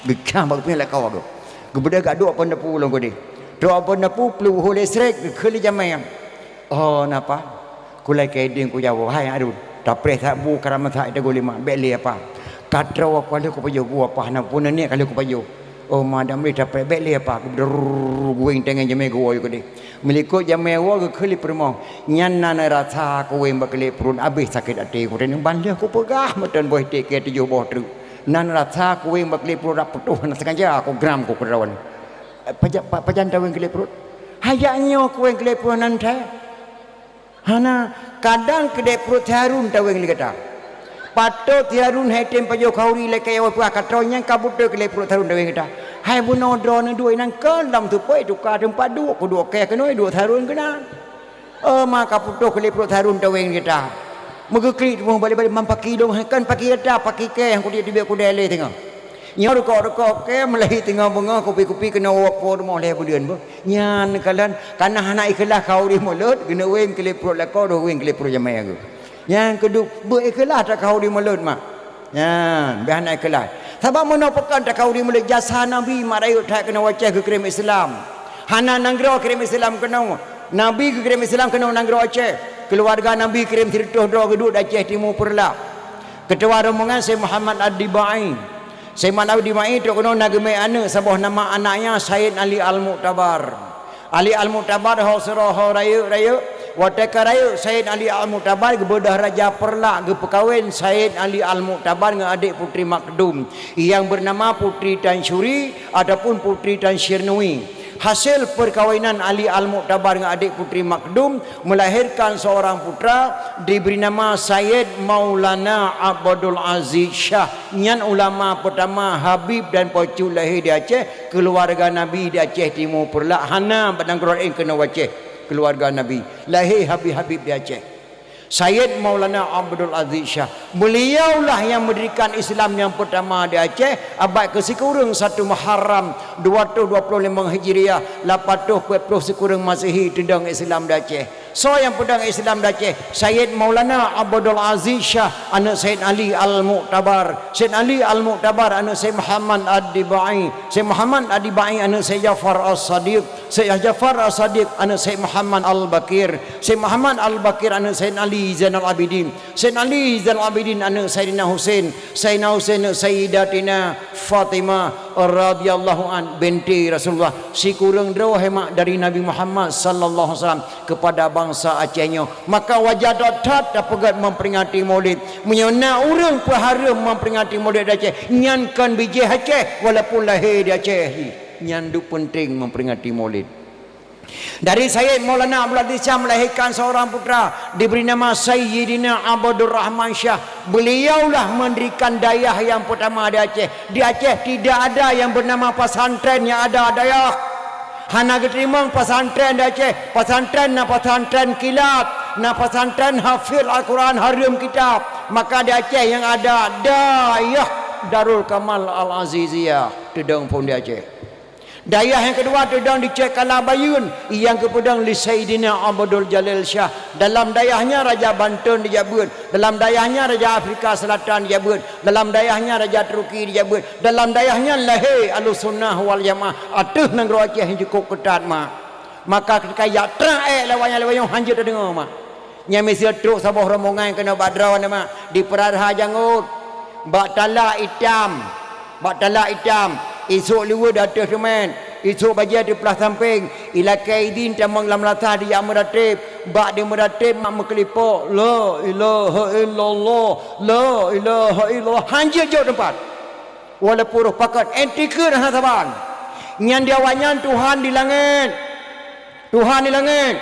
Geusah bak geupinyueng lakoe geuh. Geubeudôh gak duek pon dapu lom keudeh. Trok pon dapu plup ho listrik geukheun lé jamé. Oh napa? Kulai keu idin kujaweub, "Hai Arun, tapreh that bu karam that teugulima, bék lé apa. Ka troe ku lheueh kupajoh bu apa hana pun neuniet ka lheueh kupajoh." Oh ma dam lé tapreh, bék lé apa. Drrrr, guweng tengeng jamé geuwoe keudeh. Meulikot jamé woe geukheun lé peurumoh. Nyan na neurasa kuweng bak klep pruet abéh sakét até ku teuneuk ban lheueh kupeugah meuton boh iték kée tujoh boh treuk. Na neurasa kuweng bak klep pruet rak putôh hana sengaja kugram ku keudroe. Pajan, pa-, pajan taweng klep pruet? Hajat nyoe kuweng klep pruet nan thai. Hana, kadang keudeh pruet si Harun taweng lé gata. Patot si Harun hai tem pajoh khauri lakée awai peugah ka troe nyang ka beutôi keudeh pruet si Harun taweng gata. Hai bunoe droeneuh duek inan keu lam teupeu tuka teumpat duek, kuduek kée keunoe duek si Harun keunan. Oh, ma ka putôh keu lé pruet sarun taweng gata. Meugeuklik teuma balek-balek, "Man paki dong, hai kan paki gata, paki kèe nyang kudiek teubiet kudèe lé teungoh." Nyoe rukok-rukok kèe meulahé teungoh beungoh, kupi-kupi keunoe woe po rumoh lhèe buleuen beuh. Nyan kalon, kana hana ikhlaih keu ureueng mulod, keuneuk weng keu lé pruet lakoe, dong weng keu lé pruet jamèe geuh. Nyang keudua, beu ikhlaih that keu ureueng mulod, mak. Nyan, beu hana ikhlaih. Sabab meunoe pakon that keu ureueng mulod, jasa Nabi mak rayeuk that keunoe u Aceh geukirém Islam. Hana nanggroe kirém Islam keunoe. Nabi geukirém Islam keunoe nanggroe Aceh. Keuluwarga Nabi kirém sireutôh droe geuduek di Aceh Timu Peureulak. Keutua rombongan Syekh Muhammad Ad-Dibai. Syekh Muhammad Ad-Dibai trok keunoe na geumè aneuk saboh nama, aneuk nyan Said Ali Al-Mu'tabar. Ali Al-Mu'tabar ho sidroe ho rayeuk-rayeuk. Watèe ka rayeuk, Said Ali Al-Mu'tabar geubeudôh raja Peureulak geupeukawen Said Ali Al-Mu'tabar ngon adék Putri Makdum nyang beunama Putri Tansyuri ataupun Putri Tansyirnui. Hasil peukawinan Ali Al-Mu'tabar ngon adék Putri Makdum meulahirkan seorang putra diberi nama Sayyid Maulana Abdul Aziz Syah. Nyan ulama peutama, habib dan peucut lahé di Aceh, keuluwarga Nabi di Aceh Timu Peureulak, hana bak nanggroe laén keunoe u Aceh, keuluwarga Nabi. Lahé habib-habib di Aceh. Sayyid Maulana Abdul Aziz Syah. Beliaulah nyang meundirikan Islam nyang peutama di Aceh, abad keusikureueng satu Muharram, dua ratus dua puluh lima Hijriah, lapan ratus empat puluh sikureueng Masehi, teudong Islam di Aceh. Soe nyang peudong Islam di Aceh? Sayyid Maulana Abdul Aziz Syah, aneuk Sayyid Ali Al-Mu'tabar. Sayyid Ali Al-Mu'tabar, aneuk Sayyid Muhammad Ad-Dibai. Sayyid Muhammad Ad-Dibai, aneuk Sayyid Ja'far As-Sadiq. Sayyid Ja'far As-Sadiq, aneuk Sayyid Muhammad Al-Baqir. Sayyid Muhammad Al-Baqir, aneuk Sayyid Ali Zainal Abidin. Sayyid Ali Zainal Abidin, aneuk Sayyidina Husain. Sayyidina Husain, aneuk Sayyidatina Fatimah radhiyallahu an, binti Rasulullah. Sikureueng droe, hai mak, dari Nabi Muhammad sallallahu alaihi wasallam kepada bangsa Aceh nyoe. Maka wajar that-that tapeugèt memperingati Maulid. Meunyoe na ureueng peuhareuem memperingati Maulid di Aceh, nyan kon bijéh Aceh, walaupun lahé di Aceh jih. Nyan duek peunteng memperingati Maulid. Dari Sayyid Maulana Abdul Aziz Syah melahirkan seorang putra, diberi nama Sayyidina Abdul Rahman Syah. Beliaulah mendirikan dayah yang pertama di Aceh. Di Aceh tidak ada yang bernama pesantren, yang ada dayah. Hana geuteurimong pesantren di Aceh. Pesantren na pesantren kilat, na pesantren hafiz Al-Quran, hareuem kitab. Maka di Aceh yang ada dayah Darul Kamal Al-Aziziyah, teudong phôn di Aceh. Dayah nyang keudua teudong di Cek Kala Bayeuen, nyang geupeudong lé Saidina Abdul Jalil Syah. Dalam dayah nyan Raja Banten dijak beuet, dalam dayah nyan Raja Afrika Selatan dijak beuet, dalam dayah nyan Raja Turki dijak beuet, dalam dayah nyan lahé Ahlussunnah wal Jamaah ateueh nanggroe Aceh nyang cukôp keutat, mak. Maka ketika jak trang ék lawang nyan lawang nyoe hanjeuet tadeungoe, mak. Nyan miseue trok saboh rombongan keunoe bak droeneuh, mak, dipeurara jangôt, bak talak itam, bak talak itam, isôk liweuet di ateueh teumèn, isôk bajèe teuplah sampéng, ilakèe idin tamong lam lasah dijak meurateb, bak dimeurateb mak meukeulipok, "La ilaha illallah, la ilaha illallah," hanjeuet jok teumpat. Walaupun roh pakat, ék tikeue hana saban. Nyan di awaknyan Tuhan di langét. Tuhan di langét.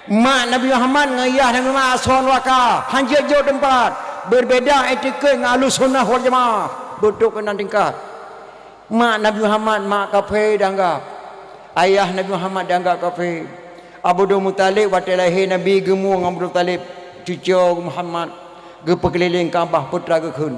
Mak Nabi Muhammad ngon yah Nabi Muhammad asoe neuraka, hanjeuet jok teumpat. Beubeda itikeuet ngon Ahlussunnah wal Jamaah. Beutôi keunan tingkat. Mak Nabi Muhammad, mak kafé dianggap. Ayah Nabi Muhammad dianggap kafé. Abdul Muthalib watèe lahé Nabi geumueng Abdul Muthalib, cucoe Muhammad. Geupeukeulileng Ka'bah, peue teuma geukheun,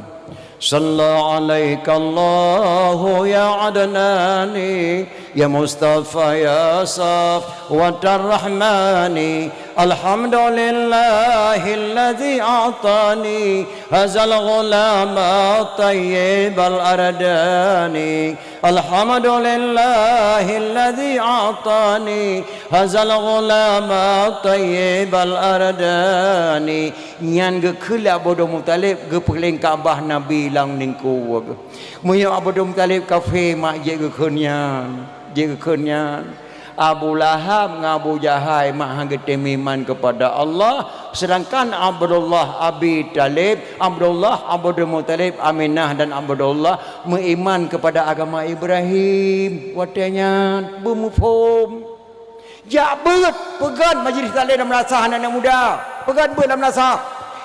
"Shalla 'alaikallahu ya Adnani, ya Mustafa ya Safwatar Rahmani. Alhamdulillahilladzi a'tani hadzal ghulama thayyibal ardani." Alhamdulillahilladzi a'tani hadzal ghulama thayyibal ardani. Nyan geukheun lé Abdul Muthalib geupeukeulileng Ka'bah Nabi lam ningku. Meunyoe Abdul Muthalib kafé, mak, jeuet geukheun nyan, jeuet geukheun nyan. Abu Lahab ngon Abu Jahal, mak, han geutem iman kepada Allah, sedangkan Abdullah Abi Thalib, Abdullah Abdul Muthalib, Aminah dan Abdullah meuiman kepada agama Ibrahim. Watèe nyan beumuphom. Jak beuet, peugöt majlis taklim lam madrasah aneuk-aneuk muda. Peugöt beuet lam madrasah.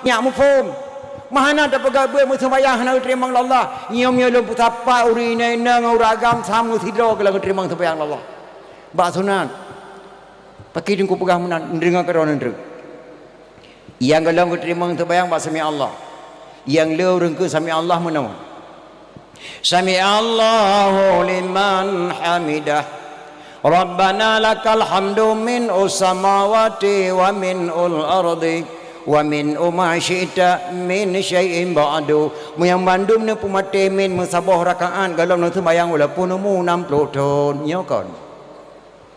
Nyak muphom. Meuhana tapeugöt beuet, meuseumayang hana geuteurimong lé Allah. Nyoe-nyoe lôn peusapat ureueng inong-inong ngon ureueng agam sama sidroe keu lôn geuteurimong seumayang lé Allah. Bak sunat. Pakri Teungku peugah meunan, neudeungoe keudroe neuh treuk. Nyang gohlom geuteurimong teubayang bak sami Allah. Nyang le ureuëng keu sami Allah meunoe. Sami'allahu liman hamidah. Rabbana lakal hamdu min ussamawati wa min ul ardi wa min uma syi'ta min syai'in ba'du. Meunyoe bandum neupeumaté min meusaboh rakaat gohlom neuseumayang walaupun umu enam puluh thon. Nyoe kon.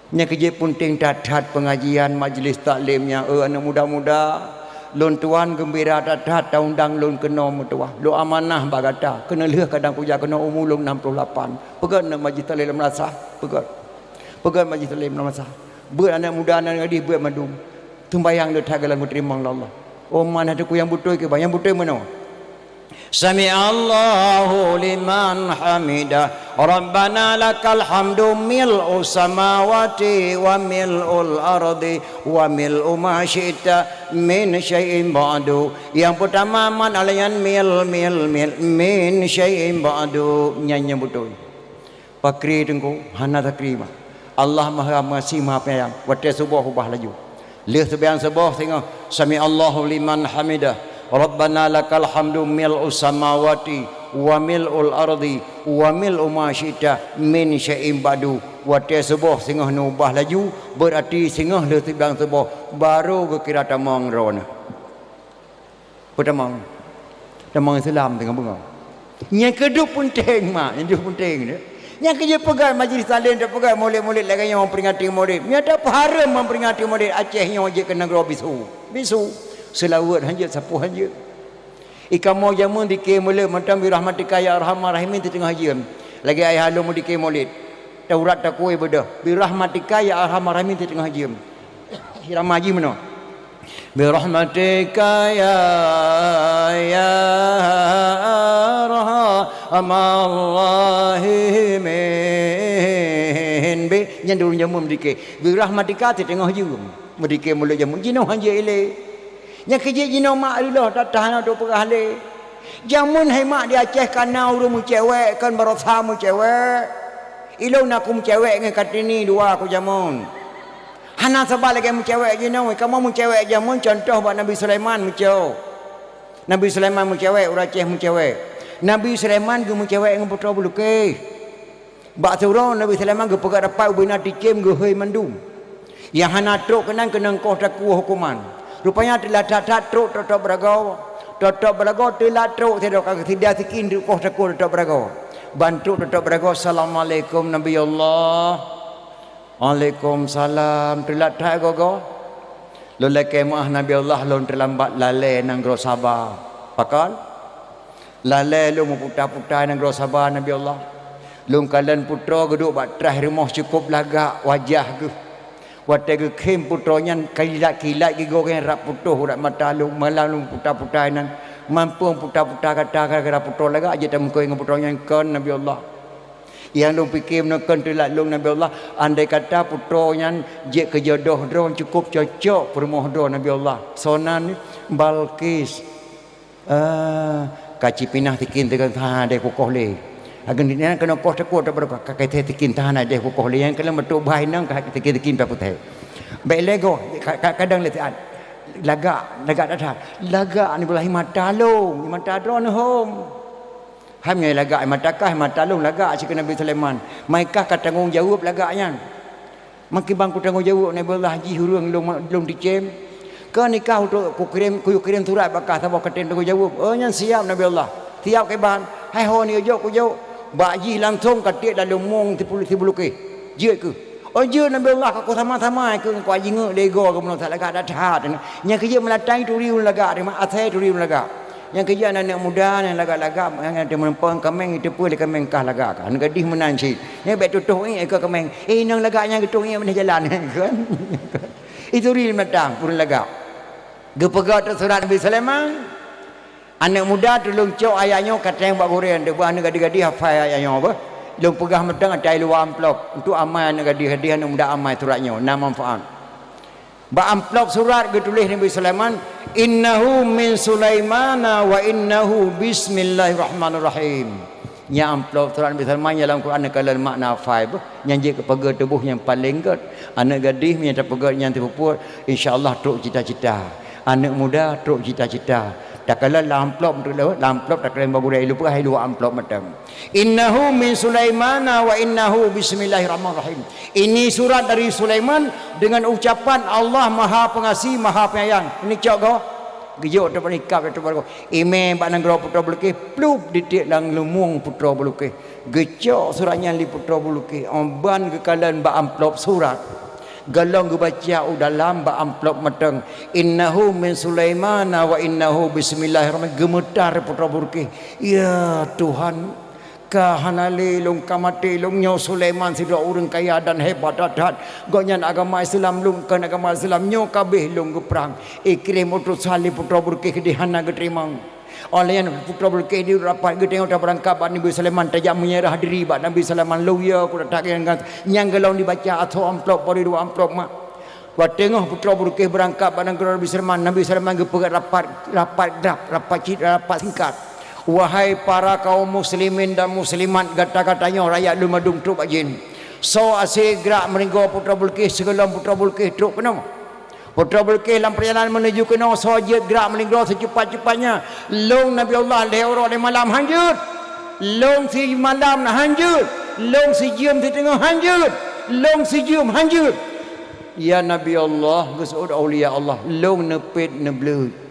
Nyang keujeuet peunteng that-that peungajian majlis taklim nyan, eh, aneuk muda-muda. Lôn tuan geumbira that-that taundang lôn keunoe meutuwah. Lôn amanah bak gata, keuneulheueh kadang kujak keunoe umu lôn enam puluh lapan. Peugét aneuk majlis taklim lam madrasah, peugét. Peugét majlis taklim lam madrasah. Beuet aneuk muda nan gadih beuet mandum. Teumbayang le that gohlom geuteurimong lé Allah. Oh, mana teungku nyang beutôi keu bah, nyang beutôi meunoe. Sami'allahu liman hamidah. Rabbana lakal hamdu mil'us samawati wa mil'ul ardi wa mil'u ma syi'ta min syai'in ba'du. Nyang peutama man alayan mil, mil, mil, min syai'in ba'du. Nyan nyang beutôi. Pakri Teungku, hana takri mah. Allah Maha Pengasih, Maha Penyayang. Watée suboh ubah laju. Lheueh seumayang suboh singoh, "Sami'allahu liman hamidah. Rabbana lakal hamdu mil'us samawati wa mil'ul ardi wa mil'u ma syi'ta min syai'in ba'du." Watée suboh singoh neuubah laju, beurati singoh lheueh seumayang suboh, barô geukira tamong droeneuh. Peutamong. Tamong Islam teungoh beungoh. Nyang keudua peunteng, mak, nyang keudua peunteng tu. Nyang keujeuet peugah majlis taklim, tapeugah mulod-mulod lagée nyoe memperingati mulod. Nyata peuhareuem memperingati mulod Aceh nyoe jeuet keu nanggroe bisu. Bisu. Seulaweuet hanjeuet, sapoh hanjeuet. Ikamoe jameun dike mulod mantong birahmatika ya arhamar rahimin teuteungoh jeuem. Lagée ayah lôn meudike mulod. Taurat takue beudôh. Birahmatika ya arhamar rahimin teuteungoh jeuem. Irama jih meunoe. Birahmatika ya, ya arhamar rahimin. Be, nyan dulu jameun meudike. Birahmatika teuteungoh jeuem. Meudike mulod jameun jinoe hanjeuet ilée. Nyang keujeuet jinoe mak riloh that-that hana trok peugah lé. Jameun hai mak di Aceh kana ureuëng meucewek kon barosa meucewek. Ilôn na ku meucewek ngon Kartini dua ku jameun. Hana saban lagée meucewek jinoe, kamoe meucewek jameun contoh bak Nabi Sulaiman meucewek. Nabi Sulaiman meucewek, ureuëng Aceh meucewek. Nabi Sulaiman geumeucewek ngon putroe Bilqis. Bak siuroe Nabi Sulaiman geupeugah rapat ubena ticém geuhôi mandum. Nyang hana trok keunan keunong koh takue huköman. Rupanya teulat that-that trok tôb-tôb beuragoe. Tôb-tôb beuragoe teulat trok sidroe ka geusida sikin di koh takue tôb-tôb beuragoe. Ban trok tôb-tôb beuragoe, "Assalamualaikum Nabi Allah." "Waalaikumsalam." Teulat that goe-goe. Lôn lakée meuáh Nabi Allah, lôn teulambat lalée nanggroe Saba. Pakon? Lalée lôn meuputa-puta nanggroe Saba, Nabi Allah. Lôn kalon putroe geuduek bak traih rumoh cukôp lagak wajah geuh. Watée geukhém putroe nyan kilat-kilat gigoe geuh rab putôh urat mata lôn, malam lôn puta-puta inan. Mampu puta-puta gata gara-gara putroe lagak jeuet tameukoh ngon putroe nyan kon, Nabi Allah. Nyang lôn pike meunoe kon teulat lôn, Nabi Allah, andai kata putroe nyan jeuet keu jodoh droe cukôp cocok peurumoh droe, Nabi Allah. Sonan Balqis. Ah, ka cipinah sikin teuka ha deh kukoh lé. Ageun nyan keunoe koh takue teuka ka keuthée sikin tahan deh kukoh lé. Nyang keuneuk meutuk bah inong ka sikin-sikin pih kuthée. Bék lego, ka-, ka-, kadang lé siat. Lagak, lagak that-that. Lagak ni beulahi mata lôn, mata droeneuh hom. Hai meunyoe lagak mata kah, mata lôn lagak cit keu Nabi Sulaiman. Mai kah ka tanggong jaweueb lagak nyan. Makiban kutanggong jaweueb Nabi Allah jih ureuëng lôn, lôn ticém. Keu nikah untuk kukirém, kuyue kirém surat bak kah saboh katen tanggong jaweueb. Oh, nyan siab Nabi Allah. Siab kiban. Hai ho ni jok kujok. Bak jih langsong ka tiek dalam mong sipulu-, sibulukeh. Jeuet keuh. Oh, jeuet Nabi Allah ka kusama-sama keuh ngon kuajingeuk lego keu meunoe lagak that-that. Nyang keujeuet meulatang turi ulôn lagak, terima asai turi ulôn lagak. Nyang keujeuet aneuk muda nyang lagak-lagak, nyang teumeureumpok kaméng, jiteupeue lé kaméng kah lagak kah. Aneuk gadih meunan cit. Nyan bék tutoh ié keu kaméng. Eh, inong lagak nyan geutueng ié meuneh jalan. Kan? Itu ri meulatang ureuëng lagak. Geupeugah teuh surat Nabi Sulaiman. Aneuk muda tulông cok ayat nyoe ka teueng bak gurée, deuh beuh aneuk gadih-gadih hafai ayat nyoe beuh. Lôn peugah mantong ata i luwa amplop. Untuk amai aneuk gadih-gadih, aneuk muda amai surat nyoe. Na manfaat. Bak amplop surat geutuléh Nabi Sulaiman, "Innahu min Sulaimana wa innahu bismillahirrahmanirrahim." Nyang amplop surat Nabi Sulaiman nyang lam Quran neukalon makna faib, nyang jeuet keu peugét tuboh nyang paleng gét. Aneuk gadih meunyo tapeugét nyan teupeubuet, insya Allah trok cita-cita. Aneuk muda trok cita-cita. Takalon lam amplop, lam amplop takalon bak gurée, lupa hai luwa amplop mantong. Innahu min Sulaimana wa innahu bismillahirrahmanirrahim. Ini surat dari Sulaiman dengan ucapan Allah Maha Pengasih, Maha Penyayang. Ini cok goh. Geujok teuk bak nikab, teuk bak goh. Imé bak nanggroe Putroe Bulqis, plup, ditiek lam lumueng Putroe Bulqis. Geucok surat nyan lé Putroe Bulqis, 'oh ban geukalon bak amplop surat. Gohlom geubaca u dalam bak amplop mantong, "Innahu min Sulaimana wa innahu bismillahirrahmanirrahim." Geumeutar Putroe Bulqis. Ya Tuhan, ka hana lé lôn, ka maté lôn, nyoe Sulaiman sidroe ureuëng kaya dan hebat that-that. Gobnyan agama Islam lôn, kon agama Islam, nyoe ka abéh lôn geuprang. Ikrimah utusan lé Putroe Bulqis keudéh hana geuteurimong. Óh lheueh nyan Putroe Bulqis di rapat geutanyoe tabeurangkat bak Nabi Sulaiman, tajak meunyeurah diri bak Nabi Sulaiman, lôn yö keu that-that nyang gohlom dibaca ateueh amplop, bari dua amplop mak. Watée teungoh Putroe Bulqis beurangkat bak nanggroe Nabi Sulaiman, Nabi Sulaiman geupeugét rapat, rapat grab, rapat cit, rapat singkat. Wahai para kaum muslimin dan muslimat, gata-gata nyoe rakyat lôn mandum trok bak jén. Soe aséh grak meulinggoe Putroe Bulqis sigohlom Putroe Bulqis trok keunoe? Putroe Bulqis lam peurjalanan meunuju keunoe, soe jeuet grak meulinggoe seucepat-cepatnya? Lôn Nabi Allah lhée uroe lhée malam han jeuet. Lôn simalam han jeuet. Lôn sijeuem siteungoh han jeuet. Lôn sijeuem han jeuet. Ya Nabi Allah, geuseuôt aulia Allah, lôn neupet neubleuet.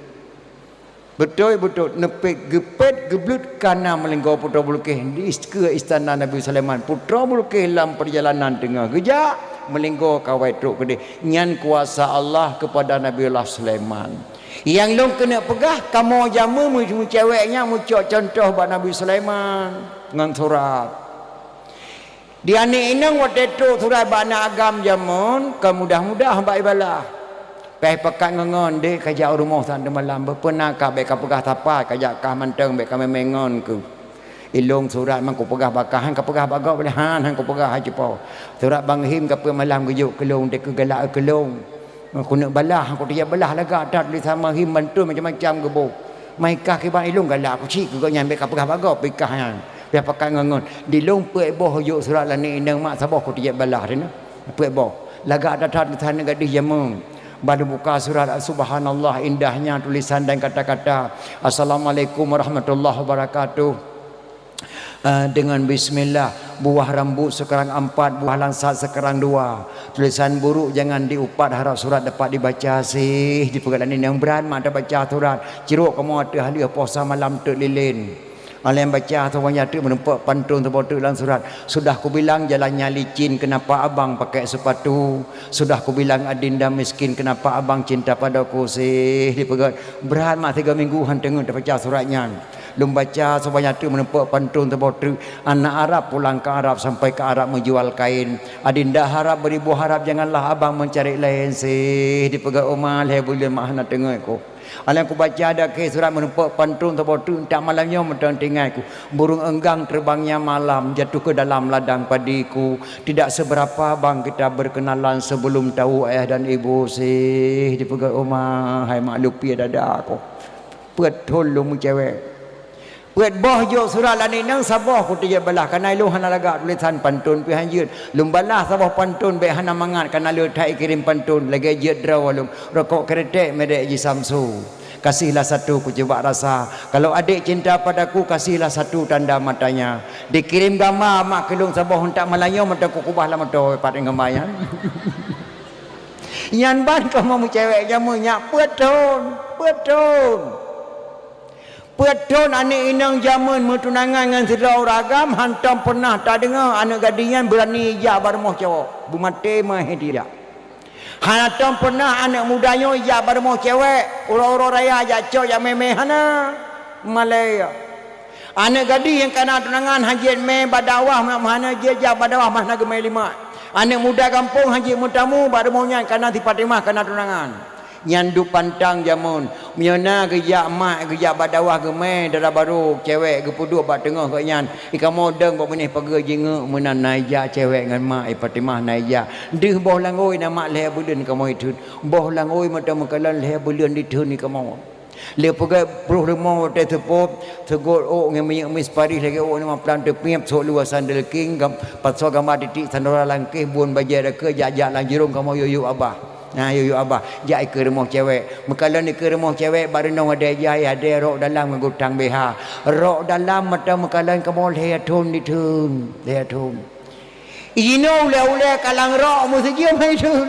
Beutôi-beutôi neupet, geupet, geubleut kana meulinggoe Putroe Bulqis di is-, keue istana Nabi Sulaiman. Putroe Bulqis lam peurjalanan teungoh geujak, meulinggoe ka awai trok keudéh. Nyan kuasa Allah keupada Nabiullah Sulaiman. Nyang lôn keuneuk peugah, kamoe jameun meu-, meucewek nyan meucok cuntoh bak Nabi Sulaiman ngon surat. Di aneuk inong watée trok surat bak aneuk agam jameun, kon mudah-mudah bak ibalah. Pih pakat ngon-ngon, dek ka jak u rumoh sat teumalam, beupeuna ka bék ka peugah sapat, ka jak kah mantong bék ka mé-mé ngon keuh. Ilong surat man kupeugah bak kah, han ka peugah bak gob lé, han, han kupeugah hai cupo. Surat Bang Him ka peuet malam geujok keu lôn, dek keu galak keu lôn. Keuneuk balah, kuteubiet balah lagak that tulésan Bang Him, bantu macam-macam geuboh. Mai kah kiban ilong galak kucik keu gobnyan bék ka peugah bak gob, pih kah nyan. Pih pakat ngon-ngon. Di lôn peuet boh jok surat lé aneuk inong mak saboh kuteubiet balah di na. Peuet boh. Lagak that-that tulésan aneuk gadih jameun. Ban buka surat, subhanallah, indahnya tulisan dan kata-kata. Assalamualaikum warahmatullahi wabarakatuh. Eh, dengan bismillah, buah rambut sekarang empat, buah langsat sekarang dua. Tulisan buruk jangan diupat, harap surat dapat dibaca sih. Dipeugah lé aneuk inong brat mak tabaca surat. Cirok kamoe ateueh haleueh posa malam teuk lilén. Alèh baca saboh nyan teuk meurumpok pantôn saboh teuk lam surat. Sudah kubilang jalannya licin, kenapa abang pakai sepatu? Sudah kubilang adinda miskin, kenapa abang cinta padaku sih? Dipeugah brat mak tiga minggu han teungeut tabaca surat nyan. Lôn baca saboh nyan teuk meurumpok pantôn saboh teuk. Anak Arab pulang ke Arab, sampai ke Arab menjual kain. Adinda harap beribu harap, janganlah abang mencari lain sih. Dipeugah uma lhèe buleuen mak hana teungeut ku. Alèh kubaca dakhe surat meurumpok pantôn saboh teuk, entak malam nyoe mantong teuingat ku. Burung enggang terbangnya malam, jatuh ke dalam ladang padiku. Tidak seberapa bang kita berkenalan sebelum tahu ayah dan ibu sih. Dipeugah uma hai mak lupie dada ku. Peuet thon lôn meucewek. Peuet boh jok surat lé aneuk inong, saboh kuteubiet balah, kana ilong hana lagak tulésan pantôn pih han jeuet. Lôn balah saboh pantôn bék hana mangat, kana le that ikirém pantôn, lagèe jeuet droe lôn. Rokok kretek merek Jisamsu. Kasihlah satu kucuba rasa. Kalau adik cinta padaku, kasihlah satu tanda matanya. Dikirém gamba mak keu lôn saboh, entak malam nyoe mantong kukubah lam moto pat gamba nyan. Nyan ban kamoe meucewek jameun nyak peuet thon, peuet thon. Peuet thon aneuk inong jameun meutunangan ngon sidroe ureueng agam, hantom peunah tadeungoe aneuk gadih nyan beurani jak bak rumoh cowok. Beumaté meuhé dijak. Hantom peunah aneuk muda nyoe jak bak rumoh cewek, uroe-uroe raya jak cok jak mé-mé, hana. Malèe. Aneuk gadih nyang kana tunangan han jeuet mé bak dakwah, hana jeuet jak bak dakwah, hana geumé limak. Aneuk muda gampông han jeuet meutamu bak rumoh nyan, kana si Fatimah kana tunangan. Nyan duek pantang jameun. Meunyoe na geujak mak, geujak bak dakwah geumé dara barô cewek geupeuduek bak teungoh gobnyan, i kamoe dong bak binéh pageue jingeuk meunan na ijak cewek ngon mak, i Fatimah na ijak. Deuh boh langôi na mak lhèe buleuen kamoe itheun. Boh langôi mantong meukalon lhèe buleuen ditheun i kamoe. Lé peugét ploh leumo watée seupôt, seugot ôk ngon minyeuk mis paréh lagée ôk nima plang teupiep, sôk luwa sandal king, gam-, pasoe gamba titik sandora langkéh, buôn bajée dakeu, jak-jak lam jurông kamoe yue-yue abah. Na yue-yue abah, jak ikeue rumoh cewek. Meukalon ikeue rumoh cewek, bak reunong adée jai, adée rok dalam ngon gutang B H. Rok dalam mata meukalon kamoe lhée thon ditheun, lhée thon. Inoe ulée-ulée kalang rok meusijeuem hai thon.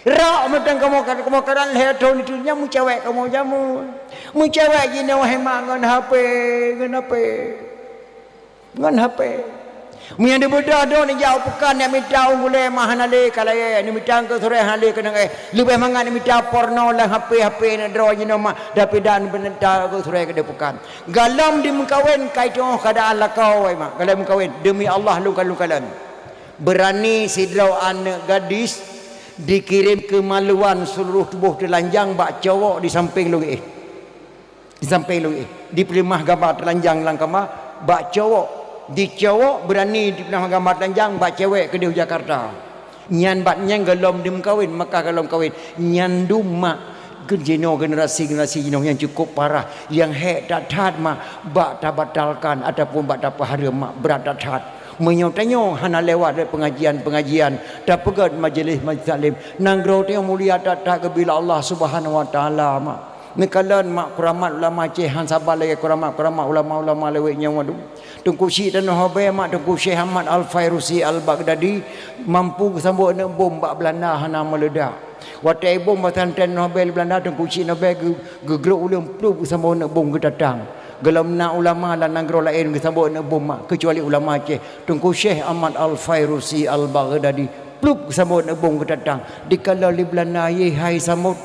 Rok meuteun kamoe, kamoe karan lhée thon ditheun, nyan meucewek kamoe jameun. Meucewek jinoe hai mak ngon H P, ngon H P. Ngon H P. Meunyan dibeudoh droe nijak u peukan, neuk mita u gulée ma hana lé ka layée, neuk mita keu surée hana lé keunong éh. Leubeh mangat neuk mita porno lam H P, H P neuk droe jinoe ma, tapi dan beuneuta keu surée keudeh peukan. Golom dimeukawen kai teungoh keuadaan lakoe, wai mak. Golom meukawen, demi Allah lôn kalon-kalon. Beurani sidroe aneuëk gadis dikirém keumaluan seuluruh tuboh teulanjang bak cowok di sampéng lôn éh. Di sampéng lôn éh, dipeuleumah gamba teulanjang lam kama bak cowok. Di cowok beurani dipeuleumah gamba teulanjang bak cewek keudeh u Jakarta. Nyan bak nyan golom dimeukawen, maka golom kawen. Nyan dum mak, jinoe generasi-generasi jinoe nyang cukup parah, nyang hék that-that mak bak tabatalkan ataupun bak tapeuhareuem mak brat that-that. Meunyoe tanyoe hana lewat lé pengajian-pengajian, tapeugét majelis-majelis taklim, nanggroe tanyoe mulia that-that geubila Allah Subhanahu Wa Taala mak. Neukalon mak kuramat ulama Aceh han saban lagée kuramat-kuramat ulama-ulama lawét nyang wadum. Teungku Syik Tanoh Abée mak Teungku Syekh Ahmad Al-Fairusi Al-Baghdadi mampu geusambot aneuëk bom bak Beulanda hana meuleudak. Watée bom pesantren Tanoh Abée lé Beulanda, Teungku Syik Tanoh Abée geu-, geugrok uleueng plup geusambot aneuëk bom geutatang. Golom na ulama lam nanggroe laén geusambot aneuëk bom mak, keucuali ulama Aceh, Teungku Syekh Ahmad Al-Fairusi Al-Baghdadi plup geusambot aneuëk bom geutatang. Dikalon lé Beulanda yeh hai sambot.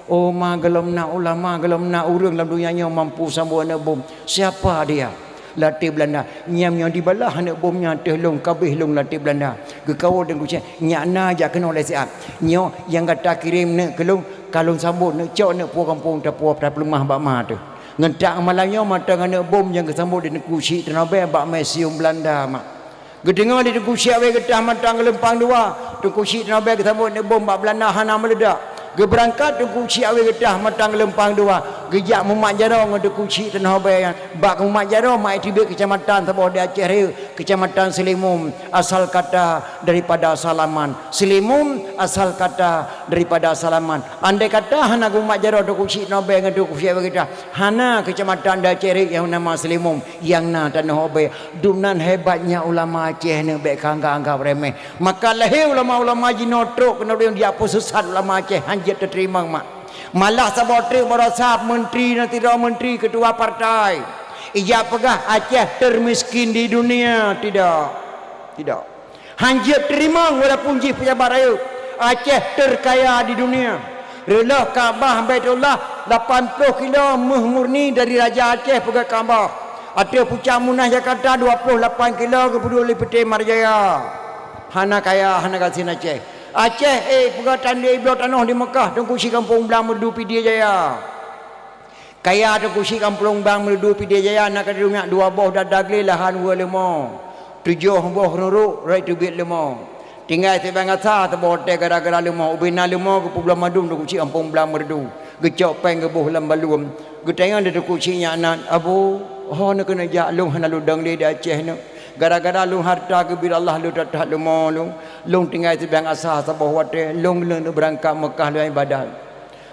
Oh ma, golom na ulama, golom na ureuëng lam donya nyoe mampu sambot aneuëk bom. Siapa dia? Lam até Beulanda. Nyam nyoe dibalah aneuëk bom nyan ateueh lôn, ka abéh lôn lam até Beulanda. Geukawen Teungku Syik, nyak na jak keunoe lé siat. Nyoe nyang gata kirém neuk keu lôn, ka lôn sambot neuk cok neuk puwoe gampông tapuwoe tapeuleumah bak ma teuh. Ngon tak malam nyoe mantong aneuëk bom nyang geusambot di Teungku Syik Tanoh Abée bak museum Beulanda mak. Geudeungoe lé Teungku Syik Abée geutah mantong geulumpang dua, Teungku Syik Tanoh Abée geusambot aneuëk bom bak Beulanda hana meuleudak. Geubeurangkat Teungku Syik Abée geutah mantong geulumpang dua, geujak mumat jaroe ngon Teungku Syik Tanoh Abée nyan. Bak mumat jaroe mak iteubiet keucamatan saboh di Aceh Rayeuk, Keucamatan Seulimum, asal kata daripada salaman. Seulimum asal kata daripada salaman. Andai kata hana geumat jaroe Teungku Syik Tanoh Abée ngon Teungku Syik Abée geutah, hana keucamatan di Aceh Rayeuk nyang nama Seulimum, nyang na Tanoh Abée. Dumnan hebatnya ulama Aceh nyoe bék ka anggab-anggab remeh. Maka lahé ulama-ulama jinoe trok keunoe jak peusisat ulama Aceh, han jeuet teuteurimong mak. Malah saboh treuk baroesa menteri dan sidroe menteri ketua partai ijak peugah Aceh termiskin di dunia. Tidak. Tidak. Han jeuet teurimong walaupun jih pejabat rayeuk. Aceh terkaya di dunia. Reuloh Ka'bah Baitullah lapan ploh kilo méuh murni dari Raja Aceh peugét Ka'bah. Ateueh pucak Munah Jakarta dua ploh lapan kilo geupeuduek lé Peuté Marjaya. Hana kaya, hana gasien Aceh. Aceh, eh, peugét tandé bloe tanoh di Meukah, Teungku Syik Gampông Blang Meureudu Pidie Jaya. Kaya Teungku Syik Gampông Blang Meureudu Pidie Jaya na ka dirumiak dua boh dada glé lahan wue leumo, tujoh boh ruruk rot teubiet leumo. Tinggai sibang asa saboh watée gara-gara leumo, ubé na leumo geupeubloe mandum Teungku Syik Gampông Blang Meureudu. Geucok péng geuboh lam baluem. Geutanyong lé Teungku Syik nyan, "Abu, ho neukeuneuk jak, lôn hana ludong lé di Aceh nyoe. Gara-gara lôn hareuta geubri Allah lôn that-that leumo lôn. Lôn tinggai sibang asa saboh watée, lôn, lôn beurangkat Meukah lôn iébadat."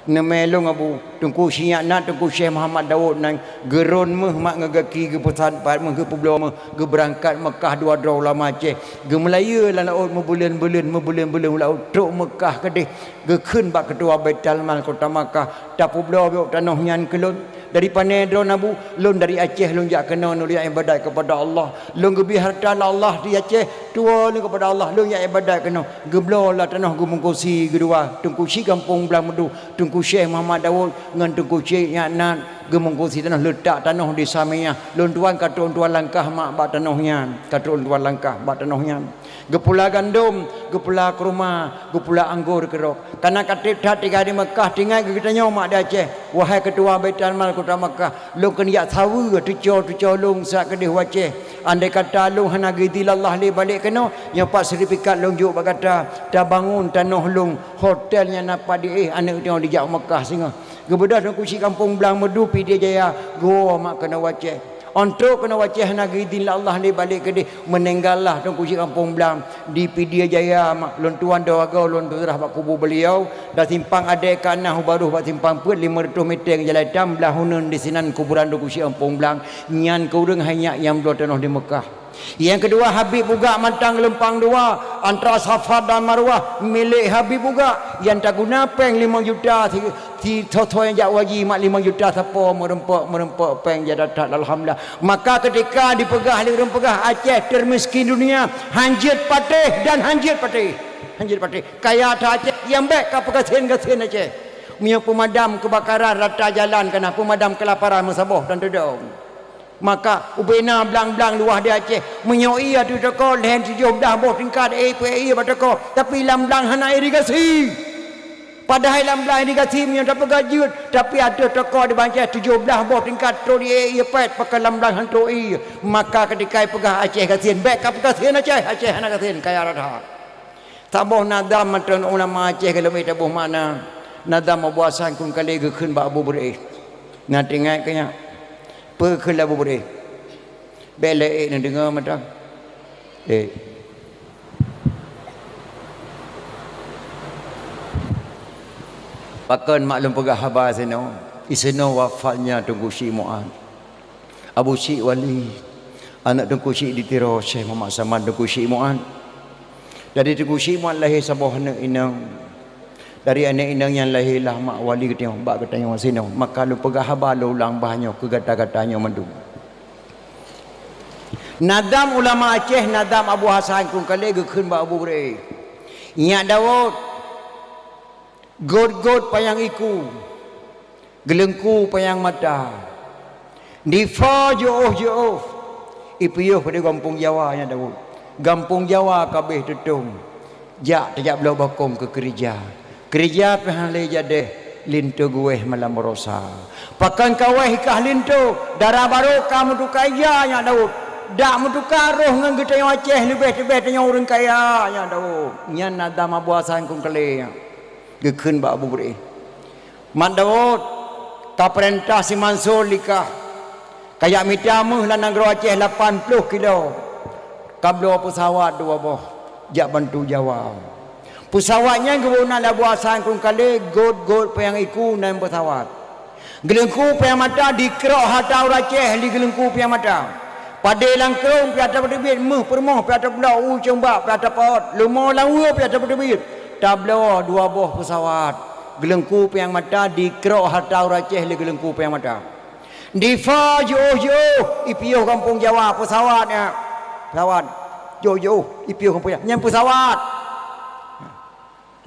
"Neumé lôn, Abu." Teungku Syik nyan na Teungku Syekh Muhammad Daud nyan geurôn méuh mak ngon gaki geupeusan pat méuh geupeubloe méuh geubeurangkat Meukah dua droe ulama Aceh. Geumeulayeue lam laôt meubuleuen-buleuen, meubuleuen-buleuen u laôt trok Meukah keudeh geukheun bak keutua Baitul Mal kota Meukah, "Tapeubloe bacut tanoh nyan keu lôn." "Dari pané droeneuh, Abu?" "Lôn dari Aceh, lôn jak keunoe lôn jak iébadat keupada Allah. Lôn geubri hareuta lé Allah di Aceh, tuwoe lôn keupada Allah, lôn jak iébadat keunoe." Geubloe lah tanoh geumungkusi geudua, Teungku Syik Gampông Blang Meureudu, Teungku Syekh Muhammad Daud ngon Teungku Syik nyan na geumungkusi tanoh, leutak tanoh di Samiyah. Lôn tuan ka trok lôn tuan langkah mak bak tanoh nyan, ka trok lôn tuan langkah bak tanoh nyan. Geupula gandom, geupula keuruma, geupula anggor keudroe. Kana ka treb that tinggai di Meukah, tinggai geutanyoe mak di Aceh, "Wahai keutua Baitul Mal kota Meukah, lôn keuneuk jak saweue tucoe-tucoe lôn siat keudeh u Aceh. Andai kata lôn hana geuidhin Allah lé balek keunoe, nyoe pat seutifikat lôn jok bak gata, tabangon tanoh lôn, hotel nyang na pat di éh aneuëk tanyoe dijak u Meukah singoh." Geubeudôh Teungku Chik Gampông Blang Meureudu Pidie Jaya, geuwoe mak keunoe u Aceh. Ôn trok keunoe u Aceh hana geuidhin lé Allah lé balek keudeh, meuninggal lah Teungku Chik Gampông Blang di Pidie Jaya mak. Lôn tuan dua goe lôn teuseurah bak kubu beuliau, dan simpang adèe ka na u Barôh bak simpang peuet limong reutôh mètè ngon jalan itam, blah uneun disinan kuburan Teungku Chik Gampông Blang. Nyan keu ureueng hai nyak nyang bloe tanoh di Meukah. Nyang keudua, Habib Bugak Mantang Geulumpang Dua, antara Safa dan Marwah, milék Habib Bugak, nyang taguna péng limong juta si, si soe-soe nyang jak haji mak limong juta sapo meureumpok-meureumpok péng jak that-that, alhamdulillah. Maka keutika dipeugah lé ureueng peugah Aceh teumiskén dunia, hanjeuet patéh dan hanjeuet patéh. Hanjeuet patéh. Kaya that Aceh, nyang bèk ka peugasien-gasien Aceh. Meunyoe peumadam keubakaran rata jalan ka na, peumadam keulaparan meusaboh dan teudong. Maka ubena blang-blang luwah di Aceh. Meunyoe ié ateueh toko lhèe tujoh blah boh tingkat, ék peuék ié bak toko, tapi lam blang hana irigasi. Padahai lam blang irigasi meunyoe tapeugah jeuet, tapi ateueh toko di Aceh tujoh blah boh tingkat trok di ék ié pèt, pakon lam blang han trok ié. Maka keutika ipeugah Aceh gasien, bèk ka peugasien Aceh, Aceh hana gasien, kaya rata. Saboh nazam mantong ulama Aceh ka lheueh taboh makna. Nazam Abu Hasan Krueng Kalé geukheun bak Abu Beureu'éh. Na teuingat keu nyan? Peue kheun lé Abu Beureu'éh? Bèk lé ék neudeungoe mantong. Eh. Pakon mak lôn peugah haba sinoe? Isinoe wafatnya Teungku Chik Mu'ad. Abu Chik Wali, aneuk Teungku Chik di Tiro, Syekh Muhammad Saman Teungku Chik Mu'ad. Dari Teungku Chik Mu'ad lahé saboh aneuk inong. Dari aneuk inong nyan lahé lah mak wali geutanyoe, bak geutanyoe sinoe. Maka lôn peugah haba lôn ulang bah nyoe keu gata-gata nyoe mandum. Nazam ulama Aceh, nazam Abu Hasan Krueng Kalé geukheun bak Abu Beureu'éh. Nyak Daud, gôt-gôt panyang iku, geuleungku panyang mata. Difa jiôh-jiôh, ipiôh di gampông Jawa nyan Daud. Gampông Jawa ka abéh tutông, jak tajak bloe bakong keu keureuja. Keureuja pih hana lé jadeh, linto geuwéh malam baroesa. Pakon ka wéh i kah linto, dara barô ka meutuka ija nyak Daud. Dak meutuka roh ngon geutanyoe Aceh leubeh-leubeh tanyoe ureueng kaya nyak Daud. Nyan nazam Abu Hasan Krueng Kalé nyan. Geukheun bak Abu Beureu'éh, "Mat Daud, ka peurintah si Mansur likah, kajak mita méuh lam nanggroe Aceh lapan ploh kilo, kabloe peusawat dua boh jak bantu Jawa." Peusawat nyan geuboh nan lé Abu Hasan Krueng Kalé, gôt-gôt panyang iku nan peusawat. Geuleungku panyang mata dikrok hareuta ureueng Aceh lé geuleungku panyang mata. Padé lam krông pih atra peuteubiet, méuh peurumoh pih atra peulok, u ceumbak pih atra paôt, leumo lam weue pih atra peuteubiet. Tabloe dua boh peusawat. Geuleungku panyang mata dikrok hareuta ureueng Aceh lé geuleungku panyang mata. Difa jiôh-jiôh, ipiôh gampông Jawa peusawat nyan. Peusawat. Jiôh-jiôh, ipiôh gampông Jawa. Nyan peusawat.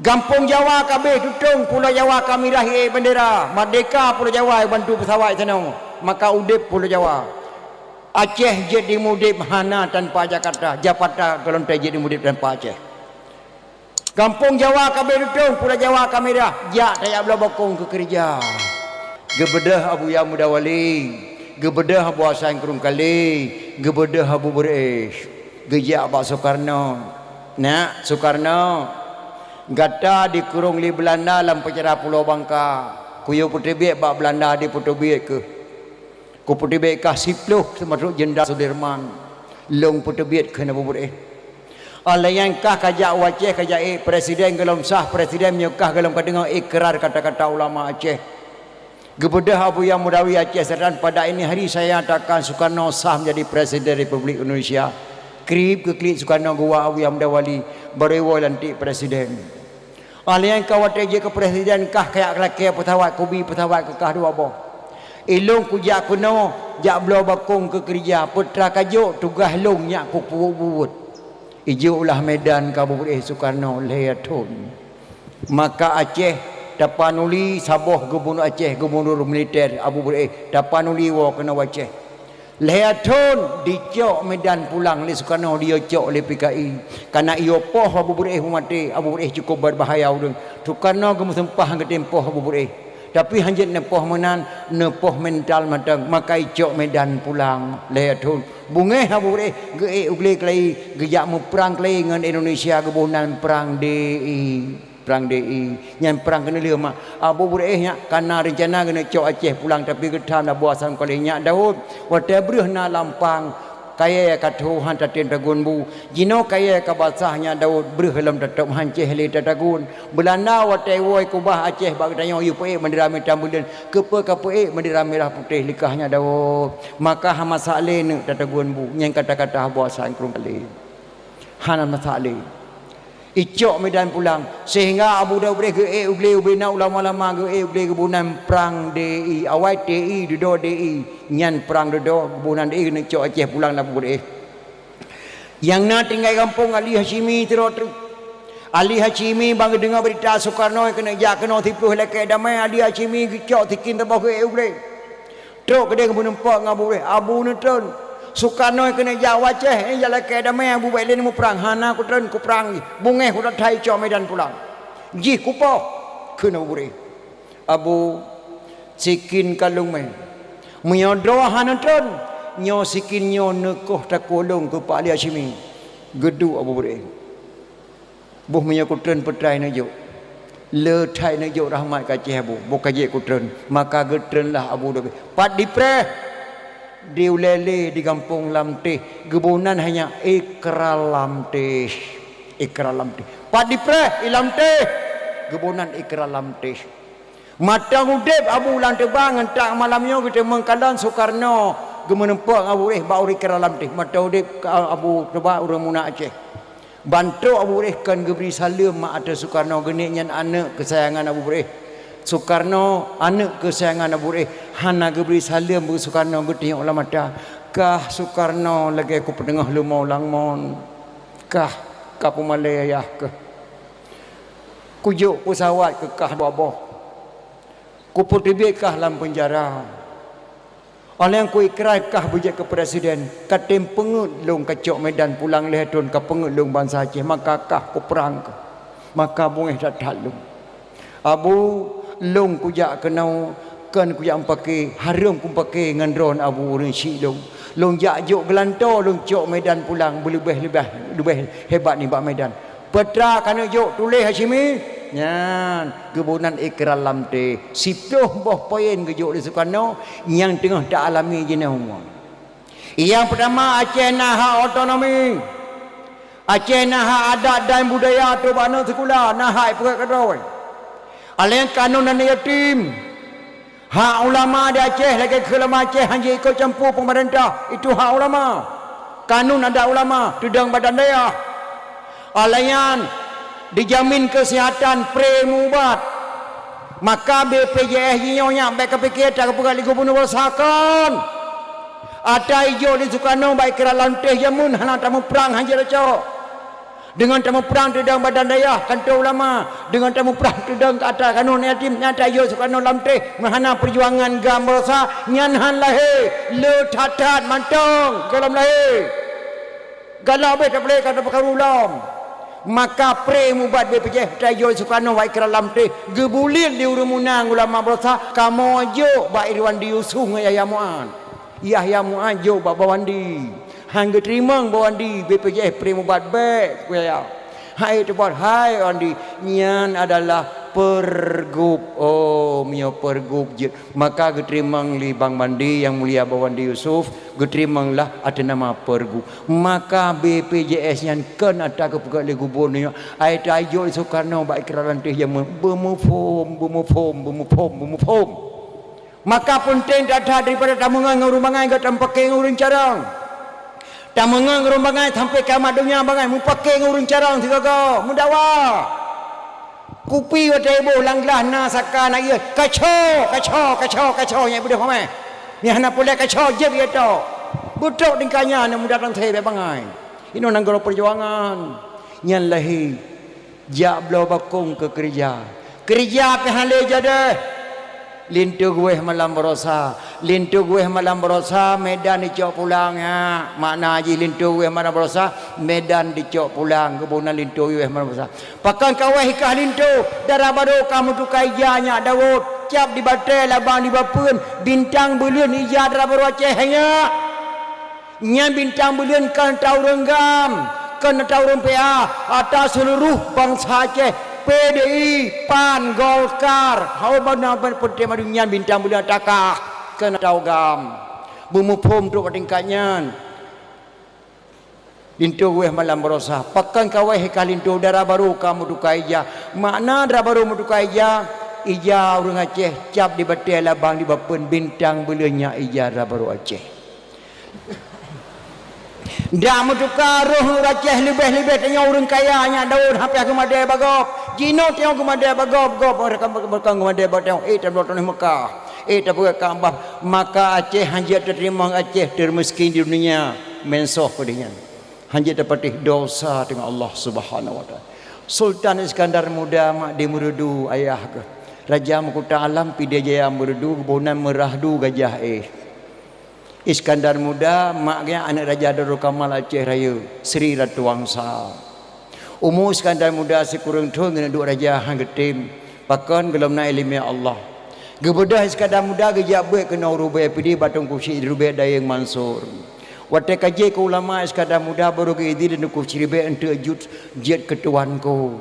Gampông Jawa ka abéh tutông, Pulo Jawa ka mirah ié bandera. Merdeka Pulo Jawa bantu peusawat sinoe. Maka udép Pulo Jawa. Aceh jeuet dimudép hana tanpa Jakarta. Jakarta golom jeuet dimudép tanpa Aceh. Gampông Jawa ka abéh tutông, Pulo Jawa ka mirah. Jak tajak bloe bakong keu keureuja. Geubeudôh Abuya Muda Wali, geubeudôh Abu Hasan Krueng Kalé, geubeudôh Abu Beureu'éh, geujak bak Sukarno. "Nak, Sukarno, gata dikurông lé Beulanda lam peucara Pulo Bangka. Kuyue peuteubiet bak Beulanda dipeuteubiet keuh. Kupeuteubiet kah siploh seumeutreuk Jenderal Sudirman. Lôn peuteubiet," kheun Abu Beureu'éh. Óh lheueh nyan kah kajak u Aceh, kajak ék presiden golom sah, presiden meunyoe kah golom ka deungoe ikrar kata-kata ulama Aceh. Geubeudôh Abuya Muda Wali Aceh Selatan, "Pada ini hari saya nyatakan Sukarno sah menjadi Presiden Republik Indonesia." Krieb geuklik Sukarno geuwoe Abuya Muda Wali, barô iwoe lantik presiden. Óh lheueh nyan ka watée jeuet keu presiden kah kajak lakée peusawat, kubi peusawat keu kah dua boh. Ilôn kujak keunoe jak bloe bakong keu keureuja, peue teuma ka jok tugaih lôn nyak kupeubuet. Ijok lah Medan keu Abu Beureu'éh Sukarno lhée thon. Maka Aceh tapanuli saboh gubunur Aceh, gubunur militer Abu Beureu'éh tapanuli woe keunoe Aceh. Lhée thon dicok Medan pulang lé Sukarno, diyue cok lé P K I. Kana iyue poh Abu Beureu'éh meumaté, Abu Beureu'éh cukup berbahaya ureuëng. Sukarno geumeuseumpah geutem poh Abu Beureu'éh. Tapi hanjeuet neupoh meunan, neupoh mental mantong, maka icok Medan pulang lhée thon. Beungéh Abu Beureu'éh geuék u glé keulayi, geujak meuprang keulayi ngon Indonesia geuboh nan prang D I. Prang D I, nyan prang keuneulheueh mak. Abu Beureu'eh nyak kana reuncana keuneuk cok Aceh pulang, tapi geutham lam buah sang koleh nyak Daud. Watèe breuh na lampang, kayèe ka tho han tatem tagun bu. Jinoe kayèe ka basah nyak Daud, breuh lom tatôb han céh lé tatagun. Beulanda watèe woe keubah Aceh bak geutanyoe yue peuék mandira mita buleuen. Keupeue ka peuék mandira mirah putéh likah nyak Daud. Maka hana masak lé neuk tatagun bu. Nyan kata-kata buah sang krueng kalé. Hana masak lé. Icok Medan pulang, sehingga Abu Daud Beureu'eh geuék u glé ubé na ulama-ulama geuék u glé geuboh nan prang D I, awai T I dudoe D I, nyan prang dudoe geuboh nan D I keuneuk cok Aceh pulang lam Abu Beureu'eh. Nyang na tinggai gampông Ali Hasyimi sidroe treuk. Ali Hasyimi ban geudeungoe beurita Sukarno keuneuk jak keunoe siplôh lakèe damé, Ali Hasyimi geucok sikin saboh geuék u glé. Trok keudéh geumeurumpok ngon Abu Beureu'eh, "Abu neutreun. Sukarno keuneuk jak u Aceh, eh, jak lakèe damé, Abu bèk lé neumuprang." "Hana kutreun, kuprang jih. Beungéh kutathat icok Medan pulang." "Jih kupoh," kheun Abu Beureu'eh. "Abu, sikin ka lôn mè. Meunyoe droe hana treun, nyoe sikin nyoe neukoh takue lôn keu Pak Ali Hasyimi." Geuduek Abu Beureu'eh. "Boh meunyoe kutreun peutrai neujok. Le that neujok rahmat keu Aceh Abu, boh ka jeuet kutreun." Maka geutreunlah Abu Daud. Pat dipreh? Di ulèe lé di gampông Lamtéh. Geuboh nan hanya ikrar Lamtéh. Ikrar Lamtéh. Pat dipreh? I Lamtéh. Geuboh nan ikrar Lamtéh. Mantong udép Abu lam teubang ngon tak malam nyoe geuteumeung kalon Sukarno geumeurumpok ngon Abu Beureu'eh bak ureueng ikrar Lamtéh. Mantong udép ka Abu teubang ureueng meunan Aceh. Ban trok Abu Beureu'eh kon geubri saleuem mak ateueh Sukarno, geuneuk nyan aneuk keusayangan Abu Beureu'eh. Sukarno aneuk keusayangan Abu Beureu'eh, hana geubri saleuem bak Sukarno, geutunyok lam mata. Kah Sukarno lagèe kupeuteungoh leumo lam mon. Kah ka peumalèe yah keuh. Kujok peusawat keu kah dua boh. Kupeuteubiet kah lam peunjara. Óh lheueh nyan kuikrai kah beujeuet keu presiden, katem peungeuet lôn kacok Medan pulang lhèe thon, kapeungeuet lôn bansa Aceh, maka kah kuprang kah. Maka beungéh that-that lôn. Abu, lôn kujak keunoe, kon kujak meupaké, hareuem kumeupaké ngon droeneuh Abu ureueng syik lôn. Lôn jak jok geulantoe, lôn cok Medan pulang, beuleubeh-leubeh, leubeh hebat nibak Medan. Peue treuk keuneuk jok tuléh Hasyimi? Nyan, geuboh nan ikrar Lamtéh. Siplôh boh poin geujok lé Sukarno nyang teungoh taalami jinoe. Nyang peutama, Aceh na hak otonomi. Aceh na hak adat dan budaya trok bak aneuk sikula, na hak ipeugöt keudroe. Alèh kanun aneuk yatim. Hak ulama di Aceh lagèe keu ulama Aceh hana jiikot campur peumeurintah, itu hak ulama. Kanun adat ulama, teudong badan dayah. Óh lheueh nyan, dijamin keuseuhatan, pré meuubat. Maka B P J S jinoe nyan bèk kapiké that geupeugah lé gubunur beusakan. Atra ijok di Sukarno bak ikrar Lamtéh jameun hana tamuprang hana jeuet cok. Deungon tamuprang teudong badan dayah, kanto ulama, deungon tamuprang teudong keu atra kanun yatim, nyang tajok Sukarno Lamtéh meuhana peujuangan GAM baroesa nyan han lahé, le that-that mantong gohlom lahé. Galak beh tapeulé ka tapeukaru lom. Maka pré mubat B P J S tajok Sukarno bak ikrar Lamtéh, geubuliet lé ureueng meunan ulama baroesa, kamoe jok bak Irwandi Yusuf ngon Yahya Mu'ad. Yahya Mu'ad jok bak Bawandi. Han geuteurimong Bawandi B P J S pré mubat bèk, Yahya. Hai teubat, hai Wandi, nyan adalah pergub. Oh, meunyoe pergub jeuet, maka geuteurimong lé Bang Wandi Yang Mulia Bawandi Yusuf, geuteurimonglah ateueh nama pergub. Maka B P J S nyan kon atra geupeugöt lé gubunur nyoe, ai tajok lé Sukarno bak ikrar Lamtéh jameun, beumuphom, beumuphom, beumuphom, beumuphom. Maka peunteng that-that daripada tameungon ngon ureueng bangai, göt tamupaké ngon ureueng carông. Tameungon ngon ureueng bangai sampoe kiamat donya, bangai mupaké ngon ureueng carông sigoe-goe, meudawa. Kupi watèe iboh lam glah na saka na ié, kaco, kaco, kaco, kaco, nyang beudôh ramè. Nyang hana puléh kaco, jép ié tok. Beutrok tingkah nyan, muda teuntèe bèk bangai. Inoe nanggroe peujuangan. Nyan lahé. Jak bloe bakong keu keureuja. Keureuja pih hana lé jadeh. Linto geuwéh malam baroesa. Linto geuwéh malam baroesa, Medan dicok pulang, ya. Makna jih linto geuwéh malam baroesa, Medan dicok pulang. Geuboh nan linto geuwéh malam baroesa. Pakon ka wéh i kah linto, dara barô ka meutuka ija nyak Daud. Cap di batèe, labang di bapeuen, bintang buleuen ija dara barô Aceh nyak. Nyan bintang buleuen kon atra ureueng GAM, kon atra ureueng P A, atra seuluruh bansa Aceh. P D I, PAN, Golkar, hana peunténg mandum nyan bintang buleuen takah keunan tau gam. Beumuphom trok bak tingkat nyan. Linto wéh malam baroesa, pakon ka wéh ka linto, dara barô ka meutuka ija. Makna dara barô meutuka ija, ija ureuëng Aceh cap di batée, labang di bapeuen, bintang buleuen nyan ija dara barô Aceh. Dak meutuka roh ureuëng Aceh leubeh-leubeh tanyoe ureuëng kaya nyak daun hapéh geumadée bagob. Jinoe tanyoe geumadée bagob-gob, mereka bukan geumadée bagob tanyoe, eh, tabloe tanah Mekah. Eh, tapeugah Ka'bah, maka Aceh hana jeuet teurimong Aceh teurmiskin di dunia, meusoh keu nyan. Hana jeuet tapatéh dosa teungoh Allah Subhanahu wa Taala. Sultan Iskandar Muda mak di Meureudu ayah geuh. Raja Meukuta Alam Pidie Jaya Meureudu geuboh nan Meurahdu Gajah Éh. Iskandar Muda, mak geuh aneuëk Raja Darul Kamal Aceh Rayeuk, Sri Ratu Wangsa. Umu Iskandar Muda sikureueng thon geuneuk duek raja hán geutem, pakon gohlom na iéleumé Allah. Geubeudôh Iskandar Muda geujak beuet keunoe u Rubée Pidie bak Teungku Chik di Rubée Dayeueng Mansur. Watée ka jeuet keu ulama, Iskandar Muda barô geuidhin lé Teungku Chik di Rubée eunteuk jeuet, jeuet keu tuanku.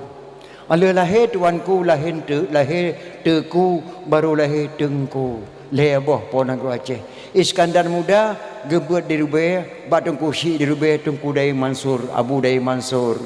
Óh lheueh lahé tuanku, lahé eunteuk, lahé teuku, barô lahé teungku. Lhée boh po nanggroe Aceh. Iskandar Muda geubeuet di Rubée, bak Teungku Chik di Rubée, Teungku Dayeueng Mansur, Abu Dayeueng Mansur.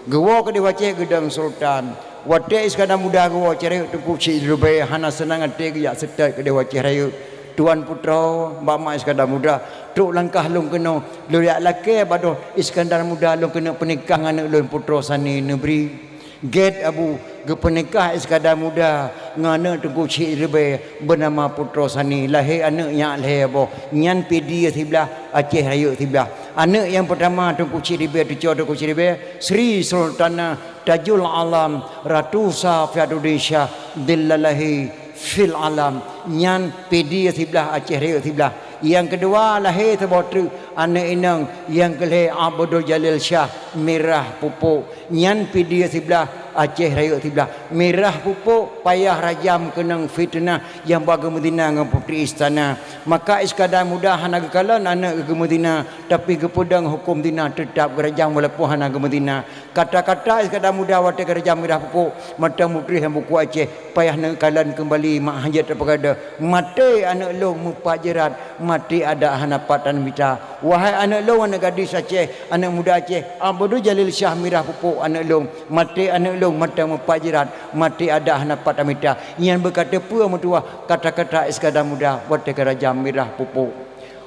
Geuwoe keudeh u Aceh geudong sultan. Watée Iskandar Muda geuwoe Aceh Rayeuk, Teungku Chik di Rubée hana seunang até geujak seutôt keudeh u Aceh Rayeuk. Tuan putroe, bak mak Iskandar Muda, trok langkah lôn keunoe, lôn jak lakée bak droe Iskandar Muda lôn keuneuk peunikah ngon aneuëk lôn Putroe Sani Neubri. Gét Abu, geupeunikah Iskandar Muda ngon aneuëk Teungku Chik di Rubée beunama Putroe Sani, lahé aneuëk nyak lhée boh, nyan Pidie siblaih, Aceh Rayeuk siblaih. Aneuëk nyang peurtama Teungku Chik di Rubée, cucoe Teungku Chik di Rubée, Sri Sultanah Tajul Alam Ratu Safiatuddin Syah Dhillalahi fil Alam, nyan Pidie siblaih, Aceh Rayeuk siblaih. Nyang keudua lahé saboh treuk, aneuëk inong, nyang keulhée Abdul Jalil Syah Mirah Pupuk, nyan Pidie siblaih, Aceh Rayeuk siblaih. Mirah Pupuk payah rajam keunong fiteunah nyang ba geumeuzina ngon putri istana. Maka Iskandar Muda hana geukalon aneuëk geuh geumeuzina, tapi geupeudong huköm zina, teutab geurajam walaupun hana geumeuzina. Kata-kata Iskandar Muda watée geurajam Mirah Pupuk, mata meutreh lam buku Aceh, payah neukalon keumbali mak hana jeuet tapeugadôh. Maté aneuëk lôn meupat jeurat, maté adat hana pat tamita. Wahai aneuëk lôn, aneuëk gadis Aceh, aneuëk muda Aceh, Abdul Jalil Syah Mirah Pupuk aneuëk lôn, maté aneuëk lôn mata meupat jeurat, maté adat hana pat tamita. Nyan beuka teupeue meutuwah kata-kata Iskandar Muda watée geurajam Mirah Pupuk.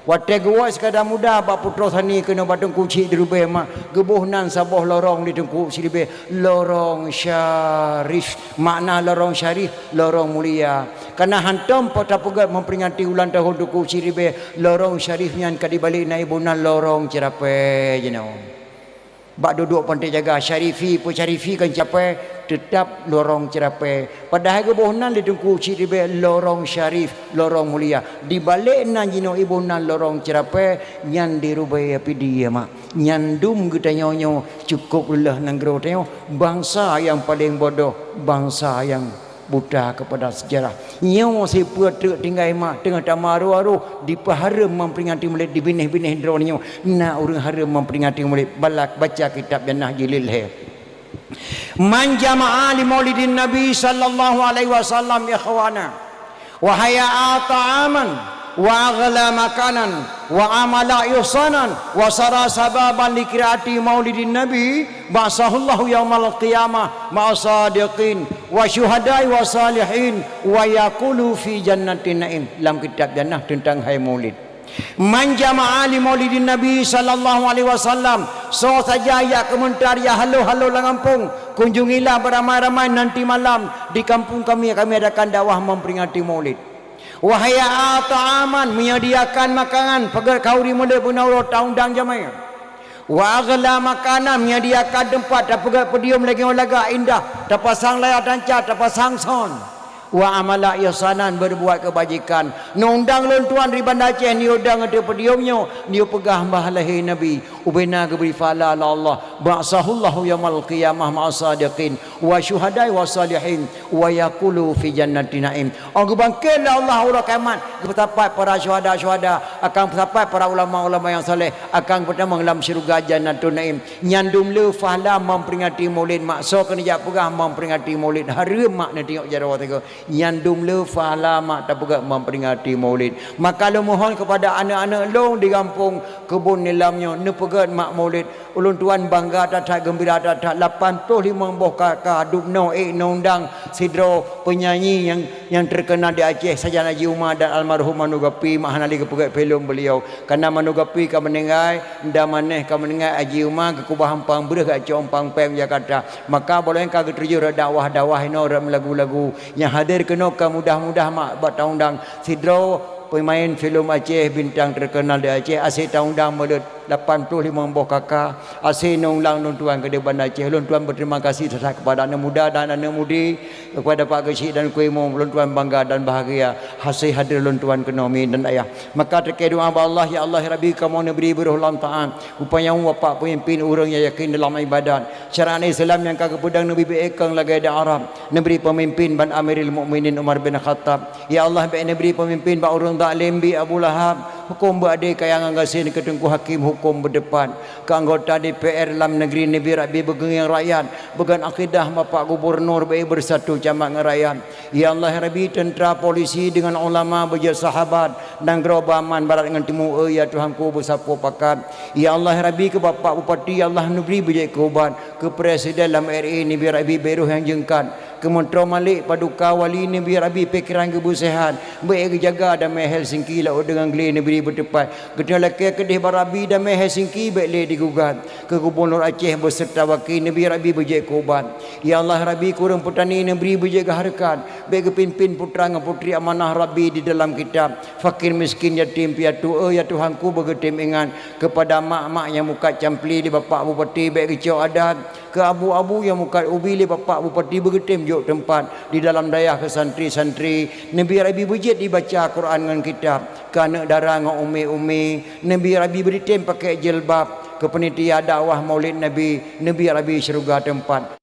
Watée geuwoe Iskandar Muda bak Putroe Sani keunoe bak Teungku Chik di Rubée mak, geuboh nan saboh lorong di Teungku Chik di Rubée, lorong syarif. Makna lorong syarif, lorong mulia. Kareuna hantom po tapeugét memperingati ulang tahun Teungku Chik di Rubée, lorong syarif nyan ka dibalek na iboh nan lorong ceurapée jinoe. Bak duduek panté jaga, syarifi, peusyarifi kan ceurapée, teutab lorong ceurapée. Padahai geuboh nan lé Teungku Chik di Rubée lorong syarif, lorong mulia. Dibalek nan jinoe iboh nan lorong ceurapée, nyan di Rubée Pidie mak. Nyan dum geutanyoe nyoe cukôp leuh nanggroe tanyoe, bansa nyang paleng bodoh, bansa nyang buta keupada seujarah. Nyoe sipeue treuk tinggai mak teungoh tamaroh-aroh dipeuhareuem memperingati Maulid di binéh-binéh droeneuh nyoe. Na ureuëng hareuem memperingati Maulid, balak baca kitab Jannah jilid lhée. Man jama'a li maulidin Nabi sallallahu alaihi wasallam ikhwana, wa hayya'a ta'aman, wa aghla makanan, wa amala ihsanan, wa sara sababan li qiraati maulidin Nabi, ba'atsahullahu yaumal qiyamah ma'a sadiqin, wa syuhada'i wa salihin, wa yaqulu fi jannatin na'im. Lam kitab Jannah teuntang hai Maulid. Man jama'a li maulidin Nabi sallallahu alaihi wasallam, soe saja jak keumeuntar, jak halo-halo lam gampông, kunjungilah beramai-ramai nanti malam di kampung kami, kami adakan dakwah memperingati Maulid. Wa hayya'a ta'aman, menyediakan makanan, peugét khanuri Maulid beuna uroe taundang jamé. Wa aghla makanan, menyediakan teumpat, tapeugét podium lagée lagak indah, tapasang layar tancak, tapasang sound. Wa amala ihsanan, berbuat kebajikan. Neundang lôn tuan di Banda Aceh, neuyue dong ateueh podium nyoe, neuyue peugah bah lahé Nabi. Ubena geubri pahala lé Allah. Ba'atsahullahu yaumal qiyamah ma'a sadiqin, wa syuhada'i wa salihin, wa yaqulu fi jannati na'im. Oh, geubangkét lé Allah uroe kiamat, geupeusapat para syuhada-syuhada, Akan sapat para ulama-ulama nyang saleh, akan geutamong lam syeuruga Jannatun Naim. Nyan dum le pahala memperingati Maulid, mak soe keuneuk jak peugah memperingati Maulid, hareuem mak neutingok jaroe teungoh. Nyan dum le pahala mak tapeugét memperingati Maulid. Maka lôn mohon kepada aneuk-aneuk lôn di gampông Kebun Nilam nyoe, neupeugét mak Maulid. Ulôn tuan bangga that-that, geumbira that-that, lapan ploh limong boh K K, dubnoe ék nondang sidroe penyanyi nyang, nyang terkenal di Aceh, sajan Haji Uma dan almarhum Manu Gapi, mak hana lé geupeugét film beliau. Karena Manu Gapi ka meuninggai, Nda Maneh ka meuninggai, Haji Uma geukubah umpang breueh, geucok umpang péng Jakarta. Maka boh lôn ka geutuju rot dakwah-dakwah inoe, rot meulagu-lagu. Nyang hadir keunoe ka mudah-mudah mak bak taundang sidroe peumaén film Aceh, bintang terkenal di Aceh, aseue taundang meuleut lapan ploh limong boh K K, aseue nondang lôn tuan keudéh Banda Aceh. Lôn tuan berterima kasih that-that kepada aneuk muda dan aneuk mudi, kepada Pak Geuchik dan Kuimo, lôn tuan bangga dan bahagia aseue hadir lôn tuan keunoe, mi dan ayah. Maka teuka doa bak Allah, ya Allah, ya Rabbi, kamoe neubri beuroh lam taat, upanyang bapak peumimpin ureuëng nyang yakin dalam ibadat. Syariat Islam nyang ka geupeudong neubri beuékong lagée di Arab. Neubri peumimpin ban Amirul Mukminin Umar bin Khattab. Ya Allah, bék neubri peumimpin bak ureuëng zalim bi Abu Lahab. Huköm beuadé kaya ngon gasien keu Teungku Hakim, huköm beuteupat. Keu anggota D P R lam negeri neubri Rabbi beugeungieng rakyat. Beugon akidah Bapak Gubernur bék beusatu camat ngon rakyat. Ya Allah, ya Rabbi, teuntra, polisi deungon ulama beujeuet sahabat. Nanggroe beuaman barat ngon timu, ya Tuhanku, beusapeue pakat. Ya Allah, ya Rabbi, keu Bapak Bupati, ya Allah, neubri beujeuet keu ubat. Keu presiden lam R I neubri Rabbi bék roh nyang jeungkat. Keu Meuntroe Malik, Paduka, Wali neubri Rabbi pikeran geuh beuseuhat. Bék geujaga damé Helsinki, laôt deungon glé neubri beuteupat. Geutanyoe lakée keudeh bak Rabbi, damé Helsinki bék lé digugat. Keu Gubernur Aceh beserta waki neubri Rabbi beujeuet keu ubat. Ya Allah Rabbi, keu ureuëng peutani neubri beujeuet keu hareukat. Bék geupimpin putra ngon putri amanah Rabbi di dalam kitab. Fakir miskin yatim piatu, ya Tuhanku, beugeutém ingat. Keupada mak-mak nyang mukat campli di Bapak Bupati bék geucok adat. Keu abu-abu nyang mukat ubi lé Bapak Bupati beugeutém jok teumpat di dalam dayah keu santri-santri. Neubri Rabbi beujeuet dibaca Quran ngon kitab. Keu aneuëk dara ngon umi-umi, neubri Rabbi beutém pakai jilbab. Keu panitia dakwah Maulid Nabi, neubri Rabbi syeuruga teumpat.